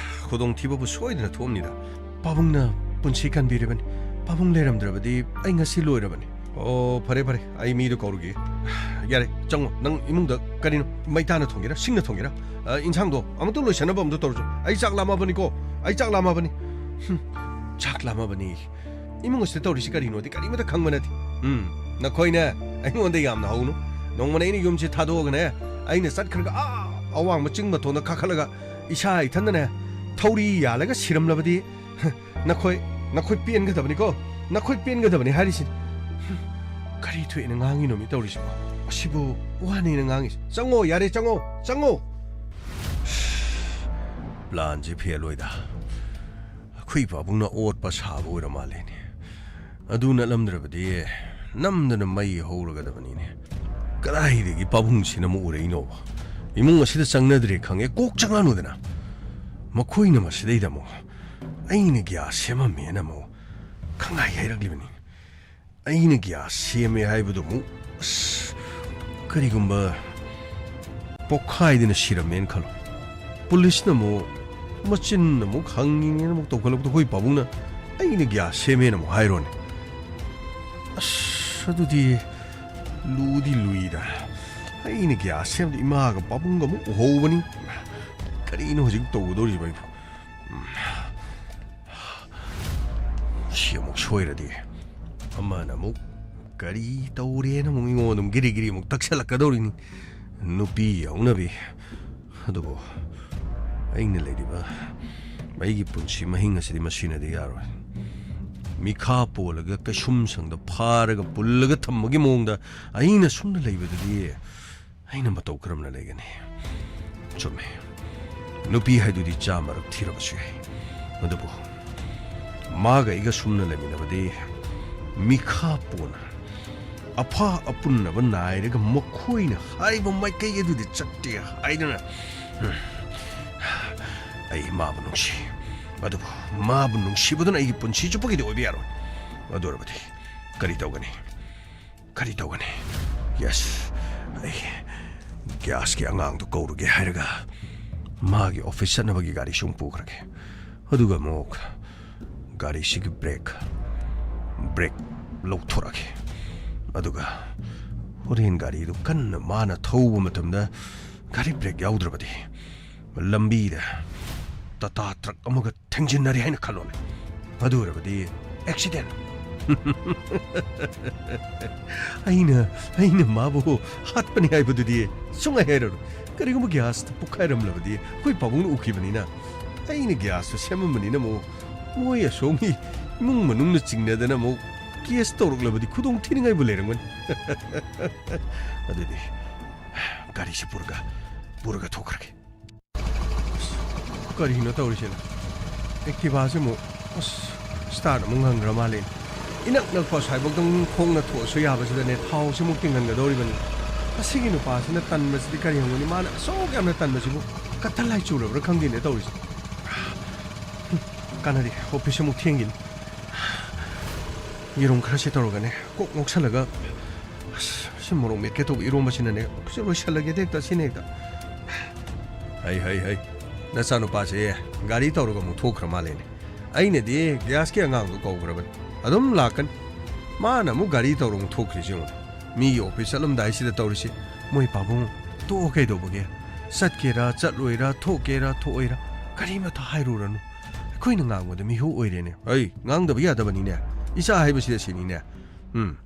ꯈꯨꯗꯣꯡꯊꯤꯕꯕꯨ ꯁꯣꯏꯗꯅ ꯊꯣꯛꯑꯝꯅꯤꯗ꯫ ꯄꯥꯕꯨꯡꯅ ꯄꯨꯟꯁꯤ ꯀꯟꯕꯤꯔꯤꯕꯅꯤ꯫ ꯄꯥꯕꯨꯡ ꯂꯩꯔꯝꯗ꯭ꯔꯕꯗꯤ ꯑꯩ ꯉꯁꯤ ꯂꯣꯏꯔꯕꯅꯤ꯫ ꯑꯣ, ꯐꯔꯦ, ꯐꯔꯦ꯫ ꯑꯩ ꯃꯤꯗꯣ ꯀꯧꯔꯨꯒꯦ꯫ ꯌꯥꯔꯦ, ꯆꯪꯉꯣ꯫ ꯅꯪ ꯏꯃꯨꯡꯗ ꯀꯔꯤꯅꯣ? ꯃꯩꯇꯥꯅ ꯊꯣꯡꯒꯦꯔꯥ? ꯁꯤꯡꯅ ꯊꯣꯡꯒꯦꯔꯥ? ꯑ, ꯏꯟꯁꯥꯡꯗꯣ ꯑꯃꯨꯛꯇ ꯂꯣꯏꯁꯟꯅꯕ ꯑꯃꯨꯛꯇ ꯇꯧꯔꯁꯨ꯫ ꯑꯩ ꯆꯥꯛ ꯂꯥꯝꯃꯕꯅꯤꯀꯣ꯫ ꯑꯩ ꯆꯥꯛ ꯂꯥꯝꯃꯕꯅꯤ꯫ ꯍꯨꯝ, ꯆꯥꯛ ꯂꯥꯝꯃꯕꯅꯤ꯫ ꯏꯃꯨꯡ ꯑꯁꯤꯗ ꯇꯧꯔꯤꯁꯤ ꯀꯔꯤꯅꯣꯗꯤ ꯀꯔꯤꯃꯠꯇ ꯈꯪꯕ ꯅꯠꯇꯦ꯫ ꯎꯝ, ꯅꯈꯣꯏꯅꯦ ꯑꯩꯉꯣꯟꯗ ꯌꯥꯝꯅ ꯍꯧꯅꯨ꯫ ꯅꯣꯡꯃꯅ ꯑꯩꯅ ꯌꯨꯝꯁꯤ ꯊꯥꯗꯣꯛꯑꯒꯅꯦ, ꯑꯩꯅ ꯆꯠꯈ꯭ꯔꯒ ꯑꯥ ꯑꯋꯥꯡꯕ ꯆꯤꯡ ꯃꯇꯣꯟꯗ ꯀꯥꯈꯠꯂꯒ ꯏꯁꯥ ꯏꯊꯟꯗꯅꯦ ꯊꯧꯔꯤ ꯌꯥꯜꯂꯒ ꯁꯤꯔꯝꯂꯕꯗꯤ ꯅꯈꯣꯏ, ꯅꯈꯣꯏ ꯄꯦꯟꯒꯗꯕꯅꯤꯀꯣ꯫ ꯅꯈꯣꯏ ꯄꯦꯟꯒꯗꯕꯅꯤ ꯍꯥꯏꯔꯤꯁꯤꯅꯤ꯫ ꯀꯔꯤ ꯊꯣꯛꯑꯦꯅ ꯉꯥꯡꯉꯤꯅꯣ ꯃꯤ ꯇꯧꯔꯤꯁꯤꯕꯣ? ꯑꯁꯤꯕꯨ ꯋꯥꯅꯦꯅ ꯉꯥꯡꯉꯤꯁꯤ? ꯆꯪꯉꯣ, ꯌꯥꯔꯦ, ꯆꯪꯉꯣ, ꯆꯪꯉꯣ꯫ ꯄ꯭ꯂꯥꯟꯁꯤ ꯐꯦꯜ ꯑꯣꯏꯗ꯫ ꯑꯩꯈꯣꯏ ꯄꯥꯕꯨꯡꯅ ꯑꯣꯠꯄ ꯁꯥꯕ ꯑꯣꯏꯔ ꯃꯥꯜꯂꯦꯅꯦ꯫ ꯑꯗꯨ ꯅꯠꯂꯝꯗ꯭ꯔꯕꯗꯤ ꯅꯝꯗꯅ ꯃꯩ ꯍꯧꯔꯒꯗꯕꯅꯤꯅꯦ꯫ ꯀꯗꯥꯏꯗꯒꯤ ꯄꯥꯕꯨꯡꯁꯤꯅ ꯑꯃꯨꯛ ꯎꯔꯛꯏꯅꯣꯕ? ꯏꯃꯨꯡ ꯑꯁꯤꯗ ꯆꯪꯅꯗ꯭ꯔꯦ ꯈꯪꯉꯦ, ꯀꯣꯛ ꯆꯪꯉꯛꯅꯨꯗꯅ꯫ ꯃꯈꯣꯏꯅ ꯃꯁꯤꯗꯩꯗ ꯑꯃꯨꯛ ꯑꯩꯅ ꯒ꯭ꯌꯥꯁ ꯁꯦꯝꯃꯝꯃꯦꯅ ꯑꯃꯨꯛ ꯈꯪꯍꯥꯏ ꯍꯥꯏꯔꯛꯂꯤꯕꯅꯤ꯫ ꯑꯩꯅ ꯒ꯭ꯌꯥꯁ ꯁꯦꯝꯃꯦ ꯍꯥꯏꯕꯗꯨ ꯑꯃꯨꯛ, ꯑꯁ, ꯀꯔꯤꯒꯨꯝꯕ ꯄꯣꯛꯈꯥꯏꯗꯅ ꯁꯤꯔꯝꯃꯦꯅ ꯈꯜꯂꯣ꯫ ꯄꯨꯂꯤꯁꯅ ꯑꯃꯨꯛ ꯃꯆꯤꯟ ꯑꯃꯨꯛ ꯍꯪꯉꯤꯅꯦꯅ ꯑꯃꯨꯛ ꯇꯧꯈꯠꯂꯛꯄꯗ ꯑꯩꯈꯣꯏ ꯄꯥꯕꯨꯡꯅ ꯑꯩꯅ ꯒ꯭ꯌꯥꯁ ꯁꯦꯝꯃꯦꯅ ꯑꯃꯨꯛ ꯍꯥꯏꯔꯣꯅꯦ꯫ ꯑꯁ, ꯑꯗꯨꯗꯤ ꯂꯨꯗꯤ ꯂꯨꯏꯗ꯫ ꯑꯩꯅ ꯒ꯭ꯌꯥꯁ ꯁꯦꯝꯕꯗ ꯏꯃꯥꯒ ꯄꯥꯕꯨꯡꯒ ꯑꯃꯨꯛ ꯎꯍꯧꯕꯅꯤ꯫ ꯀꯔꯤꯅꯣ ꯍꯧꯖꯤꯛ ꯇꯧꯒꯗꯧꯔꯤꯕ ꯑꯩꯕꯨ? ꯎꯝ꯫ ꯁꯤ ꯑꯃꯨꯛ ꯁꯣꯏꯔꯗꯤ ꯑꯃꯅ ꯑꯃꯨꯛ ꯀꯔꯤ ꯇꯧꯔꯦꯅ ꯑꯃꯨꯛ ꯑꯩꯉꯣꯟꯗ ꯑꯃꯨꯛ ꯒꯤꯔꯤ ꯒꯤꯔꯤ ꯑꯃꯨꯛ ꯇꯛꯁꯜꯂꯛꯀꯗꯧꯔꯤꯅꯤ꯫ ꯅꯨꯄꯤ ꯌꯥꯎꯅꯕꯤ꯫ ꯑꯗꯨꯕꯨ ꯑꯩꯅ ꯂꯩꯔꯤꯕ ꯑꯩꯒꯤ ꯄꯨꯟꯁꯤ ꯃꯍꯤꯡ ꯑꯁꯤꯗꯤ ꯃꯁꯤꯅꯗꯤ ꯌꯥꯔꯣꯏ꯫ ꯃꯤꯈꯥ ꯄꯣꯜꯂꯒ ꯀꯩꯁꯨꯝꯁꯪꯗ ꯐꯥꯔꯒ ꯄꯨꯜꯂꯒ ꯊꯝꯕꯒꯤ ꯃꯑꯣꯡꯗ ꯑꯩꯅ ꯁꯨꯝꯅ ꯂꯩꯕꯗꯨꯗꯤ ꯑꯩꯅ ꯃꯇꯧ ꯀꯔꯝꯅ ꯂꯩꯒꯅꯤ? ꯆꯨꯝꯃꯦ, ꯅꯨꯄꯤ ꯍꯥꯏꯗꯨꯗꯤ ꯆꯥꯝꯃꯔꯛ ꯊꯤꯔꯕꯁꯨ ꯌꯥꯏ, ꯑꯗꯨꯕꯨ ꯃꯥꯒ ꯑꯩꯒ ꯁꯨꯝꯅ ꯂꯩꯃꯤꯟꯅꯕꯗꯤ ꯃꯤꯈꯥ ꯄꯣꯟꯅ ꯑꯐ ꯑꯄꯨꯟꯅꯕ ꯅꯥꯏꯔꯒ ꯃꯈꯣꯏꯅ ꯍꯥꯏꯕ ꯃꯥꯏꯀꯩ ꯑꯗꯨꯗꯤ ꯆꯠꯇꯦ ꯍꯥꯏꯗꯅ, ꯎꯝ, ꯑꯩ ꯃꯥꯕꯨ ꯅꯨꯡꯁꯤ꯫ ꯑꯗꯨꯕꯨ ꯃꯥꯕꯨ ꯅꯨꯡꯁꯤꯕꯗꯨꯅ ꯑꯩꯒꯤ ꯄꯨꯟꯁꯤ ꯆꯨꯞꯄꯒꯤꯗꯤ ꯑꯣꯏꯕ ꯌꯥꯔꯣꯏ꯫ ꯑꯗꯨ ꯑꯣꯏꯔꯕꯗꯤ ꯀꯔꯤ ꯇꯧꯒꯅꯤ? ꯀꯔꯤ ꯇꯧꯒꯅꯤ? ꯌꯦꯁ, ꯑꯩ ꯒ꯭ꯌꯥꯁꯀꯤ ꯑꯉꯥꯡꯗꯨ ꯀꯧꯔꯨꯒꯦ ꯍꯥꯏꯔꯒ ꯃꯥꯒꯤ ꯑꯣꯐꯤꯁ ꯆꯠꯅꯕꯒꯤ ꯒꯥꯔꯤꯁꯨ ꯑꯃꯨꯛ ꯄꯨꯈ꯭ꯔꯒꯦ꯫ ꯑꯗꯨꯒ ꯑꯃꯨꯛ ꯒꯥꯔꯤꯁꯤꯒꯤ ꯕ꯭ꯔꯦꯛ, ꯕ꯭ꯔꯦꯛ ꯂꯧꯊꯣꯔꯛꯑꯒꯦ꯫ ꯑꯗꯨꯒ ꯍꯣꯔꯦꯟ ꯒꯥꯔꯤꯗꯨ ꯀꯟꯅ ꯃꯥꯅ ꯊꯧꯕ ꯃꯇꯝꯗ ꯒꯥꯔꯤ ꯕ꯭ꯔꯦꯛ ꯌꯥꯎꯗ꯭ꯔꯕꯗꯤ ꯂꯝꯕꯤꯗ ꯇꯥꯇꯥ ꯇ꯭ꯔꯛ ꯑꯃꯒ ꯊꯦꯡꯖꯤꯟꯅꯔꯦ ꯍꯥꯏꯅ ꯈꯜꯂꯣꯅꯦ꯫ ꯑꯗꯨ ꯑꯣꯏꯔꯕꯗꯤ ꯑꯦꯛꯁꯤꯗꯦꯟ꯫ ꯑꯩꯅ, ꯑꯩꯅ ꯃꯥꯕꯨ ꯍꯥꯠꯄꯅꯤ ꯍꯥꯏꯕꯗꯨꯗꯤ ꯁꯨꯡꯍꯥꯏ ꯍꯥꯏꯔꯔꯣꯏ꯫ ꯀꯔꯤꯒꯨꯝꯕ ꯒ꯭ꯌꯥꯁꯇ ꯄꯣꯛꯈꯥꯏꯔꯝꯂꯕꯗꯤ ꯑꯩꯈꯣꯏ ꯄꯥꯕꯨꯡꯅ ꯎꯈꯤꯕꯅꯤꯅ, ꯑꯩꯅ ꯒ꯭ꯌꯥꯁꯇꯨ ꯁꯦꯝꯃꯝꯕꯅꯤꯅ ꯑꯃꯨꯛ ꯃꯣꯏ ꯑꯁꯣꯝꯒꯤ ꯏꯃꯨꯡ ꯃꯅꯨꯡꯅ ꯆꯤꯡꯅꯗꯅ ꯑꯃꯨꯛ ꯀꯦꯁ ꯇꯧꯔꯛꯂꯕꯗꯤ ꯈꯨꯗꯣꯡ ꯊꯤꯅꯤꯡꯉꯥꯏꯕꯨ ꯂꯩꯔꯝꯒꯅꯤ꯫ ꯑꯗꯨꯗꯤ ꯒꯥꯔꯤꯁꯤ ꯄꯨꯔꯒ, ꯄꯨꯔꯒ ꯊꯣꯛꯈ꯭ꯔꯒꯦ꯫ ꯑꯁ, ꯀꯔꯤꯅꯣ ꯇꯧꯔꯤꯁꯤꯅ? ꯑꯦꯛꯇꯤꯚꯥꯁꯦ ꯑꯃꯨꯛ, ꯑꯁ, ꯁ꯭ꯇꯥꯔꯠ ꯑꯃꯨꯛ ꯉꯪꯈ꯭ꯔ ꯃꯥꯜꯂꯦ꯫ ꯏꯅꯛ ꯅꯛꯄ ꯑꯁ꯭ꯋꯥꯏꯐꯥꯎꯗꯪ ꯈꯣꯡꯅ ꯊꯣꯛꯑꯁꯨ ꯌꯥꯕꯁꯤꯗꯅꯦ, ꯊꯥꯎꯁꯤ ꯑꯃꯨꯛ ꯇꯤꯡꯍꯟꯒꯗꯧꯔꯤꯕꯅꯤ꯫ ꯑꯁꯤꯒꯤ ꯅꯨꯄꯥꯁꯤꯅ ꯇꯟꯕꯁꯤꯗꯤ ꯀꯔꯤ ꯍꯪꯒꯅꯤ? ꯃꯥꯅ ꯑꯁꯨꯛ ꯌꯥꯝꯅ ꯇꯟꯕꯁꯤꯕꯨ ꯀꯇꯜ ꯂꯥꯏ ꯆꯨꯔꯕ꯭ꯔꯥ ꯈꯪꯗꯦꯅꯦ ꯇꯧꯔꯤꯁꯦ꯫ ꯍꯝ, ꯀꯥꯟꯅꯗꯦ, ꯑꯣꯐꯤꯁ ꯑꯃꯨꯛ ꯊꯦꯡꯈꯤꯅꯤ꯫ ꯌꯦꯔꯨꯝ ꯈꯔꯁꯤ ꯇꯧꯔꯒꯅꯦ ꯀꯣꯛ ꯉꯧꯁꯜꯂꯒ, ꯑꯁ, ꯁꯤ ꯃꯣꯔꯣꯛ ꯃꯦꯠꯀꯦ ꯇꯧꯕ ꯏꯔꯣꯝꯕꯁꯤꯅꯅꯦ, ꯁꯤ ꯂꯣꯏꯁꯜꯂꯒꯦꯗ ꯍꯦꯛꯇ, ꯁꯤꯅ ꯍꯦꯛꯇ꯫ ꯍꯩ, ꯍꯩ, ꯍꯩ, ꯅꯆꯥꯅꯨꯄꯥꯁꯦ ꯒꯥꯔꯤ ꯇꯧꯔꯒ ꯑꯃꯨꯛ ꯊꯣꯛꯈ꯭ꯔ ꯃꯥꯜꯂꯦꯅꯦ꯫ ꯑꯩꯅꯗꯤ ꯒ꯭ꯌꯥꯁꯀꯤ ꯑꯉꯥꯡꯗꯣ ꯀꯧꯈ꯭ꯔꯕꯅꯤ, ꯑꯗꯨꯝ ꯂꯥꯛꯀꯅꯤ꯫ ꯃꯥꯅ ꯑꯃꯨꯛ ꯒꯥꯔꯤ ꯇꯧꯔꯒ ꯑꯃꯨꯛ ꯊꯣꯛꯈ꯭ꯔꯤꯁꯤ ꯌꯦꯡꯉꯨꯅꯦ꯫ ꯃꯤꯒꯤ ꯑꯣꯐꯤꯁ ꯆꯠꯂꯝꯗꯥꯏꯁꯤꯗ ꯇꯧꯔꯤꯁꯤ꯫ ꯃꯣꯏ ꯄꯥꯕꯨꯡ, ꯇꯣꯛꯑꯣ ꯀꯩꯗꯧꯕꯒꯦ? ꯆꯠꯀꯦꯔꯥ ꯆꯠꯂꯣꯏꯔꯥ, ꯊꯣꯛꯀꯦꯔꯥ ꯊꯣꯛꯑꯣꯏꯔꯥ, ꯀꯔꯤꯃꯇ ꯍꯥꯏꯔꯨꯔꯅꯨ꯫ ꯑꯩꯈꯣꯏꯅ ꯉꯥꯡꯕꯗ ꯃꯤꯍꯨ ꯑꯣꯏꯔꯦꯅꯦ꯫ ꯑꯩ ꯉꯥꯡꯗꯕ ꯌꯥꯗꯕꯅꯤꯅꯦ꯫ ꯏꯆꯥ ꯍꯥꯏꯕꯁꯤꯗ ꯁꯤꯅꯤꯅꯦ꯫ ꯎꯝ꯫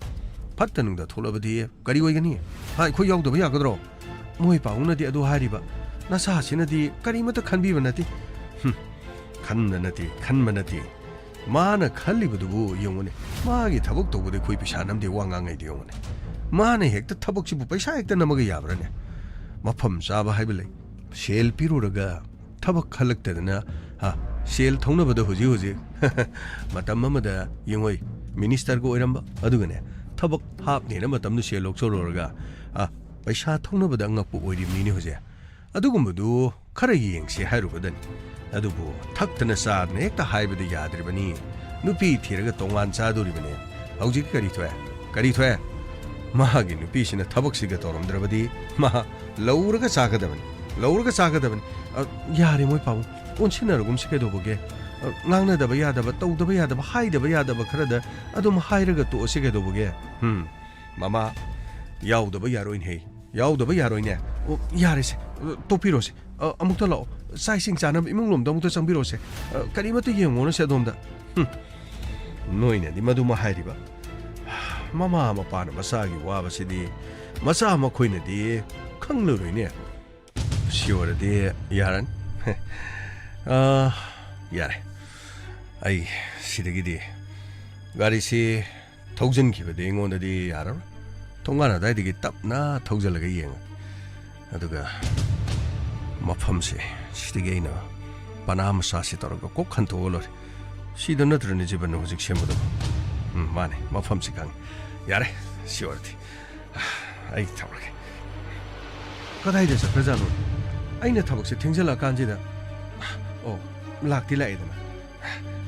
ꯐꯠꯇ ꯅꯨꯡꯗ ꯊꯣꯛꯂꯕꯗꯤ ꯀꯔꯤ ꯑꯣꯏꯒꯅꯤ? ꯍꯥ, ꯑꯩꯈꯣꯏ ꯌꯥꯎꯗꯕ ꯌꯥꯒꯗ꯭ꯔꯣ? ꯃꯣꯏ ꯄꯥꯕꯨꯡꯅꯗꯤ ꯑꯗꯨ ꯍꯥꯏꯔꯤꯕ꯫ ꯅꯆꯥꯁꯤꯅꯗꯤ ꯀꯔꯤꯃꯇ ꯈꯟꯕꯤꯕ ꯅꯠꯇꯦ꯫ ꯍꯨꯝ꯫ ꯈꯟꯕ ꯅꯠꯇꯦ, ꯈꯟꯕ ꯅꯠꯇꯦ꯫ ꯃꯥꯅ ꯈꯜꯂꯤꯕꯗꯨꯕꯨ ꯌꯦꯡꯉꯨꯅꯦ꯫ ꯃꯥꯒꯤ ꯊꯕꯛ ꯇꯧꯕꯗ ꯑꯩꯈꯣꯏ ꯄꯩꯁꯥ ꯅꯝꯗꯦ, ꯋꯥ ꯉꯥꯡꯉꯩꯗꯤ ꯌꯦꯡꯉꯨꯅꯦ꯫ ꯃꯥꯅ ꯍꯦꯛꯇ ꯊꯕꯛꯁꯤꯕꯨ ꯄꯩꯁꯥ ꯍꯦꯛꯇ ꯅꯝꯃꯒ ꯌꯥꯕ꯭ꯔꯥꯅꯦ? ꯃꯐꯝ ꯆꯥꯕ ꯍꯥꯏꯕ ꯂꯩ꯫ ꯁꯦꯜ ꯄꯤꯔꯨꯔꯒ ꯊꯕꯛ ꯈꯜꯂꯛꯇꯗꯅ, ꯍꯥ, ꯁꯦꯜ ꯊꯧꯅꯕꯗ ꯍꯧꯖꯤꯛ ꯍꯧꯖꯤꯛ ꯃꯇꯝ ꯑꯃꯗ ꯌꯦꯡꯉꯣꯏ, ꯃꯤꯅꯤꯁꯇꯔꯒ ꯑꯣꯏꯔꯝꯕ, ꯑꯗꯨꯒꯅꯦ, ꯊꯕꯛ ꯍꯥꯞꯅꯦꯅ ꯃꯇꯝꯗꯨ ꯁꯦꯜ ꯂꯧꯊꯣꯛꯂꯨꯔꯒ, ꯑ, ꯄꯩꯁꯥ ꯊꯧꯅꯕꯗ ꯑꯉꯛꯄ ꯑꯣꯏꯔꯤꯕꯅꯤꯅꯦ ꯍꯧꯖꯤꯛ꯫ ꯑꯗꯨꯒꯨꯝꯕꯗꯨ ꯈꯔ ꯌꯦꯡꯁꯤ ꯍꯥꯏꯔꯨꯕꯗꯅꯤ꯫ ꯑꯗꯨꯕꯨ ꯊꯛꯇꯅ ꯆꯥꯗꯅ ꯍꯦꯛꯇ ꯍꯥꯏꯕꯗꯤ ꯌꯥꯗ꯭ꯔꯤꯕꯅꯤ꯫ ꯅꯨꯄꯤ ꯊꯤꯔꯒ ꯇꯣꯉꯥꯟ ꯆꯥꯗꯣꯔꯤꯕꯅꯦ꯫ ꯍꯧꯖꯤꯛ ꯀꯔꯤ ꯊꯣꯛꯑꯦ? ꯀꯔꯤ ꯊꯣꯛꯑꯦ? ꯃꯥꯒꯤ ꯅꯨꯄꯤꯁꯤꯅ ꯊꯕꯛꯁꯤꯒ ꯇꯧꯔꯝꯗ꯭ꯔꯕꯗꯤ ꯃꯥ ꯂꯧꯔꯒ ꯆꯥꯒꯗꯕꯅꯤ, ꯂꯧꯔꯒ ꯆꯥꯒꯗꯕꯅꯤ꯫ ꯑ, ꯌꯥꯔꯦ ꯃꯣꯏ ꯄꯥꯕꯨꯡ, ꯑꯣꯟꯁꯤꯟꯅꯔꯒꯨꯝꯁꯤ ꯀꯩꯗꯧꯕꯒꯦ? ꯑ, ꯉꯥꯡꯅꯗꯕ ꯌꯥꯗꯕ, ꯇꯧꯗꯕ ꯌꯥꯗꯕ, ꯍꯥꯏꯗꯕ ꯌꯥꯗꯕ ꯈꯔꯗ ꯑꯗꯨꯝ ꯍꯥꯏꯔꯒ ꯇꯣꯛꯑꯁꯤ ꯀꯩꯗꯧꯕꯒꯦ? ꯍꯝ, ꯃꯃꯥ, ꯌꯥꯎꯗꯕ ꯌꯥꯔꯣꯏꯅꯦꯍꯦ, ꯌꯥꯎꯗꯕ ꯌꯥꯔꯣꯏꯅꯦ꯫ ꯑꯣ, ꯌꯥꯔꯦꯁꯦ, ꯑ, ꯇꯣꯛꯄꯤꯔꯣꯁꯦ꯫ ꯑ, ꯑꯃꯨꯛꯇ ꯂꯥꯛꯑꯣ, ꯆꯥꯛ ꯏꯁꯤꯡ ꯆꯥꯅꯕ ꯏꯃꯨꯡ ꯂꯣꯝꯗ ꯑꯃꯨꯛꯇ ꯆꯪꯕꯤꯔꯣꯁꯦ꯫ ꯑ, ꯀꯔꯤꯃꯠꯇ ꯌꯦꯡꯉꯨꯅꯁꯦ ꯑꯗꯣꯝꯗ꯫ ꯍꯝ, ꯅꯣꯏꯅꯗꯤ ꯃꯗꯨꯃ ꯍꯥꯏꯔꯤꯕ꯫ ꯃꯃꯥ ꯃꯄꯥꯅ ꯃꯆꯥꯒꯤ ꯋꯥꯕꯁꯤꯗꯤ ꯃꯆꯥ ꯃꯈꯣꯏꯅꯗꯤ ꯈꯪꯂꯔꯣꯏꯅꯦ꯫ ꯁꯤ ꯑꯣꯏꯔꯗꯤ ꯌꯥꯔꯅꯤ꯫ ꯑꯥ, ꯌꯥꯔꯦ꯫ ꯑꯩ ꯁꯤꯗꯒꯤꯗꯤ ꯒꯥꯔꯤꯁꯤ ꯊꯧꯖꯤꯟꯈꯤꯕꯗꯤ ꯑꯩꯉꯣꯟꯗꯗꯤ ꯌꯥꯔꯔꯣꯏ꯫ ꯊꯣꯡꯒꯥꯟ ꯑꯗꯨꯋꯥꯏꯗꯒꯤ ꯇꯞꯅ ꯊꯧꯖꯤꯜꯂꯒ ꯌꯦꯡꯉꯒꯦ꯫ ꯑꯗꯨꯒ ꯃꯐꯝꯁꯦ ꯁꯤꯗꯒꯤ ꯑꯩꯅ ꯄꯅꯥ ꯃꯆꯥꯁꯤ ꯇꯧꯔꯒ ꯀꯣꯛ ꯈꯟꯇꯣꯛꯑ ꯂꯣꯏꯔꯦ꯫ ꯁꯤꯗ ꯅꯠꯇ꯭ꯔꯅꯦ ꯖꯤꯕꯟꯅ ꯍꯧꯖꯤꯛ ꯁꯦꯝꯕꯗꯣ? ꯎꯝ, ꯃꯥꯅꯦ, ꯃꯐꯝꯁꯤ ꯈꯪꯉꯦ꯫ ꯌꯥꯔꯦ, ꯁꯤ ꯑꯣꯏꯔꯗꯤ꯫ ꯑꯩ ꯊꯧꯔꯒꯦ꯫ ꯀꯗꯥꯏꯗ ꯆꯠꯈ꯭ꯔꯖꯥꯠꯅꯣ? ꯑꯩꯅ ꯊꯕꯛꯁꯦ ꯊꯦꯡꯖꯤꯜꯂꯛꯑꯀꯥꯟꯁꯤꯗ꯫ ꯑꯣ, ꯂꯥꯛꯇꯤ ꯂꯥꯛꯑꯦꯗꯅ꯫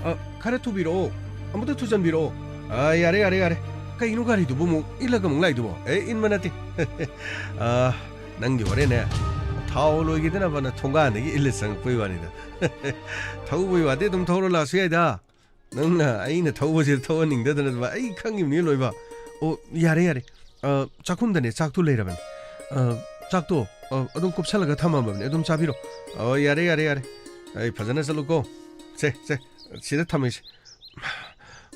ꯑ, ꯈꯔ ꯊꯨꯕꯤꯔꯛꯑꯣ꯫ ꯑꯃꯨꯛꯇ ꯊꯨꯖꯟꯕꯤꯔꯛꯑꯣ꯫ ꯑ, ꯌꯥꯔꯦ, ꯌꯥꯔꯦ, ꯌꯥꯔꯦ꯫ ꯀꯩꯅꯣ ꯒꯥꯔꯤꯗꯨꯕꯨ ꯑꯃꯨꯛ ꯏꯜꯂꯒ ꯑꯃꯨꯛ ꯂꯥꯛꯏꯗꯨꯕꯣ? ꯑꯦ, ꯏꯟꯕ ꯅꯠꯇꯦ꯫ ꯑ, ꯅꯪꯒꯤ ꯍꯣꯔꯦꯟꯅꯦ, ꯊꯥꯎ ꯂꯣꯏꯈꯤꯗꯅꯕꯅ ꯊꯣꯡꯒꯥꯟꯗꯒꯤ ꯏꯜꯂ ꯆꯪꯉꯛꯄꯩ ꯋꯥꯅꯤꯗ꯫ ꯊꯧꯕꯩ ꯋꯥꯗꯤ ꯑꯗꯨꯝ ꯊꯧꯔ ꯂꯥꯛꯁꯨ ꯌꯥꯏꯗ꯫ ꯅꯪꯅ ꯑꯩꯅ ꯊꯧꯕꯁꯤꯗ ꯊꯧꯍꯟꯅꯤꯡꯗꯗꯅ ꯑꯗꯨꯃꯥꯏ-, ꯑꯩ ꯈꯪꯉꯤꯕꯅꯤ ꯂꯣꯏꯕ꯫ ꯑꯣ, ꯌꯥꯔꯦ, ꯌꯥꯔꯦ꯫ ꯑ, ꯆꯥꯛꯈꯨꯝꯗꯅꯦ, ꯆꯥꯛꯇꯣ ꯂꯩꯔꯕꯅꯤ꯫ ꯑ, ꯆꯥꯛꯇꯣ, ꯑ, ꯑꯗꯨꯝ ꯀꯨꯞꯁꯜꯂꯒ ꯊꯝꯃꯕꯅꯤ, ꯑꯗꯨꯝ ꯆꯥꯕꯤꯔꯣ꯫ ꯑꯣ, ꯌꯥꯔꯦ, ꯌꯥꯔꯦ, ꯌꯥꯔꯦ꯫ ꯑꯩ ꯐꯖꯅ ꯆꯠꯂꯨꯀꯣ꯫ ꯁꯦ, ꯁꯦ, ꯁꯤꯗ ꯊꯝꯃꯤꯁꯦ꯫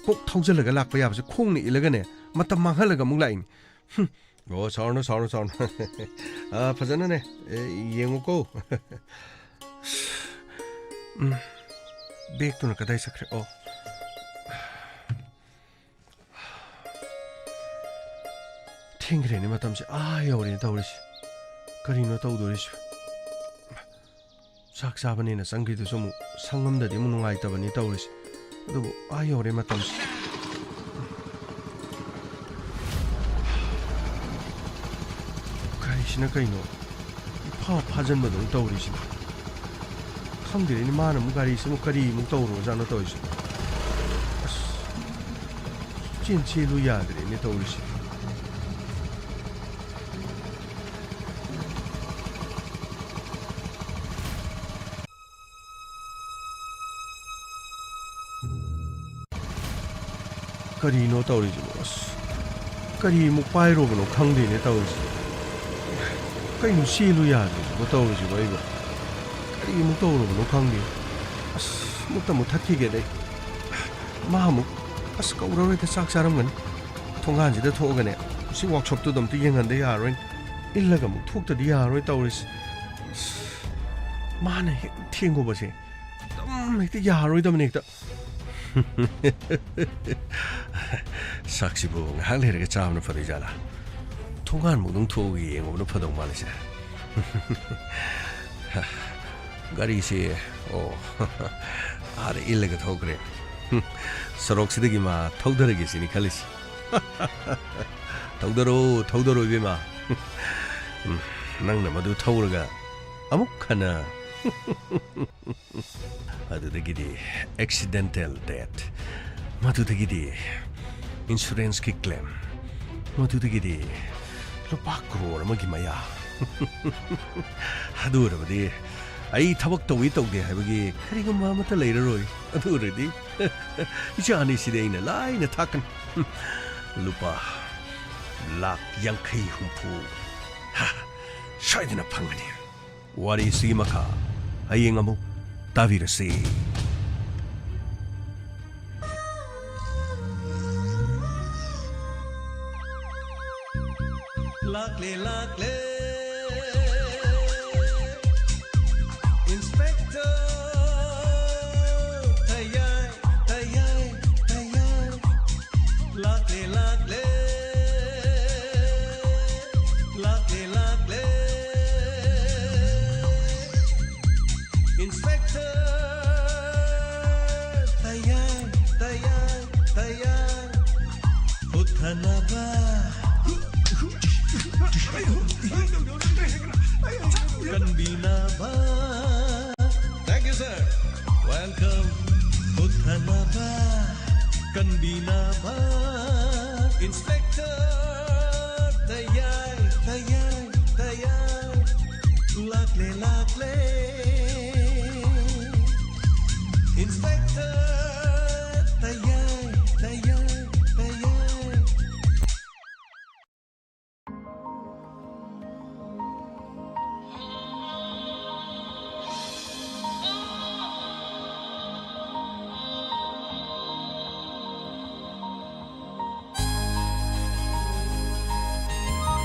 ꯀꯣꯛ ꯊꯧꯖꯜꯂꯒ ꯂꯥꯛꯄ ꯌꯥꯕꯁꯦ ꯈꯣꯡꯅ ꯏꯜꯂꯒꯅꯦ, ꯃꯇꯝ ꯃꯥꯡꯍꯜꯂꯒ ꯑꯃꯨꯛ ꯂꯥꯛꯏꯅꯤ꯫ ꯍꯨꯝ꯫ ꯑꯣ, ꯁꯥꯎꯔꯅꯨ, ꯁꯥꯎꯔꯅꯨ, ꯁꯥꯎꯔꯅꯨ꯫ ꯑ, ꯐꯖꯅꯅꯦ, ꯑꯦ, ꯌꯦꯡꯉꯨꯀꯣ꯫ ꯎꯝ, ꯕꯦꯒꯇꯨꯅ ꯀꯗꯥꯏ ꯆꯠꯈ꯭ꯔꯦ? ꯑꯣ, ꯊꯦꯡꯈ꯭ꯔꯦꯅꯦ, ꯃꯇꯝꯁꯦ ꯑꯥ ꯌꯧꯔꯦꯅꯦ ꯇꯧꯔꯤꯁꯦ꯫ ꯀꯔꯤꯅꯣ ꯇꯧꯗꯣꯔꯤꯁꯦ? ꯆꯥꯛ ꯆꯥꯕꯅꯦꯅ ꯆꯪꯈ꯭ꯔꯤꯗꯨꯁꯨ ꯑꯃꯨꯛ ꯁꯪꯉꯝꯗꯗꯤ ꯑꯃꯨꯛ ꯅꯨꯡꯉꯥꯏꯇꯕꯅꯤ ꯇꯧꯔꯤꯁꯦ꯫ ꯑꯗꯨꯕꯨ ꯑꯥ ꯌꯧꯔꯦ ꯃꯇꯝꯁꯦ꯫ ꯒꯥꯔꯤꯁꯤꯅ ꯀꯩꯅꯣ ꯏꯐꯥ ꯐꯥꯖꯟꯕꯗꯧꯅ ꯇꯧꯔꯤꯁꯤꯅ? ꯈꯪꯗ꯭ꯔꯦꯅꯦ, ꯃꯥꯅ ꯑꯃꯨꯛ ꯒꯥꯔꯤꯁꯤ ꯑꯃꯨꯛ ꯀꯔꯤꯃꯨꯛ ꯇꯧꯔꯨꯔꯖꯥꯠꯅꯣ ꯇꯧꯔꯤꯁꯦ? ꯑꯁ, ꯆꯦꯟ ꯆꯦꯜꯂꯨ ꯌꯥꯗ꯭ꯔꯦꯅꯦ ꯇꯧꯔꯤꯁꯦ꯫ ꯀꯔꯤꯅꯣ ꯇꯧꯔꯤꯁꯤꯕꯣ? ꯑꯁ, ꯀꯔꯤꯃꯨꯛ ꯄꯥꯏꯔꯨꯕꯅꯣ ꯈꯪꯗꯦꯅꯦ ꯇꯧꯔꯤꯁꯦ꯫ ꯀꯩꯅꯣ ꯆꯦꯜꯂꯨ ꯌꯥꯗ꯭ꯔꯤꯁꯤꯕꯣ ꯇꯧꯔꯤꯁꯤꯕꯣ ꯑꯩꯕꯣ? ꯀꯔꯤꯃꯨꯛ ꯇꯧꯔꯨꯕꯅꯣ ꯈꯪꯗꯦ꯫ ꯑꯁ, ꯑꯃꯨꯛꯇ ꯑꯃꯨꯛ ꯊꯠꯈꯤꯒꯦꯗ ꯑꯩ꯫ ꯃꯥ ꯑꯃꯨꯛ, ꯑꯁ, ꯀꯧꯔꯔꯣꯏꯗ, ꯆꯥꯛ ꯆꯥꯔꯝꯒꯅꯤ꯫ ꯊꯣꯡꯒꯥꯟꯁꯤꯗ ꯊꯣꯛꯑꯒꯅꯦ, ꯁꯤ ꯋꯥꯛꯁꯣꯞꯇꯨꯗ ꯑꯝꯇ ꯌꯦꯡꯍꯟꯗ ꯌꯥꯔꯔꯣꯏ꯫ ꯏꯜꯂꯒ ꯑꯃꯨꯛ ꯊꯣꯛꯇꯗꯤ ꯌꯥꯔꯔꯣꯏ ꯇꯧꯔꯤꯁꯦ꯫ ꯑꯁ, ꯃꯥꯅ ꯍꯦꯛ ꯊꯦꯡꯉꯨꯕꯁꯦ ꯑꯗꯨꯝ ꯍꯦꯛꯇ ꯌꯥꯔꯔꯣꯏꯗꯕꯅꯦ ꯍꯦꯛꯇ꯫ ꯆꯥꯛꯁꯤꯕꯨ ꯉꯥꯏꯍꯥꯛ ꯂꯩꯔꯒ ꯆꯥꯕꯅ ꯐꯗꯣꯏ ꯖꯥꯠꯂꯥ? ꯊꯣꯡꯒꯥꯟꯃꯨꯛꯇꯪ ꯊꯣꯛꯑꯒ ꯌꯦꯡꯉꯨꯕꯅ ꯐꯗꯧ ꯃꯥꯜꯂꯤꯁꯦ꯫ ꯒꯥꯔꯤꯁꯦ, ꯑꯣ, ꯑꯥꯗ ꯏꯜꯂꯒ ꯊꯣꯛꯈ꯭ꯔꯦ꯫ ꯁꯣꯔꯣꯛꯁꯤꯗꯒꯤ ꯃꯥ ꯊꯧꯗꯔꯒꯦ ꯁꯤꯅꯤ ꯈꯜꯂꯤꯁꯦ꯫ ꯊꯧꯗꯔꯣ, ꯊꯧꯗꯔꯣ, ꯏꯕꯦꯝꯃ꯫ ꯎꯝ, ꯅꯪꯅ ꯃꯗꯨ ꯊꯧꯔꯒ ꯑꯃꯨꯛ ꯍꯟꯅ ꯑꯗꯨꯗꯒꯤꯗꯤ accidental death, ꯃꯗꯨꯗꯒꯤꯗꯤ insurance ꯀꯤ claim, ꯃꯗꯨꯗꯒꯤꯗꯤ ꯂꯨꯄꯥ ꯀ꯭ꯔꯣꯔ ꯑꯃꯒꯤ ꯃꯌꯥ꯫ ꯑꯗꯨ ꯑꯣꯏꯔꯕꯗꯤ ꯑꯩ ꯊꯕꯛ ꯇꯧꯏ ꯇꯧꯗꯦ ꯍꯥꯏꯕꯒꯤ ꯀꯔꯤꯒꯨꯝꯕ ꯑꯃꯠꯇ ꯂꯩꯔꯔꯣꯏ꯫ ꯑꯗꯨ ꯑꯣꯏꯔꯗꯤ ꯏꯆꯥ ꯑꯅꯤꯁꯤꯗꯤ ꯑꯩꯅ ꯂꯥꯏꯅ ꯊꯥꯛꯀꯅꯤ꯫ ꯂꯨꯄꯥ ꯂꯥꯈ ꯌꯥꯡꯈꯩ ꯍꯨꯝꯐꯨ, ꯍꯥ, ꯁꯣꯏꯗꯅ ꯐꯪꯒꯅꯤ꯫ ꯋꯥꯔꯤꯁꯤꯒꯤ ꯃꯈꯥ ꯍꯌꯦꯡ ꯑꯃꯨꯛ ꯇꯥꯕꯤꯔꯁꯤ꯫ ꯂꯥꯛꯂꯦ, ꯂꯥꯛꯂꯦ, Inspector ꯇꯌꯥꯏ, ꯇꯌꯥꯏ, ꯇꯌꯥꯏ꯫ ꯂꯥꯛꯂꯦ, ꯂꯥꯛꯂꯦ꯫ Inspector ꯇꯌꯥꯏ, ꯇꯌꯥꯏ, ꯇꯌꯥꯏ ꯍꯨꯠꯊꯅꯕ ꯀꯟꯕꯤꯅꯕ. Thank you, sir. Welcome. ꯍꯨꯠꯊꯅꯕ ꯀꯟꯕꯤꯅꯕ Inspector ꯇꯌꯥꯏ, ꯇꯌꯥꯏ, ꯇꯌꯥꯏ ꯂꯥꯛꯂꯦ, ꯂꯥꯛꯂꯦ. Inspector ꯇꯌꯥꯏ, ꯇꯌꯥꯏ, ꯇꯌꯥꯏ.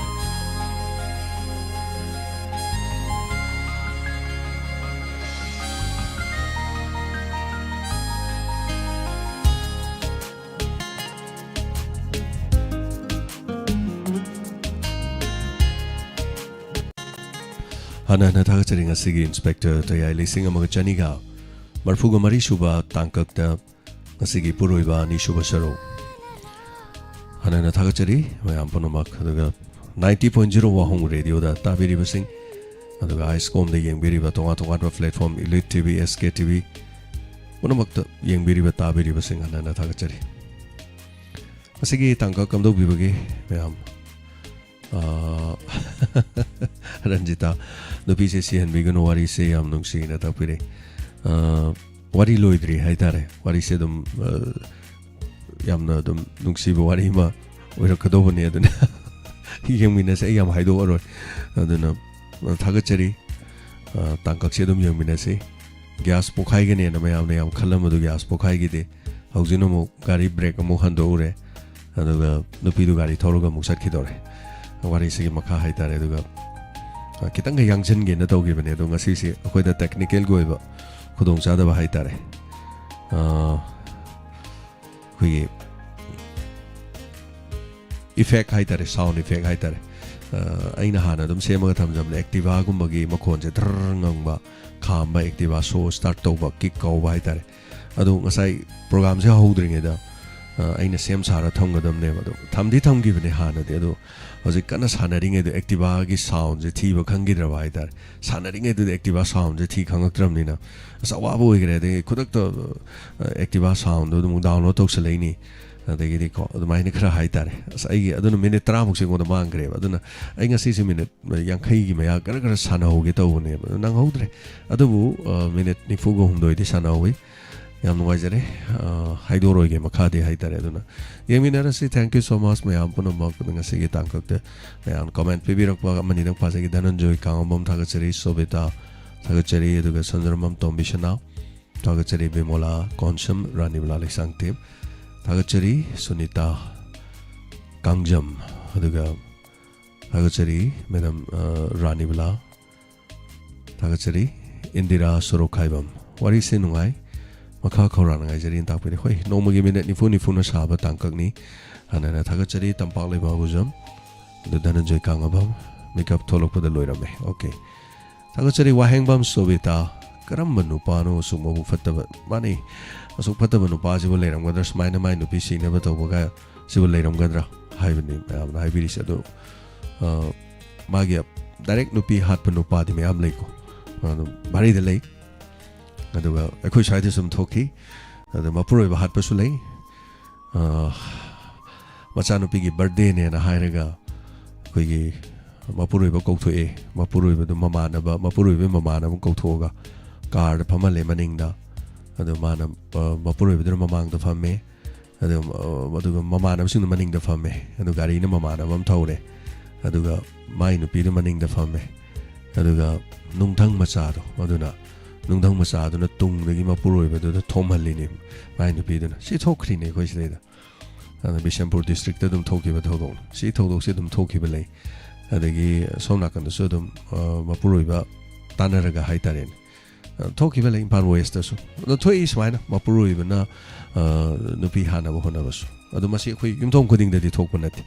ꯍꯥꯟꯅ ꯍꯥꯟꯅ ꯊꯥꯒꯠꯆꯔꯤ, ꯉꯁꯤꯒꯤ Inspector ꯇꯌꯥꯏ ꯂꯤꯁꯤꯡ ꯑꯃꯒ ꯆꯅꯤꯒ ꯃꯔꯤꯐꯨꯒ ꯃꯔꯤ ꯁꯨꯕ ꯇꯥꯡꯀꯛꯇ ꯉꯁꯤꯒꯤ ꯄꯨꯔꯣꯏꯕ ꯑꯅꯤꯁꯨꯕ ꯁꯔꯨꯛ꯫ ꯍꯥꯟꯅ ꯍꯥꯟꯅ ꯊꯥꯒꯠꯆꯔꯤ ꯃꯌꯥꯝ ꯄꯨꯝꯅꯃꯛ, ꯑꯗꯨꯒ ninety point zero ꯋꯥꯍꯣꯡ ꯔꯦꯗꯤꯑꯣꯗ ꯇꯥꯕꯤꯔꯤꯕꯁꯤꯡ, ꯑꯗꯨꯒ ꯑꯥꯏꯁꯀꯣꯝꯗ ꯌꯦꯡꯕꯤꯔꯤꯕ ꯇꯣꯉꯥꯟ ꯇꯣꯉꯥꯟꯕ platform, Elite T V, S K T V, ꯄꯨꯝꯅꯃꯛꯇ ꯌꯦꯡꯕꯤꯔꯤꯕ, ꯇꯥꯕꯤꯔꯤꯕꯁꯤꯡ ꯍꯥꯟꯅ ꯍꯥꯟꯅ ꯊꯥꯒꯠꯆꯔꯤ꯫ ꯉꯁꯤꯒꯤ ꯇꯥꯡꯀꯛ ꯀꯝꯗꯧꯕꯤꯕꯒꯦ ꯃꯌꯥꯝ? ꯑꯥ, ꯔꯟꯖꯤꯇꯥ, "ꯅꯨꯄꯤꯁꯦ ꯁꯤꯍꯟꯕꯤꯒꯅꯨ, ꯋꯥꯔꯤꯁꯦ ꯌꯥꯝ ꯅꯨꯡꯁꯤꯅ ꯇꯥꯛꯄꯤꯔꯦ꯫" ꯑꯥ, ꯋꯥꯔꯤ ꯂꯣꯏꯗ꯭ꯔꯤ ꯍꯥꯏꯇꯥꯔꯦ꯫ ꯋꯥꯔꯤꯁꯦ ꯑꯗꯨꯝ, ꯑꯥ, ꯌꯥꯝꯅ ꯑꯗꯨꯝ ꯅꯨꯡꯁꯤꯕ ꯋꯥꯔꯤ ꯑꯃ ꯑꯣꯏꯔꯛꯀꯗꯧꯕꯅꯦ, ꯑꯗꯨꯅ ꯌꯦꯡꯃꯤꯟꯅꯁꯦ꯫ ꯑꯩ ꯌꯥꯝ ꯍꯥꯏꯗꯣꯛꯑꯔꯣꯏ꯫ ꯑꯗꯨꯅ, ꯑꯥ, ꯊꯥꯒꯠꯆꯔꯤ꯫ ꯑꯥ, ꯇꯥꯡꯀꯛꯁꯦ ꯑꯗꯨꯝ ꯌꯦꯡꯃꯤꯟꯅꯁꯤ꯫ ꯒ꯭ꯌꯥꯁ ꯄꯣꯛꯈꯥꯏꯒꯅꯦꯅ ꯃꯌꯥꯝꯅ ꯌꯥꯝ ꯈꯜꯂꯝꯕꯗꯨ ꯒ꯭ꯌꯥꯁ ꯄꯣꯛꯈꯥꯏꯈꯤꯗꯦ꯫ ꯍꯧꯖꯤꯛꯅ ꯑꯃꯨꯛ ꯒꯥꯔꯤ ꯕ꯭ꯔꯦꯛ ꯑꯃꯨꯛ ꯍꯟꯗꯣꯛꯎꯔꯦ, ꯑꯗꯨꯒ ꯅꯨꯄꯤꯗꯨ ꯒꯥꯔꯤ ꯊꯧꯔꯒ ꯑꯃꯨꯛ ꯆꯠꯈꯤꯗꯧꯔꯦ꯫ ꯋꯥꯔꯤꯁꯤꯒꯤ ꯃꯈꯥ ꯍꯥꯏꯇꯥꯔꯦ꯫ ꯑꯗꯨꯒ, ꯑ, ꯈꯤꯇꯪꯒ ꯌꯥꯡꯁꯤꯟꯒꯦꯅ ꯇꯧꯈꯤꯕꯅꯦ, ꯑꯗꯣ ꯉꯁꯤꯁꯦ ꯑꯩꯈꯣꯏꯗ technicalꯒꯤ ꯑꯣꯏꯕ ꯈꯨꯗꯣꯡꯆꯥꯗꯕ ꯍꯥꯏꯇꯥꯔꯦ꯫ ꯑ, ꯑꯩꯈꯣꯏꯒꯤ effect ꯍꯥꯏꯇꯥꯔꯦ, sound effect ꯍꯥꯏꯇꯥꯔꯦ, ꯑꯩꯅ ꯍꯥꯟꯅ ꯑꯗꯨꯝ ꯁꯦꯝꯃꯒ ꯊꯝꯖꯕꯅꯦ, ꯑꯦꯛꯇꯤꯚꯥꯒꯨꯝꯕꯒꯤ ꯃꯈꯣꯟꯁꯦ ꯙ꯭ꯔꯔ ꯉꯪꯕ, ꯈꯥꯝꯕ, ꯑꯦꯛꯇꯤꯚꯥ ꯁꯣ ꯁ꯭ꯇꯥꯔꯠ ꯇꯧꯕ, ꯀꯤꯛ ꯀꯧꯕ ꯍꯥꯏꯇꯥꯔꯦ꯫ ꯑꯗꯣ ꯉꯁꯥꯏ ꯄ꯭ꯔꯣꯒꯥꯝꯁꯦ ꯍꯧꯗ꯭ꯔꯤꯉꯩꯗ ꯑꯩꯅ ꯁꯦꯝ ꯁꯥꯔ ꯊꯝꯒꯗꯕꯅꯦꯕ꯫ ꯑꯗꯣ ꯊꯝꯗꯤ ꯊꯝꯈꯤꯕꯅꯦ ꯍꯥꯟꯅꯗꯤ, ꯑꯗꯣ ꯍꯧꯖꯤꯛ ꯀꯟꯅ ꯁꯥꯟꯅꯔꯤꯉꯩꯗ ꯑꯦꯛꯇꯤꯚꯥꯒꯤ ꯁꯥꯎꯟꯁꯦ ꯊꯤꯕ ꯈꯪꯈꯤꯗ꯭ꯔꯕ ꯍꯥꯏꯇꯥꯔꯦ꯫ ꯁꯥꯟꯅꯔꯤꯉꯩꯗꯨꯗ ꯑꯦꯛꯇꯤꯚꯥ ꯁꯥꯎꯟꯁꯦ ꯊꯤ ꯈꯪꯉꯛꯇ꯭ꯔꯕꯅꯤꯅ ꯑꯁ ꯑꯋꯥꯕ ꯑꯣꯏꯈ꯭ꯔꯦ꯫ ꯑꯗꯒꯤ ꯈꯨꯗꯛꯇ ꯑꯦꯛꯇꯤꯚꯥ ꯁꯥꯎꯟꯗꯣ ꯑꯃꯨꯛ ꯗꯥꯎꯟꯂꯣꯗ ꯇꯧꯁꯜꯂꯛꯏꯅꯤ, ꯑꯗꯒꯤꯗꯤꯀꯣ ꯑꯗꯨꯃꯥꯏꯅ ꯈꯔ ꯍꯥꯏꯇꯥꯔꯦ꯫ ꯑꯁ ꯑꯩꯒꯤ ꯑꯗꯨꯅ ꯃꯤꯅꯤꯠ ꯇꯔꯥꯃꯨꯛꯁꯦ ꯑꯩꯉꯣꯟꯗ ꯃꯥꯡꯈ꯭ꯔꯦꯕ꯫ ꯑꯗꯨꯅ ꯑꯩ ꯉꯁꯤꯁꯦ ꯃꯤꯅꯤꯠ ꯌꯥꯡꯈꯩꯒꯤ ꯃꯌꯥ ꯈꯔ ꯈꯔ ꯁꯥꯟꯅꯍꯧꯒꯦ ꯇꯧꯕꯅꯦꯕ, ꯑꯗꯨ ꯅꯪꯍꯧꯗ꯭ꯔꯦ꯫ ꯑꯗꯨꯕꯨ ꯃꯤꯅꯤꯠ ꯅꯤꯐꯨꯒ ꯍꯨꯝꯗꯣꯏꯗꯤ ꯁꯥꯟꯅꯍꯧꯋꯤ꯫ ꯌꯥꯝ ꯅꯨꯡꯉꯥꯏꯖꯔꯦ꯫ ꯍꯥꯏꯗꯣꯔꯣꯏꯒꯦ ꯃꯈꯥꯗꯤ ꯍꯥꯏꯇꯥꯔꯦ꯫ ꯑꯗꯨꯅ ꯌꯦꯡꯃꯤꯟꯅꯔꯁꯤ꯫ Thank you so much ꯃꯌꯥꯝ ꯄꯨꯝꯅꯃꯛ꯫ ꯉꯁꯤꯒꯤ ꯇꯥꯡꯀꯛꯇ ꯃꯌꯥꯝ ꯀꯣꯃꯦꯟ ꯄꯤꯕꯤꯔꯛꯄ ꯑꯃꯅꯤꯗꯪ ꯄꯥꯖꯒꯦ꯫ ꯙꯅꯟꯖꯣꯏ ꯀꯥꯉꯕꯝ ꯊꯥꯒꯠꯆꯔꯤ, ꯁꯣꯕꯤꯇꯥ ꯊꯥꯒꯠꯆꯔꯤ, ꯑꯗꯨꯒ ꯁꯟꯖꯔꯃꯝ ꯇꯣꯝꯕꯤ ꯁꯅꯥ ꯊꯥꯒꯠꯆꯔꯤ, ꯕꯤꯃꯣꯂꯥ ꯀꯣꯟꯁꯝ, ꯔꯥꯅꯤꯕꯂꯥ ꯂꯩꯁꯥꯡꯊꯦꯝ ꯊꯥꯒꯠꯆꯔꯤ, ꯁꯨꯅꯤꯇꯥ ꯀꯥꯡꯖꯝ, ꯑꯗꯨꯒ ꯊꯥꯒꯠꯆꯔꯤ ꯃꯦꯗꯥꯝ ꯔꯥꯅꯤꯕꯂꯥ ꯊꯥꯒꯠꯆꯔꯤ, ꯏꯟꯗꯤꯔꯥ ꯁꯣꯔꯣꯛꯈꯥꯏꯕꯝ꯫ ꯋꯥꯔꯤꯁꯦ ꯅꯨꯡꯉꯥꯏ, ꯃꯈꯥ ꯈꯧꯔꯥꯡꯅ ꯉꯥꯏꯖꯔꯤ ꯇꯥꯛꯄꯤꯔꯦ꯫ ꯍꯣꯏ, ꯅꯣꯡꯃꯒꯤ ꯃꯤꯅꯠ ꯅꯤꯐꯨ ꯅꯤꯐꯨꯅ ꯁꯥꯕ ꯇꯥꯡꯀꯛꯅꯤ꯫ ꯍꯥꯟꯅꯅ ꯊꯥꯒꯠꯆꯔꯤ ꯇꯝꯄꯥꯛ ꯂꯩꯕꯥꯛ ꯎꯖꯝ, ꯑꯗꯨ ꯙꯅꯟꯖꯣꯏ ꯀꯥꯉꯕꯝ꯫ ꯃꯤꯀꯞ ꯊꯣꯛꯂꯛꯄꯗ ꯂꯣꯏꯔꯝꯃꯦ꯫ ꯑꯣꯀꯦ, ꯊꯥꯒꯠꯆꯔꯤ ꯋꯥꯍꯦꯡꯕꯝ ꯁꯣꯕꯤꯇꯥ꯫ ꯀꯔꯝꯕ ꯅꯨꯄꯥꯅꯣ ꯑꯁꯨꯛ ꯃꯕꯨꯛ ꯐꯠꯇꯕ? ꯃꯥꯅꯤ, ꯑꯁꯨꯛ ꯐꯠꯇꯕ ꯅꯨꯄꯥꯁꯤꯕꯨ ꯂꯩꯔꯝꯒꯗ꯭ꯔꯥ? ꯁꯨꯃꯥꯏꯅ ꯃꯥꯏ ꯅꯨꯄꯤ ꯁꯤꯅꯕ ꯇꯧꯕꯒ ꯁꯤꯕꯨ ꯂꯩꯔꯝꯒꯗ꯭ꯔꯥ ꯍꯥꯏꯕꯅꯤ ꯃꯌꯥꯝꯅ ꯍꯥꯏꯕꯤꯔꯤꯁꯦ꯫ ꯑꯗꯣ ꯃꯥꯒꯤ ꯗꯥꯏꯔꯦꯛ ꯅꯨꯄꯤ ꯍꯥꯠꯄ ꯅꯨꯄꯥꯗꯤ ꯃꯌꯥꯝ ꯂꯩꯀꯣ, ꯑꯗꯨꯝ ꯚꯥꯔꯤꯗ ꯂꯩ꯫ ꯑꯗꯨꯒ ꯑꯩꯈꯣꯏ ꯁ꯭ꯋꯥꯏꯗꯁꯨ ꯑꯗꯨꯝ ꯊꯣꯛꯈꯤ꯫ ꯑꯗ ꯃꯄꯨꯔꯣꯏꯕ ꯍꯥꯠꯄꯁꯨ ꯂꯩ꯫ ꯃꯆꯥꯅꯨꯄꯤꯒꯤ ꯕꯥꯔꯗꯦꯅꯦꯅ ꯍꯥꯏꯔꯒ ꯑꯩꯈꯣꯏꯒꯤ ꯃꯄꯨꯔꯣꯏꯕ ꯀꯧꯊꯣꯛꯑꯦ꯫ ꯃꯄꯨꯔꯣꯏꯕꯗꯨ ꯃꯃꯥꯟꯅꯕ, ꯃꯄꯨꯔꯣꯏꯕꯒꯤ ꯃꯃꯥꯟꯅꯕ ꯀꯧꯊꯣꯛꯑꯒ ꯀꯥꯔꯗ ꯐꯝꯍꯜꯂꯦ ꯃꯅꯤꯡꯗ꯫ ꯑꯗꯣ ꯃꯥꯅ ꯃꯄꯨꯔꯣꯏꯕꯗꯨꯅ ꯃꯃꯥꯡꯗ ꯐꯝꯃꯦ꯫ ꯑꯗꯨꯒ ꯃꯃꯥꯟꯅꯕꯁꯤꯡꯗꯨ ꯃꯅꯤꯡꯗ ꯐꯝꯃꯦ꯫ ꯑꯗꯨ ꯒꯥꯔꯤꯅ ꯃꯃꯥꯟꯅꯕ ꯑꯃ ꯊꯧꯔꯦ꯫ ꯑꯗꯨꯒ ꯃꯥꯏ ꯅꯨꯄꯤꯗꯨ ꯃꯅꯤꯡꯗ ꯐꯝꯃꯦ꯫ ꯑꯗꯨꯒ ꯅꯨꯡꯊꯪ ꯃꯆꯥꯗꯣ, ꯑꯗꯨꯅ ꯅꯨꯡꯊꯪ ꯃꯆꯥꯗꯨꯅ ꯇꯨꯡꯗꯒꯤ ꯃꯄꯨꯔꯣꯏꯕꯗꯨꯗ ꯊꯣꯝꯍꯜꯂꯤꯅꯦ ꯃꯥꯏ ꯅꯨꯄꯤꯗꯨꯅ꯫ ꯁꯤ ꯊꯣꯛꯈ꯭ꯔꯤꯅꯦ ꯑꯩꯈꯣꯏ ꯁꯤꯗꯩꯗ꯫ ꯑꯗꯨꯅ ꯕꯤꯁꯦꯝꯄꯨꯔ ꯗꯤꯁꯇ꯭ꯔꯤꯛꯇ ꯑꯗꯨꯝ ꯊꯣꯛꯈꯤꯕ ꯊꯧꯗꯣꯛꯅꯤ꯫ ꯁꯤ ꯊꯧꯗꯣꯛꯁꯤ ꯑꯗꯨꯝ ꯊꯣꯛꯈꯤꯕ ꯂꯩ꯫ ꯑꯗꯒꯤ ꯁꯣꯝ ꯅꯥꯀꯟꯗꯁꯨ ꯑꯗꯨꯝ ꯃꯄꯨꯔꯣꯏꯕ ꯇꯥꯟꯅꯔꯒ ꯍꯥꯏꯇꯥꯔꯦꯅꯦ, ꯊꯣꯛꯈꯤꯕ ꯂꯩ ꯏꯝꯐꯥꯜ ꯋꯦꯁꯇꯁꯨ꯫ ꯑꯗꯣ ꯊꯣꯛꯏ ꯁꯨꯃꯥꯏꯅ ꯃꯄꯨꯔꯣꯏꯕꯅ ꯅꯨꯄꯤ ꯍꯥꯠꯅꯕ ꯍꯣꯠꯅꯕꯁꯨ꯫ ꯑꯗꯣ ꯃꯁꯤ ꯑꯩꯈꯣꯏ ꯌꯨꯝꯊꯣꯡ ꯈꯨꯗꯤꯡꯗꯗꯤ ꯊꯣꯛꯄ ꯅꯠꯇꯦ꯫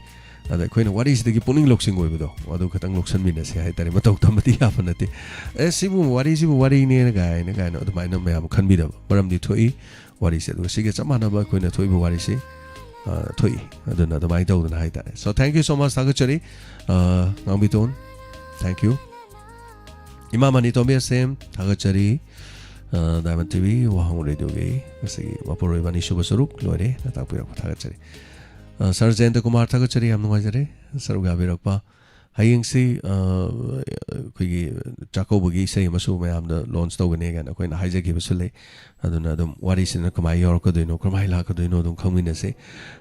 ꯑꯗ ꯑꯩꯈꯣꯏꯅ ꯋꯥꯔꯤꯁꯤꯗꯒꯤ ꯄꯨꯛꯅꯤꯡ ꯂꯧꯁꯤꯡ ꯑꯣꯏꯕꯗꯣ, ꯑꯗꯨ ꯈꯇꯪ ꯂꯧꯁꯟꯃꯤꯟꯅꯁꯦ ꯍꯥꯏꯇꯥꯔꯦ꯫ ꯃꯇꯧ ꯇꯝꯕꯗꯤ ꯌꯥꯕ ꯅꯠꯇꯦ꯫ "ꯑꯦ, ꯁꯤꯕꯨ ꯋꯥꯔꯤꯁꯤꯕꯨ ꯋꯥꯔꯤꯅꯦꯅ" ꯀꯥꯏꯅ, ꯀꯥꯏꯅ ꯑꯗꯨꯃꯥꯏꯅ ꯃꯌꯥꯝ ꯈꯟꯕꯤꯗꯕ꯫ ꯃꯔꯝꯗꯤ ꯊꯣꯛꯏ, ꯋꯥꯔꯤꯁꯦ꯫ ꯑꯗꯨꯒ ꯁꯤꯒ ꯆꯞ ꯃꯥꯟꯅꯕ ꯑꯩꯈꯣꯏꯅ ꯊꯣꯛꯏꯕ ꯋꯥꯔꯤꯁꯤ, ꯑ, ꯊꯣꯛꯏ꯫ ꯑꯗꯨꯅ ꯑꯗꯨꯃꯥꯏꯅ ꯇꯧꯗꯅ ꯍꯥꯏꯇꯥꯔꯦ꯫ So, thank you so much, ꯊꯥꯒꯠꯆꯔꯤ, ꯑ, ꯉꯥꯡꯕꯤꯇꯣꯟ꯫ Thank you꯫ ꯏꯃꯥ ꯃꯅꯤ ꯇꯣꯝꯕꯤ ꯑꯁꯦꯝ, ꯊꯥꯒꯠꯆꯔꯤ꯫ ꯑ, Diamond ꯇꯤ ꯚꯤ ꯋꯥꯍꯪ ꯔꯦꯗꯤꯑꯣꯒꯤ ꯉꯁꯤꯒꯤ ꯃꯄꯨꯔꯣꯏꯕ ꯑꯅꯤꯁꯨꯕ ꯁꯔꯨꯛ ꯂꯣꯏꯔꯦ, ꯅ ꯇꯥꯛꯄꯤꯔꯛꯄ ꯊꯥꯒꯠꯆꯔꯤ꯫ ꯑ, ꯁꯥꯔ ꯖꯌꯟꯇ ꯀꯨꯃꯥꯔ, ꯊꯥꯒꯠꯆꯔꯤ, ꯌꯥꯝ ꯅꯨꯡꯉꯥꯏꯖꯔꯦ ꯁꯔꯨꯛ ꯌꯥꯕꯤꯔꯛꯄ꯫ ꯍꯌꯦꯡꯁꯤ, ꯑ, ꯑꯩꯈꯣꯏꯒꯤ ꯆꯥꯛꯀꯧꯕꯒꯤ ꯏꯁꯩ ꯑꯃꯁꯨ ꯃꯌꯥꯝꯗ launch ꯇꯧꯒꯅꯤ ꯀꯥꯏꯅ ꯑꯩꯈꯣꯏꯅ ꯍꯥꯏꯖꯈꯤꯕꯁꯨ ꯂꯩ꯫ ꯑꯗꯨꯅ ꯑꯗꯨꯝ ꯋꯥꯔꯤꯁꯤꯅ ꯀꯃꯥꯏꯅ ꯌꯧꯔꯛꯀꯗꯣꯏꯅꯣ, ꯀꯔꯝꯍꯥꯏꯅ ꯂꯥꯛꯀꯗꯣꯏꯅꯣ ꯑꯗꯨꯝ ꯈꯪꯃꯤꯟꯅꯁꯤ꯫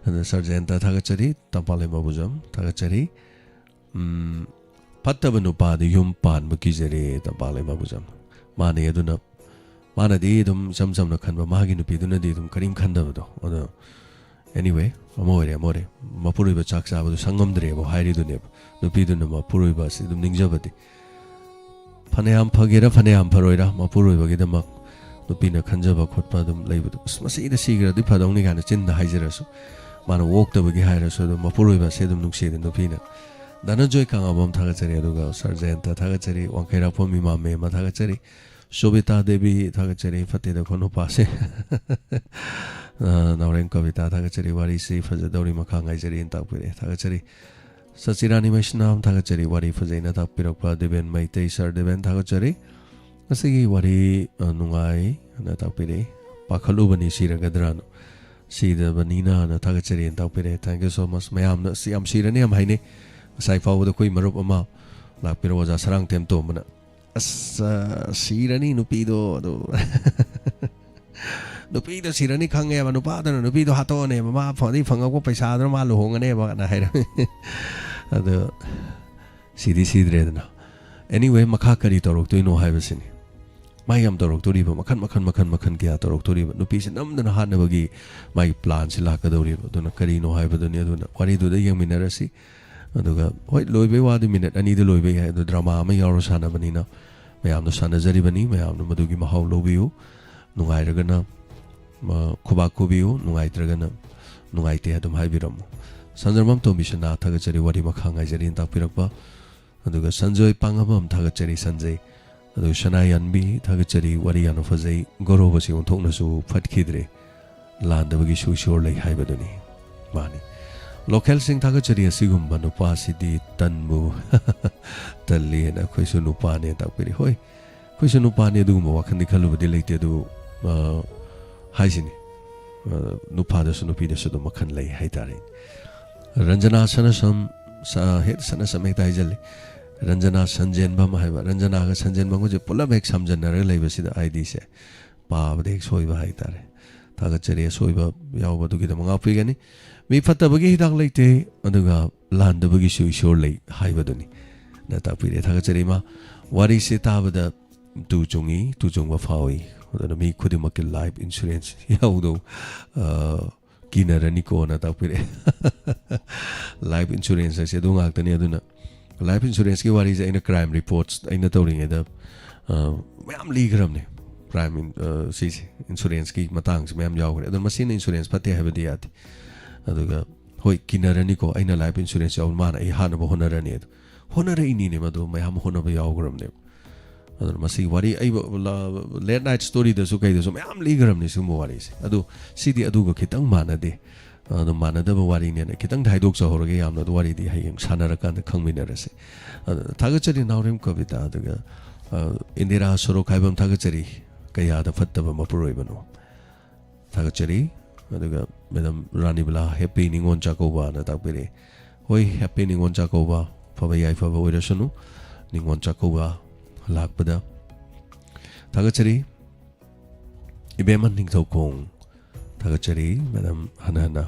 ꯑꯗꯨꯅ ꯁꯥꯔ ꯖꯌꯟꯇ, ꯊꯥꯒꯠꯆꯔꯤ꯫ ꯇꯝꯄꯥꯛꯂꯩꯃ ꯕꯨꯖꯝ, ꯊꯥꯒꯠꯆꯔꯤ꯫ ꯎꯝ, "ꯐꯠꯇꯕ ꯅꯨꯄꯥꯗꯤ ꯌꯨꯝ ꯄꯥꯟꯕ ꯀꯤꯖꯔꯦ", ꯇꯝꯄꯥꯛꯂꯩꯃ ꯕꯨꯖꯝ꯫ ꯃꯥꯅꯤ, ꯑꯗꯨꯅ ꯃꯥꯅꯗꯤ ꯑꯗꯨꯝ ꯏꯆꯝ ꯆꯝꯅ ꯈꯟꯕ, ꯃꯥꯒꯤ ꯅꯨꯄꯤꯗꯨꯅꯗꯤ ꯑꯗꯨꯝ ꯀꯔꯤꯝ ꯈꯟꯗꯕꯗꯣ꯫ ꯑꯗꯣ, anyway, ꯑꯃ ꯑꯣꯏꯔꯦ, ꯑꯃ ꯑꯣꯏꯔꯦ꯫ ꯃꯄꯨꯔꯣꯏꯕ ꯆꯥꯛ ꯆꯥꯕꯗꯨ ꯁꯪꯉꯝꯗ꯭ꯔꯦꯕ ꯍꯥꯏꯔꯤꯗꯨꯅꯦꯕ꯫ ꯅꯨꯄꯤꯗꯨꯅ ꯃꯄꯨꯔꯣꯏꯕ ꯑꯁꯤ ꯑꯗꯨꯝ ꯅꯤꯡꯖꯕꯗꯤ꯫ ꯐꯅꯌꯥꯝ ꯐꯒꯦꯔꯥ, ꯐꯅꯌꯥꯝ ꯐꯔꯣꯏꯔꯥ, ꯃꯄꯨꯔꯣꯏꯕꯒꯤꯗꯃꯛ ꯅꯨꯄꯤꯅ ꯈꯟꯖꯕ ꯈꯣꯠꯄ ꯑꯗꯨꯝ ꯂꯩꯕꯗꯣ, "ꯑꯁ, ꯃꯁꯤꯗ ꯁꯤꯈ꯭ꯔꯗꯤ ꯐꯗꯧꯅꯤ" ꯀꯥꯏꯅ ꯆꯤꯟꯗ ꯍꯥꯏꯖꯔꯁꯨ, ꯃꯥꯅ ꯑꯣꯛꯇꯕꯒꯤ ꯍꯥꯏꯔꯁꯨ, ꯑꯗꯨꯝ ꯃꯄꯨꯔꯣꯏꯕ ꯑꯁꯤ ꯑꯗꯨꯝ ꯅꯨꯡꯁꯤꯗ ꯅꯨꯄꯤꯅ꯫ ꯙꯅꯟꯖꯣꯏ ꯀꯥꯉꯥꯕꯝ, ꯊꯥꯒꯠꯆꯔꯤ꯫ ꯑꯗꯨꯒ ꯁꯥꯔ ꯖꯌꯟꯇ, ꯊꯥꯒꯠꯆꯔꯤ꯫ ꯋꯥꯡꯈꯩꯔꯥꯛꯄꯝ ꯏꯃꯥ ꯃꯦꯝꯃ, ꯊꯥꯒꯠꯆꯔꯤ꯫ ꯁꯣꯕꯤꯇꯥ ꯗꯦꯕꯤ, ꯊꯥꯒꯠꯆꯔꯤ꯫ ꯐꯠꯇꯦꯗꯀꯣ ꯅꯨꯄꯥꯁꯦ꯫ ꯑ, ꯅꯥꯎꯔꯦꯝ ꯀꯕꯤꯇꯥ, ꯊꯥꯒꯠꯆꯔꯤ꯫ "ꯋꯥꯔꯤꯁꯤ ꯐꯖꯗꯧꯔꯤ, ꯃꯈꯥ ꯉꯥꯏꯖꯔꯤꯅ" ꯇꯥꯛꯄꯤꯔꯛꯑꯦ꯫ ꯊꯥꯒꯠꯆꯔꯤ꯫ ꯁꯆꯤꯔꯥꯅꯤ ꯃꯩꯁꯅꯥꯝ, ꯊꯥꯒꯠꯆꯔꯤ꯫ "ꯋꯥꯔꯤ ꯐꯖꯩꯅ ꯇꯥꯛꯄꯤꯔꯛꯄ" ꯗꯦꯕꯦꯟ ꯃꯩꯇꯩ, ꯁꯥꯔ ꯗꯦꯕꯦꯟ, ꯊꯥꯒꯠꯆꯔꯤ꯫ ꯉꯁꯤꯒꯤ ꯋꯥꯔꯤ, ꯑ, ꯅꯨꯡꯉꯥꯏ ꯑꯅ ꯇꯥꯛꯄꯤꯔꯛꯏ꯫ "ꯄꯥꯈꯠꯂꯨꯕꯅꯤ ꯁꯤꯔꯒꯗ꯭ꯔꯥꯅ, ꯁꯤꯗꯕꯅꯤꯅ" ꯑꯅ ꯊꯥꯒꯠꯆꯔꯤꯅ ꯇꯥꯛꯄꯤꯔꯛꯑꯦ꯫ Thank you so much꯫ ꯃꯌꯥꯝꯅ ꯑꯁ ꯌꯥꯝ ꯁꯤꯔꯅꯤ ꯌꯥꯝ ꯍꯥꯏꯅꯩ꯫ ꯉꯁꯥꯏ ꯐꯥꯎꯕꯗ ꯑꯩꯈꯣꯏ ꯃꯔꯨꯞ ꯑꯃ ꯂꯥꯛꯄꯤꯔꯣ, ꯑꯣꯖꯥ ꯁꯔꯥꯡꯊꯦꯝ ꯇꯣꯝꯕꯅ, "ꯑꯁ, ꯑ, ꯁꯤꯔꯅꯤ ꯅꯨꯄꯤꯗꯣ", ꯑꯗꯨ "ꯅꯨꯄꯤꯗꯣ ꯁꯤꯔꯅꯤ ꯈꯪꯉꯦꯕ, ꯅꯨꯄꯥꯗꯨꯅ ꯅꯨꯄꯤꯗꯣ ꯍꯥꯠꯇꯣꯛꯑꯅꯦꯕ, ꯃꯥ ꯐꯪꯗꯤ ꯐꯪꯉꯛꯄ ꯄꯩꯁꯥꯗꯨꯅ ꯃꯥ ꯂꯨꯍꯣꯡꯉꯅꯦꯕ" ꯑꯅ ꯍꯥꯏꯔꯝꯃꯤ꯫ ꯑꯗꯣ ꯁꯤꯗꯤ ꯁꯤꯗ꯭ꯔꯦꯗꯅ꯫ Anyway, ꯃꯈꯥ ꯀꯔꯤ ꯇꯧꯔꯛꯇꯣꯏꯅꯣ ꯍꯥꯏꯕꯁꯤꯅꯤ꯫ ꯃꯥ ꯌꯥꯝ ꯇꯧꯔꯛꯇꯣꯔꯤꯕ, ꯃꯈꯟ, ꯃꯈꯟ, ꯃꯈꯟ, ꯃꯈꯟ ꯀꯌꯥ ꯇꯧꯔꯛꯇꯣꯔꯤꯕ꯫ ꯅꯨꯄꯤꯁꯦ ꯅꯝꯗꯅ ꯍꯥꯠꯅꯕꯒꯤ ꯃꯥꯒꯤ planꯁꯤ ꯂꯥꯛꯀꯗꯧꯔꯤꯕ꯫ ꯑꯗꯨꯅ ꯀꯔꯤꯅꯣ ꯍꯥꯏꯕꯗꯨꯅꯤ꯫ ꯑꯗꯨꯅ ꯋꯥꯔꯤꯗꯨꯗ ꯌꯦꯡꯃꯤꯟꯅꯔꯁꯤ꯫ ꯑꯗꯨꯒ ꯍꯣꯏ, ꯂꯣꯏꯕꯩ ꯋꯥꯗꯤ minute ꯑꯅꯤꯗ ꯂꯣꯏꯕ ꯌꯥꯏ꯫ ꯑꯗꯣ drama ꯑꯃ ꯌꯥꯎꯔ ꯁꯥꯟꯅꯕꯅꯤꯅ ꯃꯌꯥꯝꯅ ꯁꯥꯟꯅꯖꯔꯤꯕꯅꯤ꯫ ꯃꯌꯥꯝꯅ ꯃꯗꯨꯒꯤ ꯃꯍꯥꯎ ꯂꯧꯕꯤꯌꯨ꯫ ꯅꯨꯡꯉꯥꯏꯔꯒꯅ, ꯑ, ꯈꯨꯕꯥꯛ ꯈꯨꯕꯤꯌꯨ, ꯅꯨꯡꯉꯥꯏꯇ꯭ꯔꯒꯅ ꯅꯨꯡꯉꯥꯏꯇꯦ ꯑꯗꯨꯝ ꯍꯥꯏꯕꯤꯔꯝꯃꯨ꯫ ꯁꯟꯖꯔꯃꯝ ꯇꯣꯝꯕꯤꯁꯅꯥ ꯊꯥꯒꯠꯆꯔꯤ, ꯋꯥꯔꯤ ꯃꯈꯥ ꯉꯥꯏꯖꯔꯤꯅ ꯇꯥꯛꯄꯤꯔꯛꯄ꯫ ꯑꯗꯨꯒ ꯁꯟꯖꯣꯏ ꯄꯥꯡꯉꯝꯕꯝ ꯊꯥꯒꯠꯆꯔꯤ, ꯁꯟꯖꯩ꯫ ꯑꯗꯨꯒ ꯁꯅꯥꯌꯥꯟꯕꯤ ꯊꯥꯒꯠꯆꯔꯤ, ꯋꯥꯔꯤ ꯌꯥꯝꯅ ꯐꯖꯩ, ꯒꯧꯔꯣꯕꯁꯤ ꯑꯣꯟꯊꯣꯛꯅꯁꯨ ꯐꯠꯈꯤꯗ꯭ꯔꯦ, ꯂꯥꯟꯗꯕꯒꯤꯁꯨ ꯏꯁꯣꯔ ꯂꯩ ꯍꯥꯏꯕꯗꯨꯅꯤ꯫ ꯃꯥꯅꯤ꯫ ꯂꯣꯀꯦꯜꯁꯤꯡ ꯊꯥꯒꯠꯆꯔꯤ, ꯑꯁꯤꯒꯨꯝꯕ ꯅꯨꯄꯥꯁꯤꯗꯤ ꯇꯟꯕꯨ ꯇꯜꯂꯤꯅ꯫ ꯑꯩꯈꯣꯏꯁꯨ ꯅꯨꯄꯥꯅꯦ ꯇꯥꯛꯄꯤꯔꯤ꯫ ꯍꯣꯏ, ꯑꯩꯈꯣꯏꯁꯨ ꯅꯨꯄꯥꯅꯤ, ꯑꯗꯨꯒꯨꯝꯕ ꯋꯥꯈꯜꯗꯤ ꯈꯜꯂꯨꯕꯗꯤ ꯂꯩꯇꯦ꯫ ꯑꯗꯨꯕꯨ ꯑ, ꯍꯥꯏꯁꯤꯅꯤ, ꯑ, ꯅꯨꯄꯥꯗꯁꯨ ꯅꯨꯄꯤꯗꯁꯨ ꯑꯗꯨꯝ ꯃꯈꯜ ꯂꯩ ꯍꯥꯏꯇꯥꯔꯦ꯫ ꯔꯟꯖꯅꯥ ꯁꯅꯁꯝ, ꯁ-, ꯍꯦꯛ ꯁꯅꯁꯝ ꯍꯦꯛꯇ ꯍꯥꯏꯖꯜꯂꯤ꯫ ꯔꯟꯖꯅꯥ ꯁꯟꯖꯦꯟꯕꯝ ꯍꯥꯏꯕ, ꯔꯟꯖꯅꯥꯒ ꯁꯟꯖꯦꯟꯕꯝꯒꯁꯦ ꯄꯨꯂꯞ ꯍꯦꯛ ꯁꯝꯖꯟꯅꯔꯒ ꯂꯩꯕꯁꯤꯗ ꯑꯥꯏ ꯗꯤꯁꯦ ꯄꯥꯕꯗ ꯍꯦꯛ ꯁꯣꯏꯕ ꯍꯥꯏꯇꯥꯔꯦ꯫ ꯊꯥꯒꯠꯆꯔꯤ, ꯑꯁꯣꯏꯕ ꯌꯥꯎꯕꯗꯨꯒꯤꯗꯃꯛ ꯉꯥꯛꯄꯤꯒꯅꯤ꯫ ꯃꯤ ꯐꯠꯇꯕꯒꯤ ꯍꯤꯗꯥꯛ ꯂꯩꯇꯦ, ꯑꯗꯨꯒ ꯂꯥꯟꯗꯕꯒꯤꯁꯨ ꯏꯁꯣꯔ ꯂꯩ ꯍꯥꯏꯕꯗꯨꯅꯤ꯫ ꯅ ꯇꯥꯛꯄꯤꯔꯦ꯫ ꯊꯥꯒꯠꯆꯔꯤ ꯏꯃꯥ꯫ ꯋꯥꯔꯤꯁꯦ ꯇꯥꯕꯗ ꯇꯨ ꯆꯨꯡꯉꯤ, ꯇꯨ ꯆꯨꯡꯕ ꯐꯥꯎꯏ꯫ ꯑꯗꯨꯅ ꯃꯤ ꯈꯨꯗꯤꯡꯃꯛꯀꯤ ꯂꯥꯏꯐ ꯏꯟꯁꯨꯔꯦꯟꯁ ꯌꯥꯎꯗꯧ, ꯑ, ꯀꯤꯅꯔꯅꯤꯀꯣꯅ ꯇꯥꯛꯄꯤꯔꯛꯑꯦ꯫ ꯂꯥꯏꯐ ꯏꯟꯁꯨꯔꯦꯟꯁ ꯍꯥꯏꯁꯦ ꯑꯗꯨ ꯉꯥꯛꯇꯅꯤ꯫ ꯑꯗꯨꯅ ꯂꯥꯏꯐ ꯏꯟꯁꯨꯔꯦꯟꯁꯀꯤ ꯋꯥꯔꯤꯁꯦ ꯑꯩꯅ ꯀ꯭ꯔꯥꯏꯝ ꯔꯤꯄꯣꯔꯠꯁ ꯑꯩꯅ ꯇꯧꯔꯤꯉꯩꯗ, ꯑ, ꯃꯌꯥꯝ ꯂꯤꯈ꯭ꯔꯕꯅꯦ꯫ ꯀ꯭ꯔꯥꯏꯝ ꯏꯟ-, ꯑ, ꯁꯤꯁꯦ, ꯏꯟꯁꯨꯔꯦꯟꯁꯀꯤ ꯃꯇꯥꯡꯁꯦ ꯃꯌꯥꯝ ꯌꯥꯎꯈ꯭ꯔꯦ꯫ ꯑꯗꯣ ꯃꯁꯤꯅ ꯏꯟꯁꯨꯔꯦꯟꯁ ꯐꯠꯇꯦ ꯍꯥꯏꯕꯗꯤ ꯌꯥꯗꯦ꯫ ꯑꯗꯨꯒ ꯍꯣꯏ, ꯀꯤꯅꯔꯅꯤꯀꯣ, ꯑꯩꯅ ꯂꯥꯏꯐ ꯏꯟꯁꯨꯔꯦꯟꯁ ꯌꯥꯎ, ꯃꯥꯅ ꯑꯩ ꯍꯥꯠꯅꯕ ꯍꯣꯠꯅꯔꯅꯤ꯫ ꯑꯗꯣ ꯍꯣꯠꯅꯔꯛꯏꯅꯤꯅꯦ, ꯃꯗꯨ ꯃꯌꯥꯝ ꯍꯣꯠꯅꯕ ꯌꯥꯎꯈ꯭ꯔꯕꯅꯦꯕ꯫ ꯑꯗꯨꯅ ꯃꯁꯤꯒꯤ ꯋꯥꯔꯤ ꯑꯩ ꯂꯦꯠ ꯅꯥꯏꯠ ꯁ꯭ꯇꯣꯔꯤꯗꯁꯨ ꯀꯩꯗꯁꯨ ꯃꯌꯥꯝ ꯂꯤꯈ꯭ꯔꯕꯅꯤ ꯁꯤꯒꯨꯝꯕ ꯋꯥꯔꯤꯁꯦ꯫ ꯑꯗꯨ ꯁꯤꯗꯤ ꯑꯗꯨꯒ ꯈꯤꯇꯪ ꯃꯥꯟꯅꯗꯦ꯫ ꯑꯗꯣ ꯃꯥꯟꯅꯗꯕ ꯋꯥꯔꯤꯅꯦꯅ ꯈꯤꯇꯪꯗꯤ ꯍꯥꯏꯗꯣꯛꯆꯍꯧꯔꯒꯦ, ꯌꯥꯝꯅ ꯑꯗꯨ ꯋꯥꯔꯤꯗꯤ ꯍꯌꯦꯡ ꯁꯥꯟꯅꯔꯀꯥꯟꯗ ꯈꯪꯃꯤꯟꯅꯔꯁꯦ꯫ ꯑꯗꯣ ꯊꯥꯒꯠꯆꯔꯤ ꯅꯥꯎꯔꯦꯝ ꯀꯕꯤꯇꯥ, ꯑꯗꯨꯒ, ꯑ, ꯏꯟꯗꯤꯔꯥ ꯁꯣꯔꯣꯛꯈꯥꯏꯕꯝ ꯊꯥꯒꯠꯆꯔꯤ, ꯀꯌꯥꯗ ꯐꯠꯇꯕ ꯃꯄꯨꯔꯣꯏꯕꯅꯣ꯫ ꯊꯥꯒꯠꯆꯔꯤ꯫ ꯑꯗꯨꯒ ꯃꯦꯗꯥꯝ ꯔꯥꯅꯤꯕꯂꯥ, ꯍꯦꯄꯤ ꯅꯤꯉꯣꯜ ꯆꯥꯛꯀꯧꯕꯅ ꯇꯥꯛꯄꯤꯔꯛꯑꯦ꯫ ꯍꯣꯏ, ꯍꯦꯄꯤ ꯅꯤꯉꯣꯜ ꯆꯥꯛꯀꯧꯕ, ꯐꯕ ꯌꯥꯏꯐꯕ ꯑꯣꯏꯔꯁꯅꯨ꯫ ꯅꯤꯉꯣꯜ ꯆꯥꯛꯀꯧꯕ ꯂꯥꯛꯄꯗ ꯊꯥꯒꯠꯆꯔꯤ꯫ ꯏꯕꯦꯝꯃ ꯅꯤꯡꯊꯧꯈꯣꯡ, ꯊꯥꯒꯠꯆꯔꯤ ꯃꯦꯗꯥꯝ ꯍꯟꯅ ꯍꯟꯅ꯫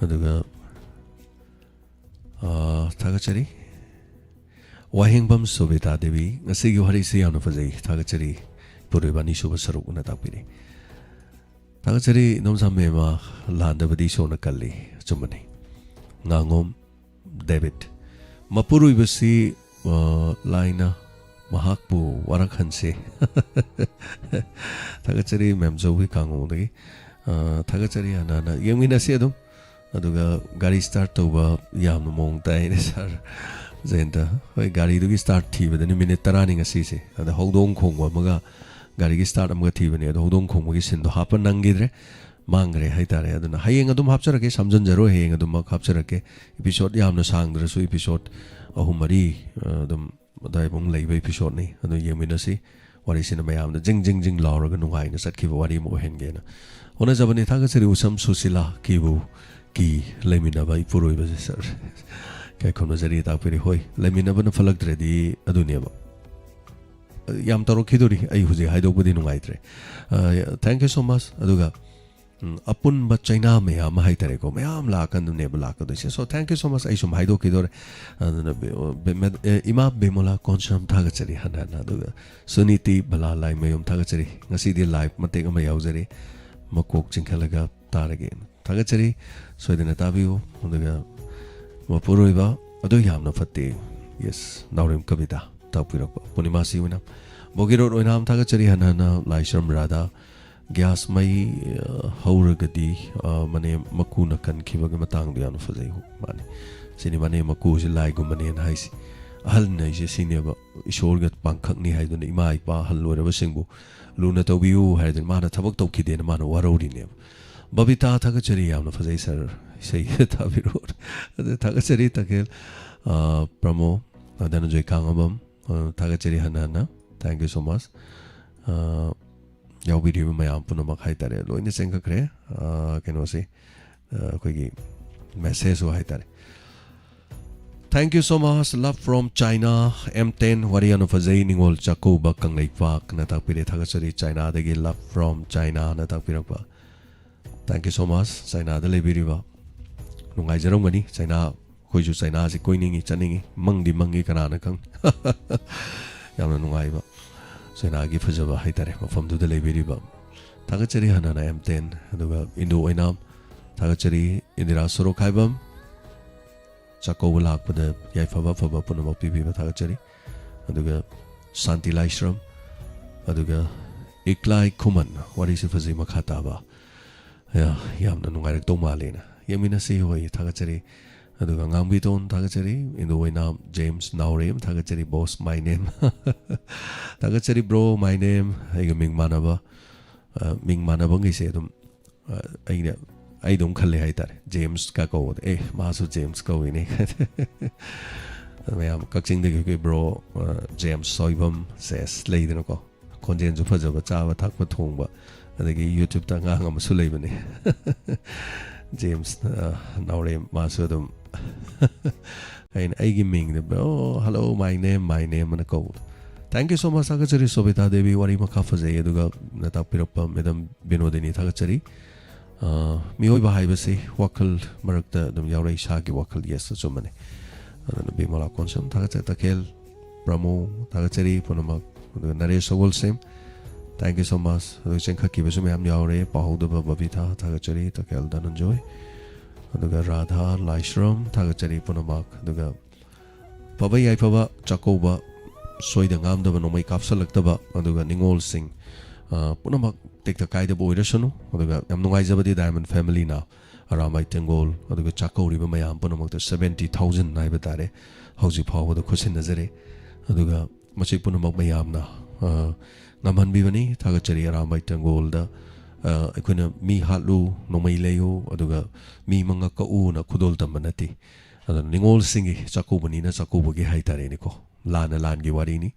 ꯑꯗꯨꯒ, ꯑ, ꯊꯥꯒꯠꯆꯔꯤ꯫ ꯋꯥꯍꯦꯡꯕꯝ ꯁꯣꯕꯤꯇꯥ ꯗꯦꯕꯤ, ꯉꯁꯤꯒꯤ ꯋꯥꯔꯤꯁꯤ ꯌꯥꯝꯅ ꯐꯖꯩ, ꯊꯥꯒꯠꯆꯔꯤ꯫ ꯄꯨꯔꯣꯏꯕ ꯑꯅꯤꯁꯨꯕ ꯁꯔꯨꯛꯅ ꯇꯥꯛꯄꯤꯔꯤ꯫ ꯊꯥꯒꯠꯆꯔꯤ ꯏꯗꯣꯝꯆꯥ ꯃꯦꯝꯃ, ꯂꯥꯟꯗꯕꯗꯤ ꯏꯁꯣꯔꯅ ꯀꯜꯂꯤ꯫ ꯑꯆꯨꯝꯕꯅꯤ꯫ ꯉꯥꯉꯣꯝ ꯗꯦꯕꯤꯠ, ꯃꯄꯨꯔꯣꯏꯕꯁꯤ, ꯑ, ꯂꯥꯏꯅ ꯃꯍꯥꯛꯄꯨ ꯋꯥꯔꯛꯍꯟꯁꯦ꯫ ꯊꯥꯒꯠꯆꯔꯤ ꯃꯦꯝ ꯖꯧꯒꯤ ꯀꯥꯡꯉꯣꯡꯗꯒꯤ꯫ ꯑ, ꯊꯥꯒꯠꯆꯔꯤ ꯍꯥꯟꯅ ꯍꯥꯟꯅ ꯌꯦꯡꯃꯤꯟꯅꯁꯤ ꯑꯗꯨꯝ꯫ ꯑꯗꯨꯒ ꯒꯥꯔꯤ start ꯇꯧꯕ ꯌꯥꯝꯅ ꯃꯑꯣꯡ ꯇꯥꯏꯅꯦ ꯁꯥꯔ ꯖꯌꯟꯇ꯫ ꯍꯣꯏ, ꯒꯥꯔꯤꯗꯨꯒꯤ start ꯊꯤꯕꯗꯅꯤ ꯃꯤꯅꯤꯠ ꯇꯔꯥꯅꯤ ꯉꯁꯤꯁꯦ꯫ ꯑꯗ ꯍꯧꯗꯣꯡ ꯈꯣꯡꯕ ꯑꯃꯒ ꯒꯥꯔꯤꯒꯤ start ꯑꯃꯒ ꯊꯤꯕꯅꯤ꯫ ꯑꯗꯣ ꯍꯧꯗꯣꯡ ꯈꯣꯡꯕꯒꯤ ꯁꯤꯟꯗꯣ ꯍꯥꯞꯄ ꯅꯪꯈꯤꯗ꯭ꯔꯦ, ꯃꯥꯡꯈ꯭ꯔꯦ ꯍꯥꯏꯇꯥꯔꯦ꯫ ꯑꯗꯨꯅ ꯍꯌꯦꯡ ꯑꯗꯨꯝ ꯍꯥꯞꯆꯔꯛꯀꯦ, ꯁꯝꯖꯟꯖꯔꯣꯏ, ꯍꯌꯦꯡ ꯑꯗꯨꯃꯛ ꯍꯥꯞꯆꯔꯛꯀꯦ꯫ Episode ꯌꯥꯝꯅ ꯁꯥꯡꯗ꯭ꯔꯁꯨ episode ꯑꯍꯨꯝ ꯃꯔꯤ, ꯑ, ꯑꯗꯨꯝ ꯑꯗꯨꯋꯥꯏꯐꯥꯎ ꯂꯩꯕ episodeꯅꯤ꯫ ꯑꯗꯨ ꯌꯦꯡꯃꯤꯟꯅꯁꯤ꯫ ꯋꯥꯔꯤꯁꯤꯅ ꯃꯌꯥꯝꯗ ꯖꯤꯡ ꯖꯤꯡ ꯖꯤꯡ ꯂꯥꯎꯔꯒ ꯅꯨꯡꯉꯥꯏꯅ ꯆꯠꯈꯤꯕ ꯋꯥꯔꯤ ꯑꯃ ꯑꯣꯏꯍꯟꯒꯦꯅ ꯍꯣꯠꯅꯖꯕꯅꯤ꯫ ꯊꯥꯒꯠꯆꯔꯤ ꯎꯁꯝ ꯁꯨꯁꯤꯂꯥ꯫ ꯀꯤꯕꯨ ꯀꯤ ꯂꯩꯃꯤꯟꯅꯕ ꯏꯄꯨꯔꯣꯏꯕꯁꯦ ꯁꯥꯔ꯫ ꯀꯩ ꯈꯨꯝꯅꯖꯔꯤ ꯇꯥꯛꯄꯤꯔꯤ꯫ ꯍꯣꯏ, ꯂꯩꯃꯤꯟꯅꯕꯅ ꯐꯠꯂꯛꯇ꯭ꯔꯗꯤ ꯑꯗꯨꯅꯦꯕ꯫ ꯌꯥꯝ ꯇꯧꯔꯛꯈꯤꯗꯣꯔꯤ, ꯑꯩ ꯍꯧꯖꯤꯛ ꯍꯥꯏꯗꯣꯛꯄꯗꯤ ꯅꯨꯡꯉꯥꯏꯇ꯭ꯔꯦ꯫ ꯑ, thank you so much꯫ ꯑꯗꯨꯒ, ꯎꯝ, ꯑꯄꯨꯟꯕ ꯆꯩꯅꯥ ꯃꯌꯥꯝ ꯑꯃ ꯍꯥꯏꯇꯥꯔꯦꯀꯣ, ꯃꯌꯥꯝ ꯂꯥꯛꯀꯗꯕꯅꯦꯕ ꯂꯥꯛꯀꯗꯣꯏꯁꯦ꯫ So, thank you so much꯫ ꯑꯩ ꯁꯨꯝ ꯍꯥꯏꯗꯣꯛꯈꯤꯗꯣꯔꯦ꯫ ꯑꯗꯨꯅ ꯕꯦ-, ꯕꯦ-, ꯃꯦ-, ꯑꯦ, ꯏꯃꯥ ꯕꯦꯃꯣꯂꯥ ꯀꯣꯟꯁꯝ ꯊꯥꯒꯠꯆꯔꯤ ꯍꯟꯅ ꯍꯟꯅ꯫ ꯑꯗꯨꯒ ꯁꯨꯅꯤꯇꯤ ꯕꯂꯥ ꯂꯥꯏꯃꯌꯨꯝ ꯊꯥꯒꯠꯆꯔꯤ꯫ ꯉꯁꯤꯗꯤ live ꯃꯇꯦꯛ ꯑꯃ ꯌꯥꯎꯖꯔꯤ, ꯃꯀꯣꯛ ꯆꯤꯡꯈꯠꯂꯒ ꯇꯥꯔꯒꯦꯅ꯫ ꯊꯥꯒꯠꯆꯔꯤ꯫ ꯁꯣꯏꯗꯅ ꯇꯥꯕꯤꯌꯨ꯫ ꯑꯗꯨꯒ ꯃꯄꯨꯔꯣꯏꯕ ꯑꯗꯨ ꯌꯥꯝꯅ ꯐꯠꯇꯦ꯫ Yes, ꯅꯥꯎꯔꯦꯝ ꯀꯕꯤꯇꯥ ꯇꯥꯛꯄꯤꯔꯛꯄ꯫ ꯄꯨꯔꯅꯤꯃꯥꯁꯤ ꯑꯣꯏꯅ ꯕꯣꯒꯤꯔꯣꯠ ꯑꯣꯏꯅꯥꯝ ꯊꯥꯒꯠꯆꯔꯤ ꯍꯟꯅ ꯍꯟꯅ꯫ ꯂꯥꯏꯁ꯭ꯔꯝ ꯔꯥꯙꯥ꯫ ꯒ꯭ꯌꯥꯁ ꯃꯩ, ꯑ, ꯍꯧꯔꯒꯗꯤ, ꯑ, ꯃꯅꯦꯝ ꯃꯀꯨꯅ ꯀꯟꯈꯤꯕꯒꯤ ꯃꯇꯥꯡꯗꯣ ꯌꯥꯝꯅ ꯐꯖꯩ꯫ ꯃꯥꯅꯤ꯫ ꯁꯤꯅꯤ ꯃꯅꯦꯝ ꯃꯀꯨꯁꯤ ꯂꯥꯏꯒꯨꯝꯕꯅꯦꯅ ꯍꯥꯏꯁꯤ꯫ ꯑꯍꯜ ꯍꯥꯏꯁꯦ ꯁꯤꯅꯦꯕ꯫ ꯏꯁꯣꯔꯒ ꯄꯥꯡꯈꯛꯅꯤ ꯍꯥꯏꯗꯨꯅ ꯏꯃꯥ ꯏꯄꯥ ꯑꯍꯜ ꯑꯣꯏꯔꯕꯁꯤꯡꯕꯨ ꯂꯨꯅ ꯇꯧꯕꯤꯌꯨ ꯍꯥꯏꯗꯨꯅ ꯃꯥꯅ ꯊꯕꯛ ꯇꯧꯈꯤꯗꯦꯅ ꯃꯥꯅ ꯋꯥꯔꯧꯔꯤꯅꯦꯕ꯫ ꯕꯕꯤꯇꯥ ꯊꯥꯒꯠꯆꯔꯤ, ꯌꯥꯝꯅ ꯐꯖꯩ ꯁꯥꯔ꯫ ꯏꯁꯩ ꯇꯥꯕꯤꯔꯛꯑꯣ꯫ ꯑꯗꯨ ꯊꯥꯒꯠꯆꯔꯤ ꯇꯈꯦꯜ, ꯑ, ꯄ꯭ꯔꯃꯣ, ꯑ, ꯙꯅꯟꯖꯣꯏ ꯀꯥꯡꯉꯕꯝ, ꯑ, ꯊꯥꯒꯠꯆꯔꯤ ꯍꯟꯅ ꯍꯟꯅ꯫ Thank you so much꯫ ꯑ, ꯌꯥꯎꯕꯤꯔꯤꯕ ꯃꯌꯥꯝ ꯄꯨꯝꯅꯃꯛ ꯍꯥꯏꯇꯥꯔꯦ, ꯂꯣꯏꯅ ꯆꯦꯟꯈꯠꯈ꯭ꯔꯦ꯫ ꯑ, ꯀꯩꯅꯣꯁꯦ, ꯑ, ꯑꯩꯈꯣꯏꯒꯤ message ꯍꯥꯏꯇꯥꯔꯦ꯫ Thank you so much, love from China, M ten, ꯋꯥꯔꯤ ꯌꯥꯝꯅ ꯐꯖꯩ, ꯅꯤꯉꯣꯜ ꯆꯥꯛꯀꯧꯕ ꯀꯪꯂꯩꯄꯥꯛꯅ ꯇꯥꯛꯄꯤꯔꯦ, ꯊꯥꯒꯠꯆꯔꯤ꯫ Chinaꯗꯒꯤ love from Chinaꯅ ꯇꯥꯛꯄꯤꯔꯛꯄ꯫ Thank you so much, Chinaꯗ ꯂꯩꯕꯤꯔꯤꯕ꯫ ꯅꯨꯡꯉꯥꯏꯖꯔꯝꯒꯅꯤ, China, ꯑꯩꯈꯣꯏꯁꯨ Chinaꯁꯤ ꯀꯣꯏꯅꯤꯡꯉꯤ, ꯆꯠꯅꯤꯡꯉꯤ, ꯃꯪꯗꯤ ꯃꯪꯉꯤ, ꯀꯅꯥꯅ ꯈꯪ꯫ ꯌꯥꯝꯅ ꯅꯨꯡꯉꯥꯏꯕ Chinaꯒꯤ ꯐꯖꯕ ꯍꯥꯏꯇꯥꯔꯦ, ꯃꯐꯝꯗꯨꯗ ꯂꯩꯕꯤꯔꯤꯕ꯫ ꯊꯥꯒꯠꯆꯔꯤ ꯍꯟꯅ ꯍꯟꯅ M ten, ꯑꯗꯨꯒ ꯏꯟꯗꯣ ꯑꯣꯏꯅꯥꯝ, ꯊꯥꯒꯠꯆꯔꯤ ꯏꯟꯗꯤꯔꯥ ꯁꯣꯔꯣꯛꯈꯥꯏꯕꯝ꯫ ꯆꯥꯛꯀꯧꯕ ꯂꯥꯛꯄꯗ ꯌꯥꯏꯐꯕ ꯑꯐꯕ ꯄꯨꯝꯅꯃꯛ ꯄꯤꯕꯤꯕ ꯊꯥꯒꯠꯆꯔꯤ꯫ ꯑꯗꯨꯒ ꯁꯥꯟꯇꯤ ꯂꯥꯏꯁ꯭ꯔꯝ, ꯑꯗꯨꯒ ꯏꯀ꯭ꯂꯥꯏ ꯈꯨꯃꯟ, ꯋꯥꯔꯤꯁꯨ ꯐꯖꯩ, ꯃꯈꯥ ꯇꯥꯕ꯫ ꯌꯥ-, ꯌꯥꯝꯅ ꯅꯨꯡꯉꯥꯏꯔꯛꯇꯧ ꯃꯥꯜꯂꯦꯅ ꯌꯦꯡꯃꯤꯟꯅꯁꯤ꯫ ꯍꯣꯏ, ꯊꯥꯒꯠꯆꯔꯤ꯫ ꯑꯗꯨꯒ ꯉꯥꯡꯕꯤꯇꯣꯟ ꯊꯥꯒꯠꯆꯔꯤ, ꯏꯟꯗꯣ ꯑꯣꯏꯅꯥꯝ, ꯖꯦꯝꯁ ꯅꯥꯎꯔꯦꯝ ꯊꯥꯒꯠꯆꯔꯤ, ꯕꯣꯁ ꯃꯥꯏ ꯅꯦꯝ꯫ ꯊꯥꯒꯠꯆꯔꯤ ꯕ꯭ꯔꯣ ꯃꯥꯏ ꯅꯦꯝ, ꯑꯩꯒ ꯃꯤꯡ ꯃꯥꯟꯅꯕ꯫ ꯑ, ꯃꯤꯡ ꯃꯥꯟꯅꯕꯈꯩꯁꯦ ꯑꯗꯨꯝ, ꯑ, ꯑꯩꯅ, ꯑꯩ ꯑꯗꯨꯝ ꯈꯜꯂꯦ ꯍꯥꯏꯇꯥꯔꯦ, ꯖꯦꯝꯁꯀ ꯀꯧꯕꯗ, "ꯑꯦ, ꯃꯥꯁꯨ ꯖꯦꯝꯁ ꯀꯧꯏꯅꯦ꯫" ꯃꯌꯥꯝ ꯀꯛꯆꯤꯡꯗꯒꯤ ꯑꯩꯈꯣꯏ ꯕ꯭ꯔꯣ, ꯑ, ꯖꯦꯝꯁ ꯁꯣꯏꯕꯝ, ꯁꯦꯁ, ꯂꯩꯗꯅꯀꯣ, ꯈꯣꯟꯖꯦꯜꯁꯨ ꯐꯖꯕ, ꯆꯥꯕ ꯊꯛꯄ ꯊꯣꯡꯕ, ꯑꯗꯒꯤ YouTube-ꯇ ꯑꯉꯥꯡ ꯑꯃꯁꯨ ꯂꯩꯕꯅꯦ꯫ ꯖꯦꯝꯁ, ꯑ, ꯅꯥꯎꯔꯦꯝ, ꯃꯥꯁꯨ ꯑꯗꯨꯝ ꯑꯩꯅ ꯑꯩꯒꯤ ꯃꯤꯡꯗ, "Oh, hello, my name, my name" ꯑꯅ ꯀꯧꯕꯗꯣ꯫ Thank you so much, ꯊꯥꯒꯠꯆꯔꯤ ꯁꯣꯕꯤꯇꯥ ꯗꯦꯕꯤ, ꯋꯥꯔꯤ ꯃꯈꯥ ꯐꯖꯩ꯫ ꯑꯗꯨꯒ ꯅ ꯇꯥꯛꯄꯤꯔꯛꯄ ꯃꯦꯗꯝ ꯕꯤꯅꯣꯗꯤꯅꯤ ꯊꯥꯒꯠꯆꯔꯤ꯫ ꯑ, ꯃꯤꯑꯣꯏꯕ ꯍꯥꯏꯕꯁꯤ ꯋꯥꯈꯜ ꯃꯔꯛꯇ ꯑꯗꯨꯝ ꯌꯥꯎꯔꯛꯏ, ꯏꯁꯥꯒꯤ ꯋꯥꯈꯜ, yes, ꯑꯆꯨꯝꯕꯅꯤ꯫ ꯑꯗꯨꯅ ꯕꯤꯃꯂꯥ ꯀꯣꯟꯁꯝ ꯊꯥꯒꯠꯆꯔꯤ, ꯇꯈꯦꯜ ꯄ꯭ꯔꯃꯣ ꯊꯥꯒꯠꯆꯔꯤ ꯄꯨꯝꯅꯃꯛ꯫ ꯑꯗꯨꯒ ꯅꯔꯦꯁ ꯁꯒꯣꯜꯁꯦꯝ, thank you so much꯫ ꯑꯗꯨꯒ ꯆꯦꯟꯈꯠꯈꯤꯕꯁꯨ ꯃꯌꯥꯝ ꯌꯥꯎꯔꯦ, ꯄꯥꯍꯧꯗꯕ ꯕꯕꯤꯊꯥ ꯊꯥꯒꯠꯆꯔꯤ, ꯇꯈꯦꯜ ꯙꯅꯟꯖꯣꯏ꯫ ꯑꯗꯨꯒ ꯔꯥꯙꯥ ꯂꯥꯏꯁ꯭ꯔꯝ ꯊꯥꯒꯠꯆꯔꯤ ꯄꯨꯝꯅꯃꯛ꯫ ꯑꯗꯨꯒ ꯐꯕ ꯌꯥꯏꯐꯕ ꯆꯥꯛꯀꯧꯕ, ꯁꯣꯏꯗ ꯉꯥꯝꯗꯕ ꯅꯣꯡꯃꯩ ꯀꯥꯞꯁꯜꯂꯛꯇꯕ, ꯑꯗꯨꯒ ꯅꯤꯉꯣꯜꯁꯤꯡ, ꯑ, ꯄꯨꯝꯅꯃꯛ ꯇꯦꯛꯇ ꯀꯥꯏꯗꯕ ꯑꯣꯏꯔꯁꯅꯨ꯫ ꯑꯗꯨꯒ ꯌꯥꯝ ꯅꯨꯡꯉꯥꯏꯖꯕꯗꯤ ꯗꯥꯏꯃꯟ ꯐꯦꯃꯤꯂꯤꯅ ꯑꯔꯥꯝꯕꯥꯏ ꯇꯦꯡꯒꯣꯜ, ꯑꯗꯨꯒ ꯆꯥꯛꯀꯧꯔꯤꯕ ꯃꯌꯥꯝ ꯄꯨꯝꯅꯃꯛꯇ seventy thousand ꯍꯥꯏꯕ ꯇꯥꯔꯦ, ꯍꯧꯖꯤꯛ ꯐꯥꯎꯕꯗ ꯈꯨꯠꯁꯤꯟꯅꯖꯔꯤ꯫ ꯑꯗꯨꯒ ꯃꯁꯤ ꯄꯨꯝꯅꯃꯛ ꯃꯌꯥꯝꯅ, ꯑ, ꯉꯝꯍꯟꯕꯤꯕꯅꯤ꯫ ꯊꯥꯒꯠꯆꯔꯤ ꯑꯔꯥꯝꯕꯥꯏ ꯇꯦꯡꯒꯣꯜꯗ, ꯑ, ꯑꯩꯈꯣꯏꯅ ꯃꯤ ꯍꯥꯠꯂꯨ, ꯅꯣꯡꯃꯩ ꯂꯩꯌꯨ, ꯑꯗꯨꯒ ꯃꯤ ꯃꯉꯛ ꯀꯛꯎꯅ ꯈꯨꯗꯣꯜ ꯇꯝꯕ ꯅꯠꯇꯦ꯫ ꯑꯗꯨꯅ ꯅꯤꯉꯣꯜꯁꯤꯡꯒꯤ ꯆꯥꯛꯀꯧꯕꯅꯤꯅ ꯆꯥꯛꯀꯧꯕꯒꯤ ꯍꯥꯏꯇꯥꯔꯦꯅꯦꯀꯣ꯫ ꯂꯥꯟꯅ ꯂꯥꯟꯒꯤ ꯋꯥꯔꯤꯅꯤ꯫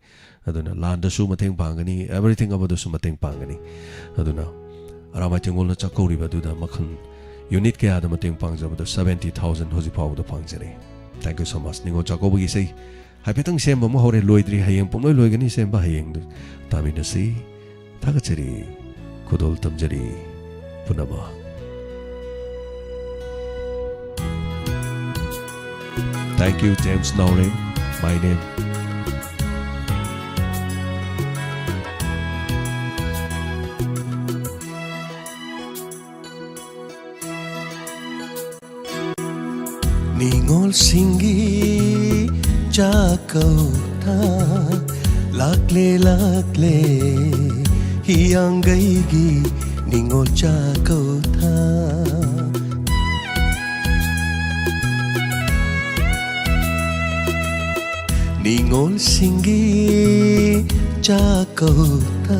ꯑꯗꯨꯅ ꯂꯥꯟꯗꯁꯨ ꯃꯇꯦꯡ ꯄꯥꯡꯒꯅꯤ, everything ꯑꯃꯗꯁꯨ ꯃꯇꯦꯡ ꯄꯥꯡꯒꯅꯤ꯫ ꯑꯗꯨꯅ ꯑꯔꯥꯝꯕꯥꯏ ꯇꯦꯡꯒꯣꯜꯅ ꯆꯥꯛꯀꯧꯔꯤꯕ ꯑꯗꯨꯗ ꯃꯈꯜ unit ꯀꯌꯥꯗ ꯃꯇꯦꯡ ꯄꯥꯡꯖꯕꯗꯣ seventy thousand ꯍꯧꯖꯤꯛ ꯐꯥꯎꯕꯗ ꯄꯥꯡꯖꯔꯦ꯫ Thank you so much꯫ ꯅꯤꯉꯣꯜ ꯆꯥꯛꯀꯧꯕꯒꯤ ꯏꯁꯩ ꯍꯥꯏꯐꯦꯠꯇꯪ ꯁꯦꯝꯕ ꯑꯃ ꯍꯧꯔꯦ, ꯂꯣꯏꯗ꯭ꯔꯤ, ꯍꯌꯦꯡ ꯄꯨꯡꯂꯣꯏ ꯂꯣꯏꯒꯅꯤ ꯁꯦꯝꯕ, ꯍꯌꯦꯡꯗꯨ ꯇꯥꯃꯤꯟꯅꯁꯤ꯫ ꯊꯥꯒꯠꯆꯔꯤ, ꯈꯨꯗꯣꯜ ꯇꯝꯖꯔꯤ ꯄꯨꯝꯅꯃꯛ꯫ Thank you, James Naurem, my name. ꯅꯤꯉꯣꯜꯁꯤꯡꯒꯤ ꯆꯥꯛꯀꯧꯊꯥ ꯂꯥꯛꯂꯦ, ꯂꯥꯛꯂꯦ, ꯍꯤꯌꯥꯡꯒꯩꯒꯤ ꯅꯤꯉꯣꯜ ꯆꯥꯛꯀꯧꯊꯥ꯫ ꯅꯤꯉꯣꯜꯁꯤꯡꯒꯤ ꯆꯥꯛꯀꯧꯊ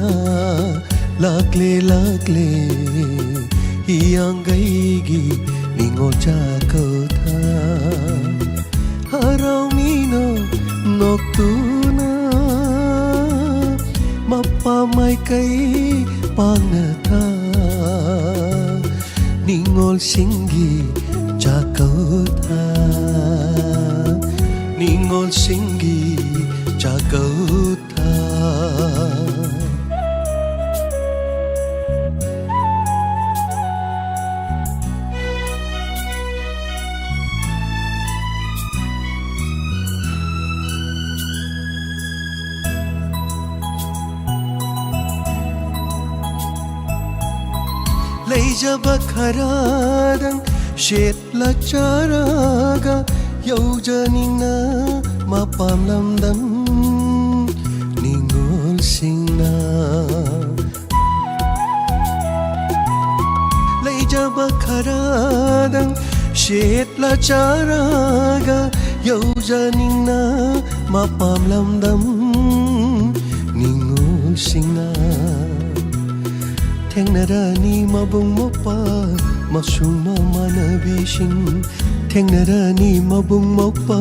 ꯂꯥꯛꯂꯦ, ꯂꯥꯛꯂꯦ, ꯍꯤꯌꯥꯡꯒꯩꯒꯤ ꯅꯤꯉꯣꯜ ꯆꯥꯛꯀꯧꯊ꯫ ꯍꯔꯥꯎꯃꯤꯅꯣ ꯅꯣꯛꯇꯨꯅ ꯃꯄꯥ ꯃꯥꯏꯀꯩ ꯄꯥꯡꯅꯊ꯫ ꯅꯤꯉꯣꯜꯁꯤꯡꯒꯤ ꯆꯥꯛꯀꯧꯊ, ꯅꯤꯉꯣꯜꯁꯤꯡꯒꯤ ꯆꯥꯛꯀꯧꯊ꯫ ꯂꯩꯖꯕ ꯈꯔꯗꯪ ꯁꯦꯠꯂ ꯆꯥꯔꯒ ꯌꯧꯖꯅꯤꯡꯅ ꯃꯄꯥꯝ ꯂꯝꯗꯝ ꯅꯤꯉꯣꯜꯁꯤꯡꯅ꯫ ꯂꯩꯖꯕ ꯈꯔꯗꯪ ꯁꯦꯠꯂ ꯆꯥꯔꯒ ꯌꯧꯖꯅꯤꯡꯅ ꯃꯄꯥꯝ ꯂꯝꯗꯝ ꯅꯤꯉꯣꯜꯁꯤꯡꯅ꯫ ꯊꯦꯡꯅꯔꯅꯤ ꯃꯕꯨꯡ ꯃꯧꯄ꯭ꯋꯥ ꯃꯁꯨꯡ ꯃꯃꯥꯟꯅꯕꯤꯁꯤꯡ꯫ ꯊꯦꯡꯅꯔꯅꯤ ꯃꯕꯨꯡ ꯃꯧꯄ꯭ꯋꯥ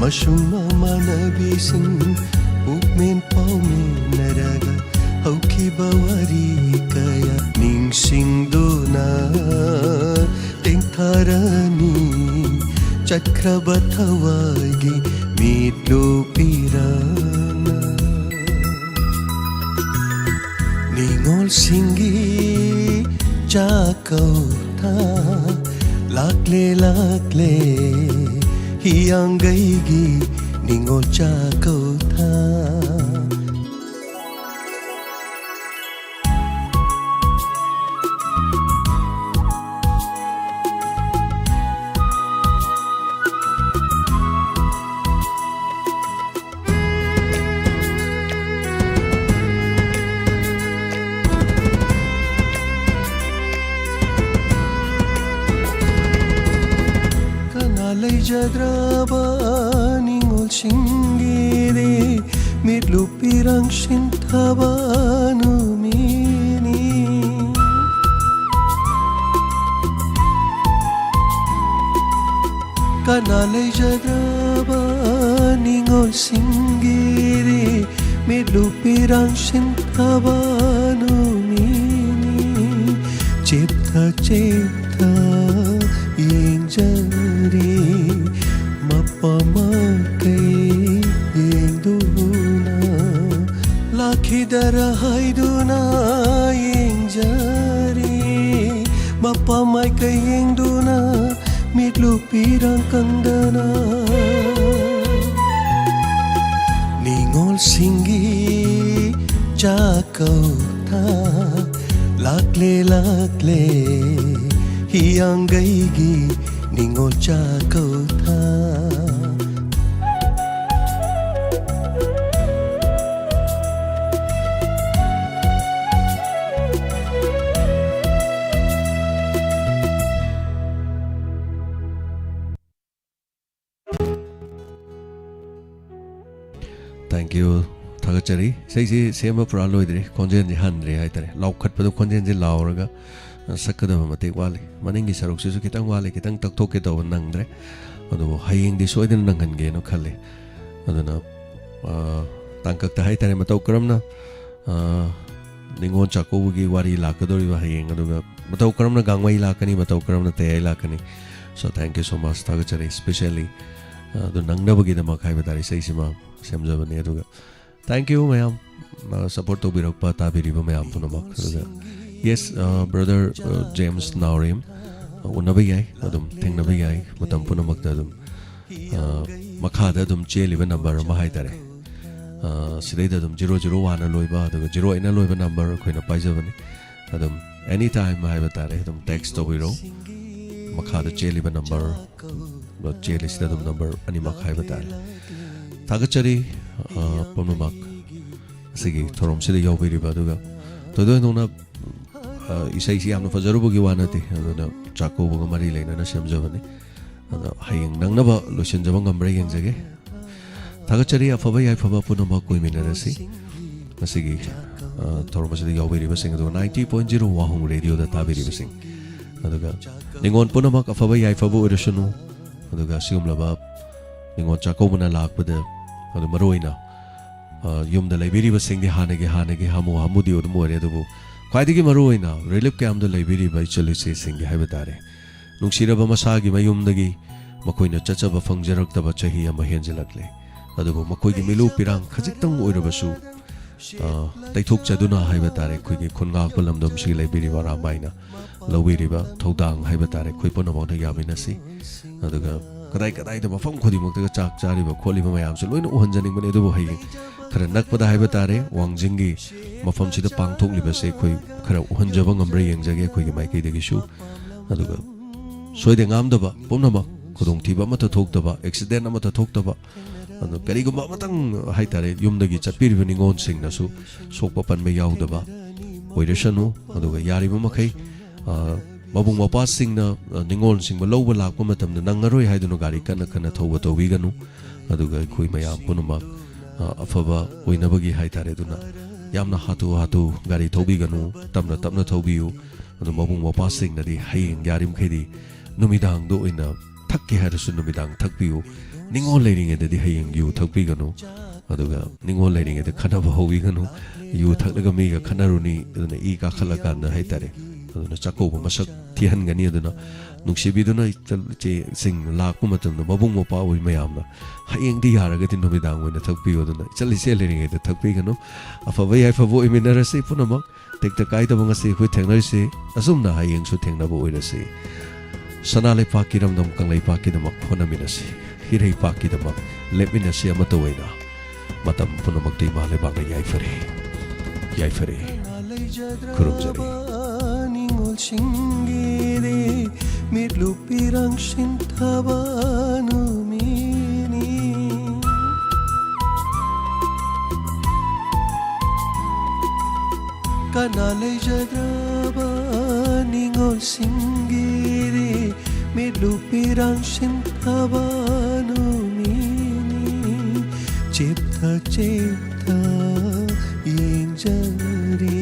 ꯃꯁꯨꯡ ꯃꯃꯥꯟꯅꯕꯤꯁꯤꯡ꯫ ꯄꯨꯛꯃꯦꯟ ꯄꯥꯎꯃꯤꯟꯅꯔꯒ ꯍꯧꯈꯤꯕ ꯋꯥꯔꯤ ꯀꯌꯥ ꯅꯤꯡꯁꯤꯡꯗꯨꯅ ꯇꯦꯡꯊꯔꯅꯤ ꯆꯠꯈ꯭ꯔꯕ ꯊꯋꯥꯏꯒꯤ ꯃꯤꯠꯂꯨ ꯄꯤꯔꯥꯅ꯫ ꯅꯤꯉꯣꯜꯁꯤꯡꯒꯤ ꯆꯥꯛꯀꯧꯊ ꯂꯥꯛꯂꯦ, ꯂꯥꯛꯂꯦ, ꯍꯤꯌꯥꯡꯒꯩꯒꯤ ꯅꯤꯉꯣꯜ ꯆꯥꯛꯀꯧꯊ꯫ ꯀꯅꯥ ꯂꯩꯖꯗ꯭ꯔꯕ ꯅꯤꯉꯣꯜ ꯁꯤꯡꯒꯤꯗꯤ ꯃꯤꯠꯂꯨ ꯄꯤꯔꯥꯡ ꯁꯤꯟꯊꯕ ꯅꯨꯃꯤꯠꯅꯤ꯫ ꯀꯅꯥ ꯂꯩꯖꯗ꯭ꯔꯕ ꯅꯤꯉꯣꯜꯁꯤꯡꯒꯤꯗꯤ ꯃꯤꯠꯂꯨ ꯄꯤꯔꯥꯡ ꯁꯤꯟꯊꯕ ꯅꯨꯃꯤꯠꯅꯤ꯫ ꯆꯦꯞꯊ ꯆꯦꯞꯊ ꯌꯦꯡꯖꯔꯤ ꯃꯄꯥ ꯃꯥꯏꯀꯩ ꯌꯦꯡꯗꯨꯅ, ꯂꯥꯛꯈꯤꯗꯔ ꯍꯥꯏꯗꯨꯅ ꯌꯦꯡꯖꯔꯤ ꯃꯄꯥ ꯃꯥꯏꯀꯩ ꯌꯦꯡꯗꯨꯅ, ꯃꯤꯠꯂꯨ ꯄꯤꯔꯥꯡ ꯀꯪꯗꯅ꯫ ꯅꯤꯉꯣꯜꯁꯤꯡꯒꯤ ꯆꯥꯛꯀꯧꯊꯥ ꯂꯥꯛꯂꯦ ꯂꯥꯛꯂꯦ, ꯍꯤꯌꯥꯡꯒꯩꯒꯤ ꯅꯤꯉꯣꯜ ꯆꯥꯛꯀꯧꯊꯥ꯫ Thank you. ꯊꯥꯒꯠꯆꯔꯤ꯫ ꯏꯁꯩꯁꯤ ꯁꯦꯝꯕ ꯄꯨꯔꯥ ꯂꯣꯏꯗ꯭ꯔꯤ, ꯈꯣꯟꯖꯦꯜꯁꯤ ꯍꯟꯗ꯭ꯔꯤ ꯍꯥꯏꯇꯥꯔꯦ꯫ ꯂꯥꯎꯈꯠꯄꯗꯣ ꯈꯣꯟꯖꯦꯜꯁꯤ ꯂꯥꯎꯔꯒ, ꯑ, ꯁꯛꯀꯗꯕ ꯃꯇꯦꯛ ꯋꯥꯠꯂꯤ꯫ ꯃꯅꯤꯡꯒꯤ ꯁꯔꯨꯛꯁꯤꯁꯨ ꯈꯤꯇꯪ ꯋꯥꯠꯂꯤ, ꯈꯤꯇꯪ ꯇꯛꯊꯣꯛꯀꯦ ꯇꯧꯕ ꯅꯪꯗ꯭ꯔꯦ꯫ ꯑꯗꯨꯕꯨ ꯍꯌꯦꯡꯗꯤ ꯁꯣꯏꯗꯅ ꯅꯪꯍꯟꯒꯦꯅ ꯈꯜꯂꯤ꯫ ꯑꯗꯨꯅ, ꯑ, ꯇꯥꯡꯀꯛꯇ ꯍꯥꯏꯇꯥꯔꯦ, ꯃꯇꯧ ꯀꯔꯝꯅ, ꯑ, ꯅꯤꯉꯣꯜ ꯆꯥꯛꯀꯧꯕꯒꯤ ꯋꯥꯔꯤ ꯂꯥꯛꯀꯗꯧꯔꯤꯕ ꯍꯌꯦꯡ, ꯑꯗꯨꯒ ꯃꯇꯧ ꯀꯔꯝꯅ ꯒꯥꯡꯃꯩ ꯂꯥꯛꯀꯅꯤ, ꯃꯇꯧ ꯀꯔꯝꯅ ꯇꯌꯥꯏ ꯂꯥꯛꯀꯅꯤ꯫ So, thank you so much, ꯊꯥꯒꯠꯆꯔꯤ꯫ Specially, ꯑ, ꯑꯗꯨ ꯅꯪꯅꯕꯒꯤꯗꯃꯛ ꯍꯥꯏꯕ ꯇꯥꯔꯦ, ꯏꯁꯩꯁꯤꯃ ꯁꯦꯝꯖꯕꯅꯤ꯫ ꯑꯗꯨꯒ thank you ꯃꯌꯥꯝ, ꯑ, support ꯇꯧꯕꯤꯔꯛꯄ, ꯇꯥꯕꯤꯔꯤꯕ ꯃꯌꯥꯝ ꯄꯨꯝꯅꯃꯛ꯫ ꯑꯗꯨꯒ yes, ꯑ, brother, ꯑ, James Naorem, ꯑ, ꯎꯅꯕ ꯌꯥꯏ, ꯑꯗꯨꯝ ꯊꯦꯡꯅꯕ ꯌꯥꯏ, ꯃꯇꯝ ꯄꯨꯝꯅꯃꯛꯇ ꯑꯗꯨꯝ, ꯑ, ꯃꯈꯥꯗ ꯑꯗꯨꯝ ꯆꯦꯜꯂꯤꯕ number ꯑꯃ ꯍꯥꯏꯇꯥꯔꯦ꯫ ꯑ, ꯁꯤꯗꯩꯗ ꯑꯗꯨꯝ zero zero one ꯂꯣꯏꯕ, ꯑꯗꯨꯒ zero eight ꯂꯣꯏꯕ number ꯑꯩꯈꯣꯏꯅ ꯄꯥꯏꯖꯕꯅꯤ꯫ ꯑꯗꯨꯝ any time ꯍꯥꯏꯕ ꯇꯥꯔꯦ, ꯑꯗꯨꯝ text ꯇꯧꯕꯤꯔꯛꯎ꯫ ꯃꯈꯥꯗ ꯆꯦꯜꯂꯤꯕ number, ꯆꯦꯜꯂꯤꯁꯤꯗ ꯑꯗꯨꯝ number ꯑꯅꯤꯃꯛ ꯍꯥꯏꯕ ꯇꯥꯔꯦ꯫ ꯊꯥꯒꯠꯆꯔꯤ, ꯑ, ꯄꯨꯝꯅꯃꯛ ꯑꯁꯤꯒꯤ ꯊꯧꯔꯝꯁꯤꯗ ꯌꯥꯎꯕꯤꯔꯤꯕ꯫ ꯑꯗꯨꯒ ꯊꯣꯏꯗꯣꯛ ꯍꯦꯟꯗꯣꯛꯅ, ꯑ, ꯏꯁꯩꯁꯤ ꯌꯥꯝꯅ ꯐꯖꯔꯨꯕꯒꯤ ꯋꯥ ꯅꯠꯇꯦ, ꯑꯗꯨꯅ ꯆꯥꯛꯀꯧꯕꯒ ꯃꯔꯤ ꯂꯩꯅꯅ ꯁꯦꯝꯖꯕꯅꯤ꯫ ꯑꯗꯣ ꯍꯌꯦꯡ ꯅꯪꯅꯕ ꯂꯣꯏꯁꯤꯟꯖꯕ ꯉꯝꯕ꯭ꯔꯥ ꯌꯦꯡꯖꯒꯦ꯫ ꯊꯥꯒꯠꯆꯔꯤ꯫ ꯑꯐꯕ ꯌꯥꯏꯐꯕ ꯄꯨꯝꯅꯃꯛ ꯑꯣꯏꯃꯤꯟꯅꯔꯁꯤ꯫ ꯉꯁꯤꯒꯤ, ꯑ, ꯊꯧꯔꯝ ꯑꯁꯤꯗ ꯌꯥꯎꯕꯤꯔꯤꯕꯁꯤꯡ, ꯑꯗꯨꯒ ninety point zero ꯋꯥꯍꯣꯡ ꯔꯦꯗꯤꯑꯣꯗ ꯇꯥꯕꯤꯔꯤꯕꯁꯤꯡ, ꯑꯗꯨꯒ ꯅꯤꯉꯣꯜ ꯄꯨꯝꯅꯃꯛ ꯑꯐꯕ ꯌꯥꯏꯐꯕ ꯑꯣꯏꯔꯁꯅꯨ꯫ ꯑꯗꯨꯒ ꯑꯁꯤꯒꯨꯝꯂꯕ ꯅꯤꯉꯣꯜ ꯆꯥꯛꯀꯧꯕꯅ ꯂꯥꯛꯄꯗ, ꯑꯗꯨ ꯃꯔꯨ ꯑꯣꯏꯅ, ꯑ, ꯌꯨꯝꯗ ꯂꯩꯕꯤꯔꯤꯕꯁꯤꯡꯗꯤ ꯍꯥꯟꯅꯒꯤ, ꯍꯥꯟꯅꯒꯤ ꯍꯥꯃꯨ ꯍꯥꯃꯨꯗꯤ ꯑꯗꯨꯝ ꯑꯣꯏꯔꯦ, ꯑꯗꯨꯕꯨ ꯈ꯭ꯋꯥꯏꯗꯒꯤ ꯃꯔꯨ ꯑꯣꯏꯅ ꯔꯤꯂꯤꯐ ꯀꯦꯝꯞꯇ ꯂꯩꯕꯤꯔꯤꯕ ꯏꯆꯜ ꯏꯆꯦꯁꯤꯡꯒꯤ ꯍꯥꯏꯕ ꯇꯥꯔꯦ, ꯅꯨꯡꯁꯤꯔꯕ ꯃꯁꯥꯒꯤ ꯃꯌꯨꯝꯗꯒꯤ ꯃꯈꯣꯏꯅ ꯆꯠꯆꯕ ꯐꯪꯖꯔꯛꯇꯕ ꯆꯍꯤ ꯑꯃ ꯍꯦꯟꯖꯤꯜꯂꯛꯂꯦ꯫ ꯑꯗꯨꯕꯨ ꯃꯈꯣꯏꯒꯤ ꯃꯤꯂꯨ ꯄꯤꯔꯥꯡ ꯈꯖꯤꯛꯇꯪ ꯑꯣꯏꯔꯕꯁꯨ, ꯑ, ꯇꯩꯊꯣꯛꯆꯗꯨꯅ ꯍꯥꯏꯕ ꯇꯥꯔꯦ, ꯑꯩꯈꯣꯏꯒꯤ ꯈꯨꯟꯉꯥꯛꯄ ꯂꯝꯗꯝꯁꯤꯒꯤ ꯂꯩꯕꯤꯔꯤꯕ ꯑꯔꯥꯝꯕꯥꯏꯅ ꯂꯧꯕꯤꯔꯤꯕ ꯊꯧꯗꯥꯡ ꯍꯥꯏꯕ ꯇꯥꯔꯦ, ꯑꯩꯈꯣꯏ ꯄꯨꯝꯅꯃꯛꯅ ꯌꯥꯃꯤꯟꯅꯁꯤ꯫ ꯑꯗꯨꯒ ꯀꯗꯥꯏ ꯀꯗꯥꯏꯗ ꯃꯐꯝ ꯈꯨꯗꯤꯡꯃꯛꯇꯒ ꯆꯥꯛ ꯆꯥꯔꯤꯕ ꯈꯣꯠꯂꯤꯕ ꯃꯌꯥꯝꯁꯨ ꯂꯣꯏꯅ ꯎꯍꯟꯖꯅꯤꯡꯕꯅꯤ, ꯑꯗꯨꯕꯨ ꯍꯌꯦꯡ ꯈꯔ ꯅꯛꯄꯗ ꯍꯥꯏꯕ ꯇꯥꯔꯦ, ꯋꯥꯡꯖꯤꯡꯒꯤ ꯃꯐꯝꯁꯤꯗ ꯄꯥꯡꯊꯣꯛꯂꯤꯕꯁꯦ ꯑꯩꯈꯣꯏ ꯈꯔ ꯎꯍꯟꯖꯕ ꯉꯝꯕ꯭ꯔꯥ ꯌꯦꯡꯖꯒꯦ ꯑꯩꯈꯣꯏꯒꯤ ꯃꯥꯏꯀꯩꯗꯒꯤꯁꯨ꯫ ꯑꯗꯨꯒ ꯁꯣꯏꯗ ꯉꯥꯝꯗꯕ ꯄꯨꯝꯅꯃꯛ, ꯈꯨꯗꯣꯡꯊꯤꯕ ꯑꯃꯠꯇ ꯊꯣꯛꯇꯕ, ꯑꯦꯛꯁꯤꯗꯦꯟ ꯑꯃꯠꯇ ꯊꯣꯛꯇꯕ, ꯑꯗꯨ ꯀꯔꯤꯒꯨꯝꯕ ꯑꯃꯇꯪ ꯍꯥꯏꯇꯥꯔꯦ, ꯌꯨꯝꯗꯒꯤ ꯆꯠꯄꯤꯔꯤꯕ ꯅꯤꯉꯣꯜꯁꯤꯡꯅꯁꯨ ꯁꯣꯛꯄ ꯄꯟꯕ ꯌꯥꯎꯗꯕ ꯑꯣꯏꯔꯁꯅꯨ꯫ ꯑꯗꯨꯒ ꯌꯥꯔꯤꯕ ꯃꯈꯩ, ꯑ, ꯃꯕꯨꯡ ꯃꯧꯄ꯭ꯋꯥꯁꯤꯡꯅ, ꯑ, ꯅꯤꯉꯣꯜꯁꯤꯡꯕꯨ ꯂꯧꯕ ꯂꯥꯛꯄ ꯃꯇꯝꯗ ꯅꯪꯉꯔꯣꯏ ꯍꯥꯏꯗꯨꯅ ꯒꯥꯔꯤ ꯀꯟꯅ ꯀꯟꯅ ꯊꯧꯕ ꯇꯧꯕꯤꯒꯅꯨ꯫ ꯑꯗꯨꯒ ꯑꯩꯈꯣꯏ ꯃꯌꯥꯝ ꯄꯨꯝꯅꯃꯛ, ꯑ, ꯑꯐꯕ ꯑꯣꯏꯅꯕꯒꯤ ꯍꯥꯏꯇꯥꯔꯦ, ꯑꯗꯨꯅ ꯌꯥꯝꯅ ꯍꯥꯊꯨ ꯍꯥꯊꯨ ꯒꯥꯔꯤ ꯊꯧꯕꯤꯒꯅꯨ, ꯇꯞꯅ ꯇꯞꯅ ꯊꯧꯕꯤꯌꯨ꯫ ꯑꯗꯨ ꯃꯕꯨꯡ ꯃꯧꯄ꯭ꯋꯥꯁꯤꯡꯅꯗꯤ ꯍꯌꯦꯡ ꯌꯥꯔꯤꯃꯈꯩꯗꯤ ꯅꯨꯃꯤꯗꯥꯡꯗ ꯑꯣꯏꯅ ꯊꯛꯀꯦ ꯍꯥꯏꯔꯁꯨ ꯅꯨꯃꯤꯗꯥꯡ ꯊꯛꯄꯤꯌꯨ꯫ ꯅꯤꯉꯣꯜ ꯂꯩꯔꯤꯉꯩꯗꯗꯤ ꯍꯌꯦꯡ ꯌꯨ ꯊꯛꯄꯤꯒꯅꯨ꯫ ꯑꯗꯨꯒ ꯅꯤꯉꯣꯜ ꯂꯩꯔꯤꯉꯩꯗ ꯈꯠꯅꯕ ꯍꯧꯕꯤꯒꯅꯨ꯫ ꯌꯨ ꯊꯛꯂꯒ ꯃꯤꯒ ꯈꯠꯅꯔꯨꯅꯤ, ꯑꯗꯨꯅ ꯏ ꯀꯥꯈꯠꯂꯀꯥꯟꯗ ꯍꯥꯏꯇꯥꯔꯦ, ꯑꯗꯨꯅ ꯆꯥꯛꯀꯧꯕ ꯃꯁꯛ ꯊꯤꯍꯟꯒꯅꯤ꯫ ꯑꯗꯨꯅ ꯅꯨꯡꯁꯤꯕꯤꯗꯨꯅ ꯏꯆꯜ ꯏꯆꯦꯁꯤꯡ ꯂꯥꯛꯄ ꯃꯇꯝꯗ ꯃꯕꯨꯡ ꯃꯧꯄ꯭ꯋꯥ ꯑꯣꯏ ꯃꯌꯥꯝꯅ ꯍꯌꯦꯡꯗꯤ ꯌꯥꯔꯒꯗꯤ ꯅꯨꯃꯤꯗꯥꯡ ꯑꯣꯏꯅ ꯊꯛꯄꯤꯌꯨ꯫ ꯑꯗꯨꯅ ꯏꯆꯜ ꯏꯆꯦ ꯂꯩꯔꯤꯉꯩꯗ ꯊꯛꯄꯤꯒꯅꯨ꯫ ꯑꯐꯕ ꯌꯥꯏꯐꯕ ꯑꯣꯏꯃꯤꯟꯅꯔꯁꯤ ꯄꯨꯝꯅꯃꯛ꯫ ꯇꯦꯛꯇ ꯀꯥꯏꯗꯕ ꯉꯁꯤ ꯑꯩꯈꯣꯏ ꯊꯦꯡꯅꯔꯤꯁꯤ, ꯑꯁꯨꯝꯅ ꯍꯌꯦꯡꯁꯨ ꯊꯦꯡꯅꯕ ꯑꯣꯏꯔꯁꯤ꯫ ꯁꯅꯥ ꯂꯩꯄꯥꯛꯀꯤꯔꯝꯗꯝ ꯀꯪꯂꯩꯄꯥꯛꯀꯤꯗꯃꯛ ꯍꯣꯠꯅꯃꯤꯟꯅꯁꯤ, ꯏꯔꯩꯄꯥꯛꯀꯤꯗꯃꯛ ꯂꯦꯞꯃꯤꯟꯅꯁꯤ ꯑꯃꯠꯇ ꯑꯣꯏꯅ꯫ ꯃꯇꯝ ꯄꯨꯝꯅꯃꯛꯇ ꯏꯃꯥ ꯂꯩꯕꯥꯛꯅ ꯌꯥꯏꯐꯔꯦ, ꯌꯥꯏꯐꯔꯦ꯫ ꯈꯨꯔꯨꯝꯖꯔꯤ꯫ ꯅꯤꯡꯉꯣꯜꯁꯤꯡꯒꯤꯗꯤ ꯃꯤꯠꯂꯨ ꯄꯤꯔꯥꯡ ꯁꯤꯟꯊꯕ ꯅꯨꯃꯤꯠꯅꯤ꯫ ꯀꯅꯥ ꯂꯩꯖꯗ꯭ꯔꯕ ꯅꯤꯡꯉꯣꯜꯁꯤꯡꯒꯤꯗꯤ ꯃꯤꯠꯂꯨ ꯄꯤꯔꯥꯡ ꯁꯤꯟꯊꯕ ꯅꯨꯃꯤꯠꯅꯤ꯫ ꯆꯦꯠꯊ ꯌꯦꯡꯖꯔꯤ,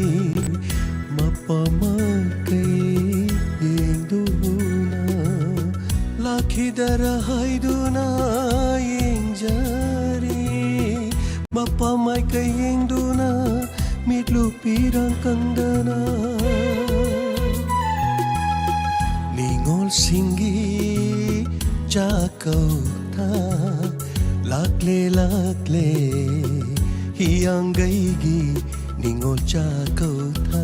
ꯃꯄꯥ ꯃꯥꯏꯀꯩ ꯌꯦꯡꯗꯨꯅ, ꯂꯥꯛꯈꯤꯗꯔ ꯍꯥꯏꯗꯨꯅ ꯌꯦꯡꯖꯔꯤ, ꯃꯄꯥ ꯃꯥꯏꯀꯩ ꯌꯦꯡꯗꯨꯅ, ꯃꯤꯠꯂꯨ ꯄꯤꯔꯥꯡ ꯀꯪꯗꯅ꯫ ꯅꯤꯉꯣꯜꯁꯤꯡꯒꯤ ꯆꯥꯛꯀꯧꯊ ꯂꯥꯛꯂꯦ, ꯂꯥꯛꯂꯦ, ꯍꯤꯌꯥꯡꯒꯩꯒꯤ ꯅꯤꯉꯣꯜ ꯆꯥꯛꯀꯧꯊ꯫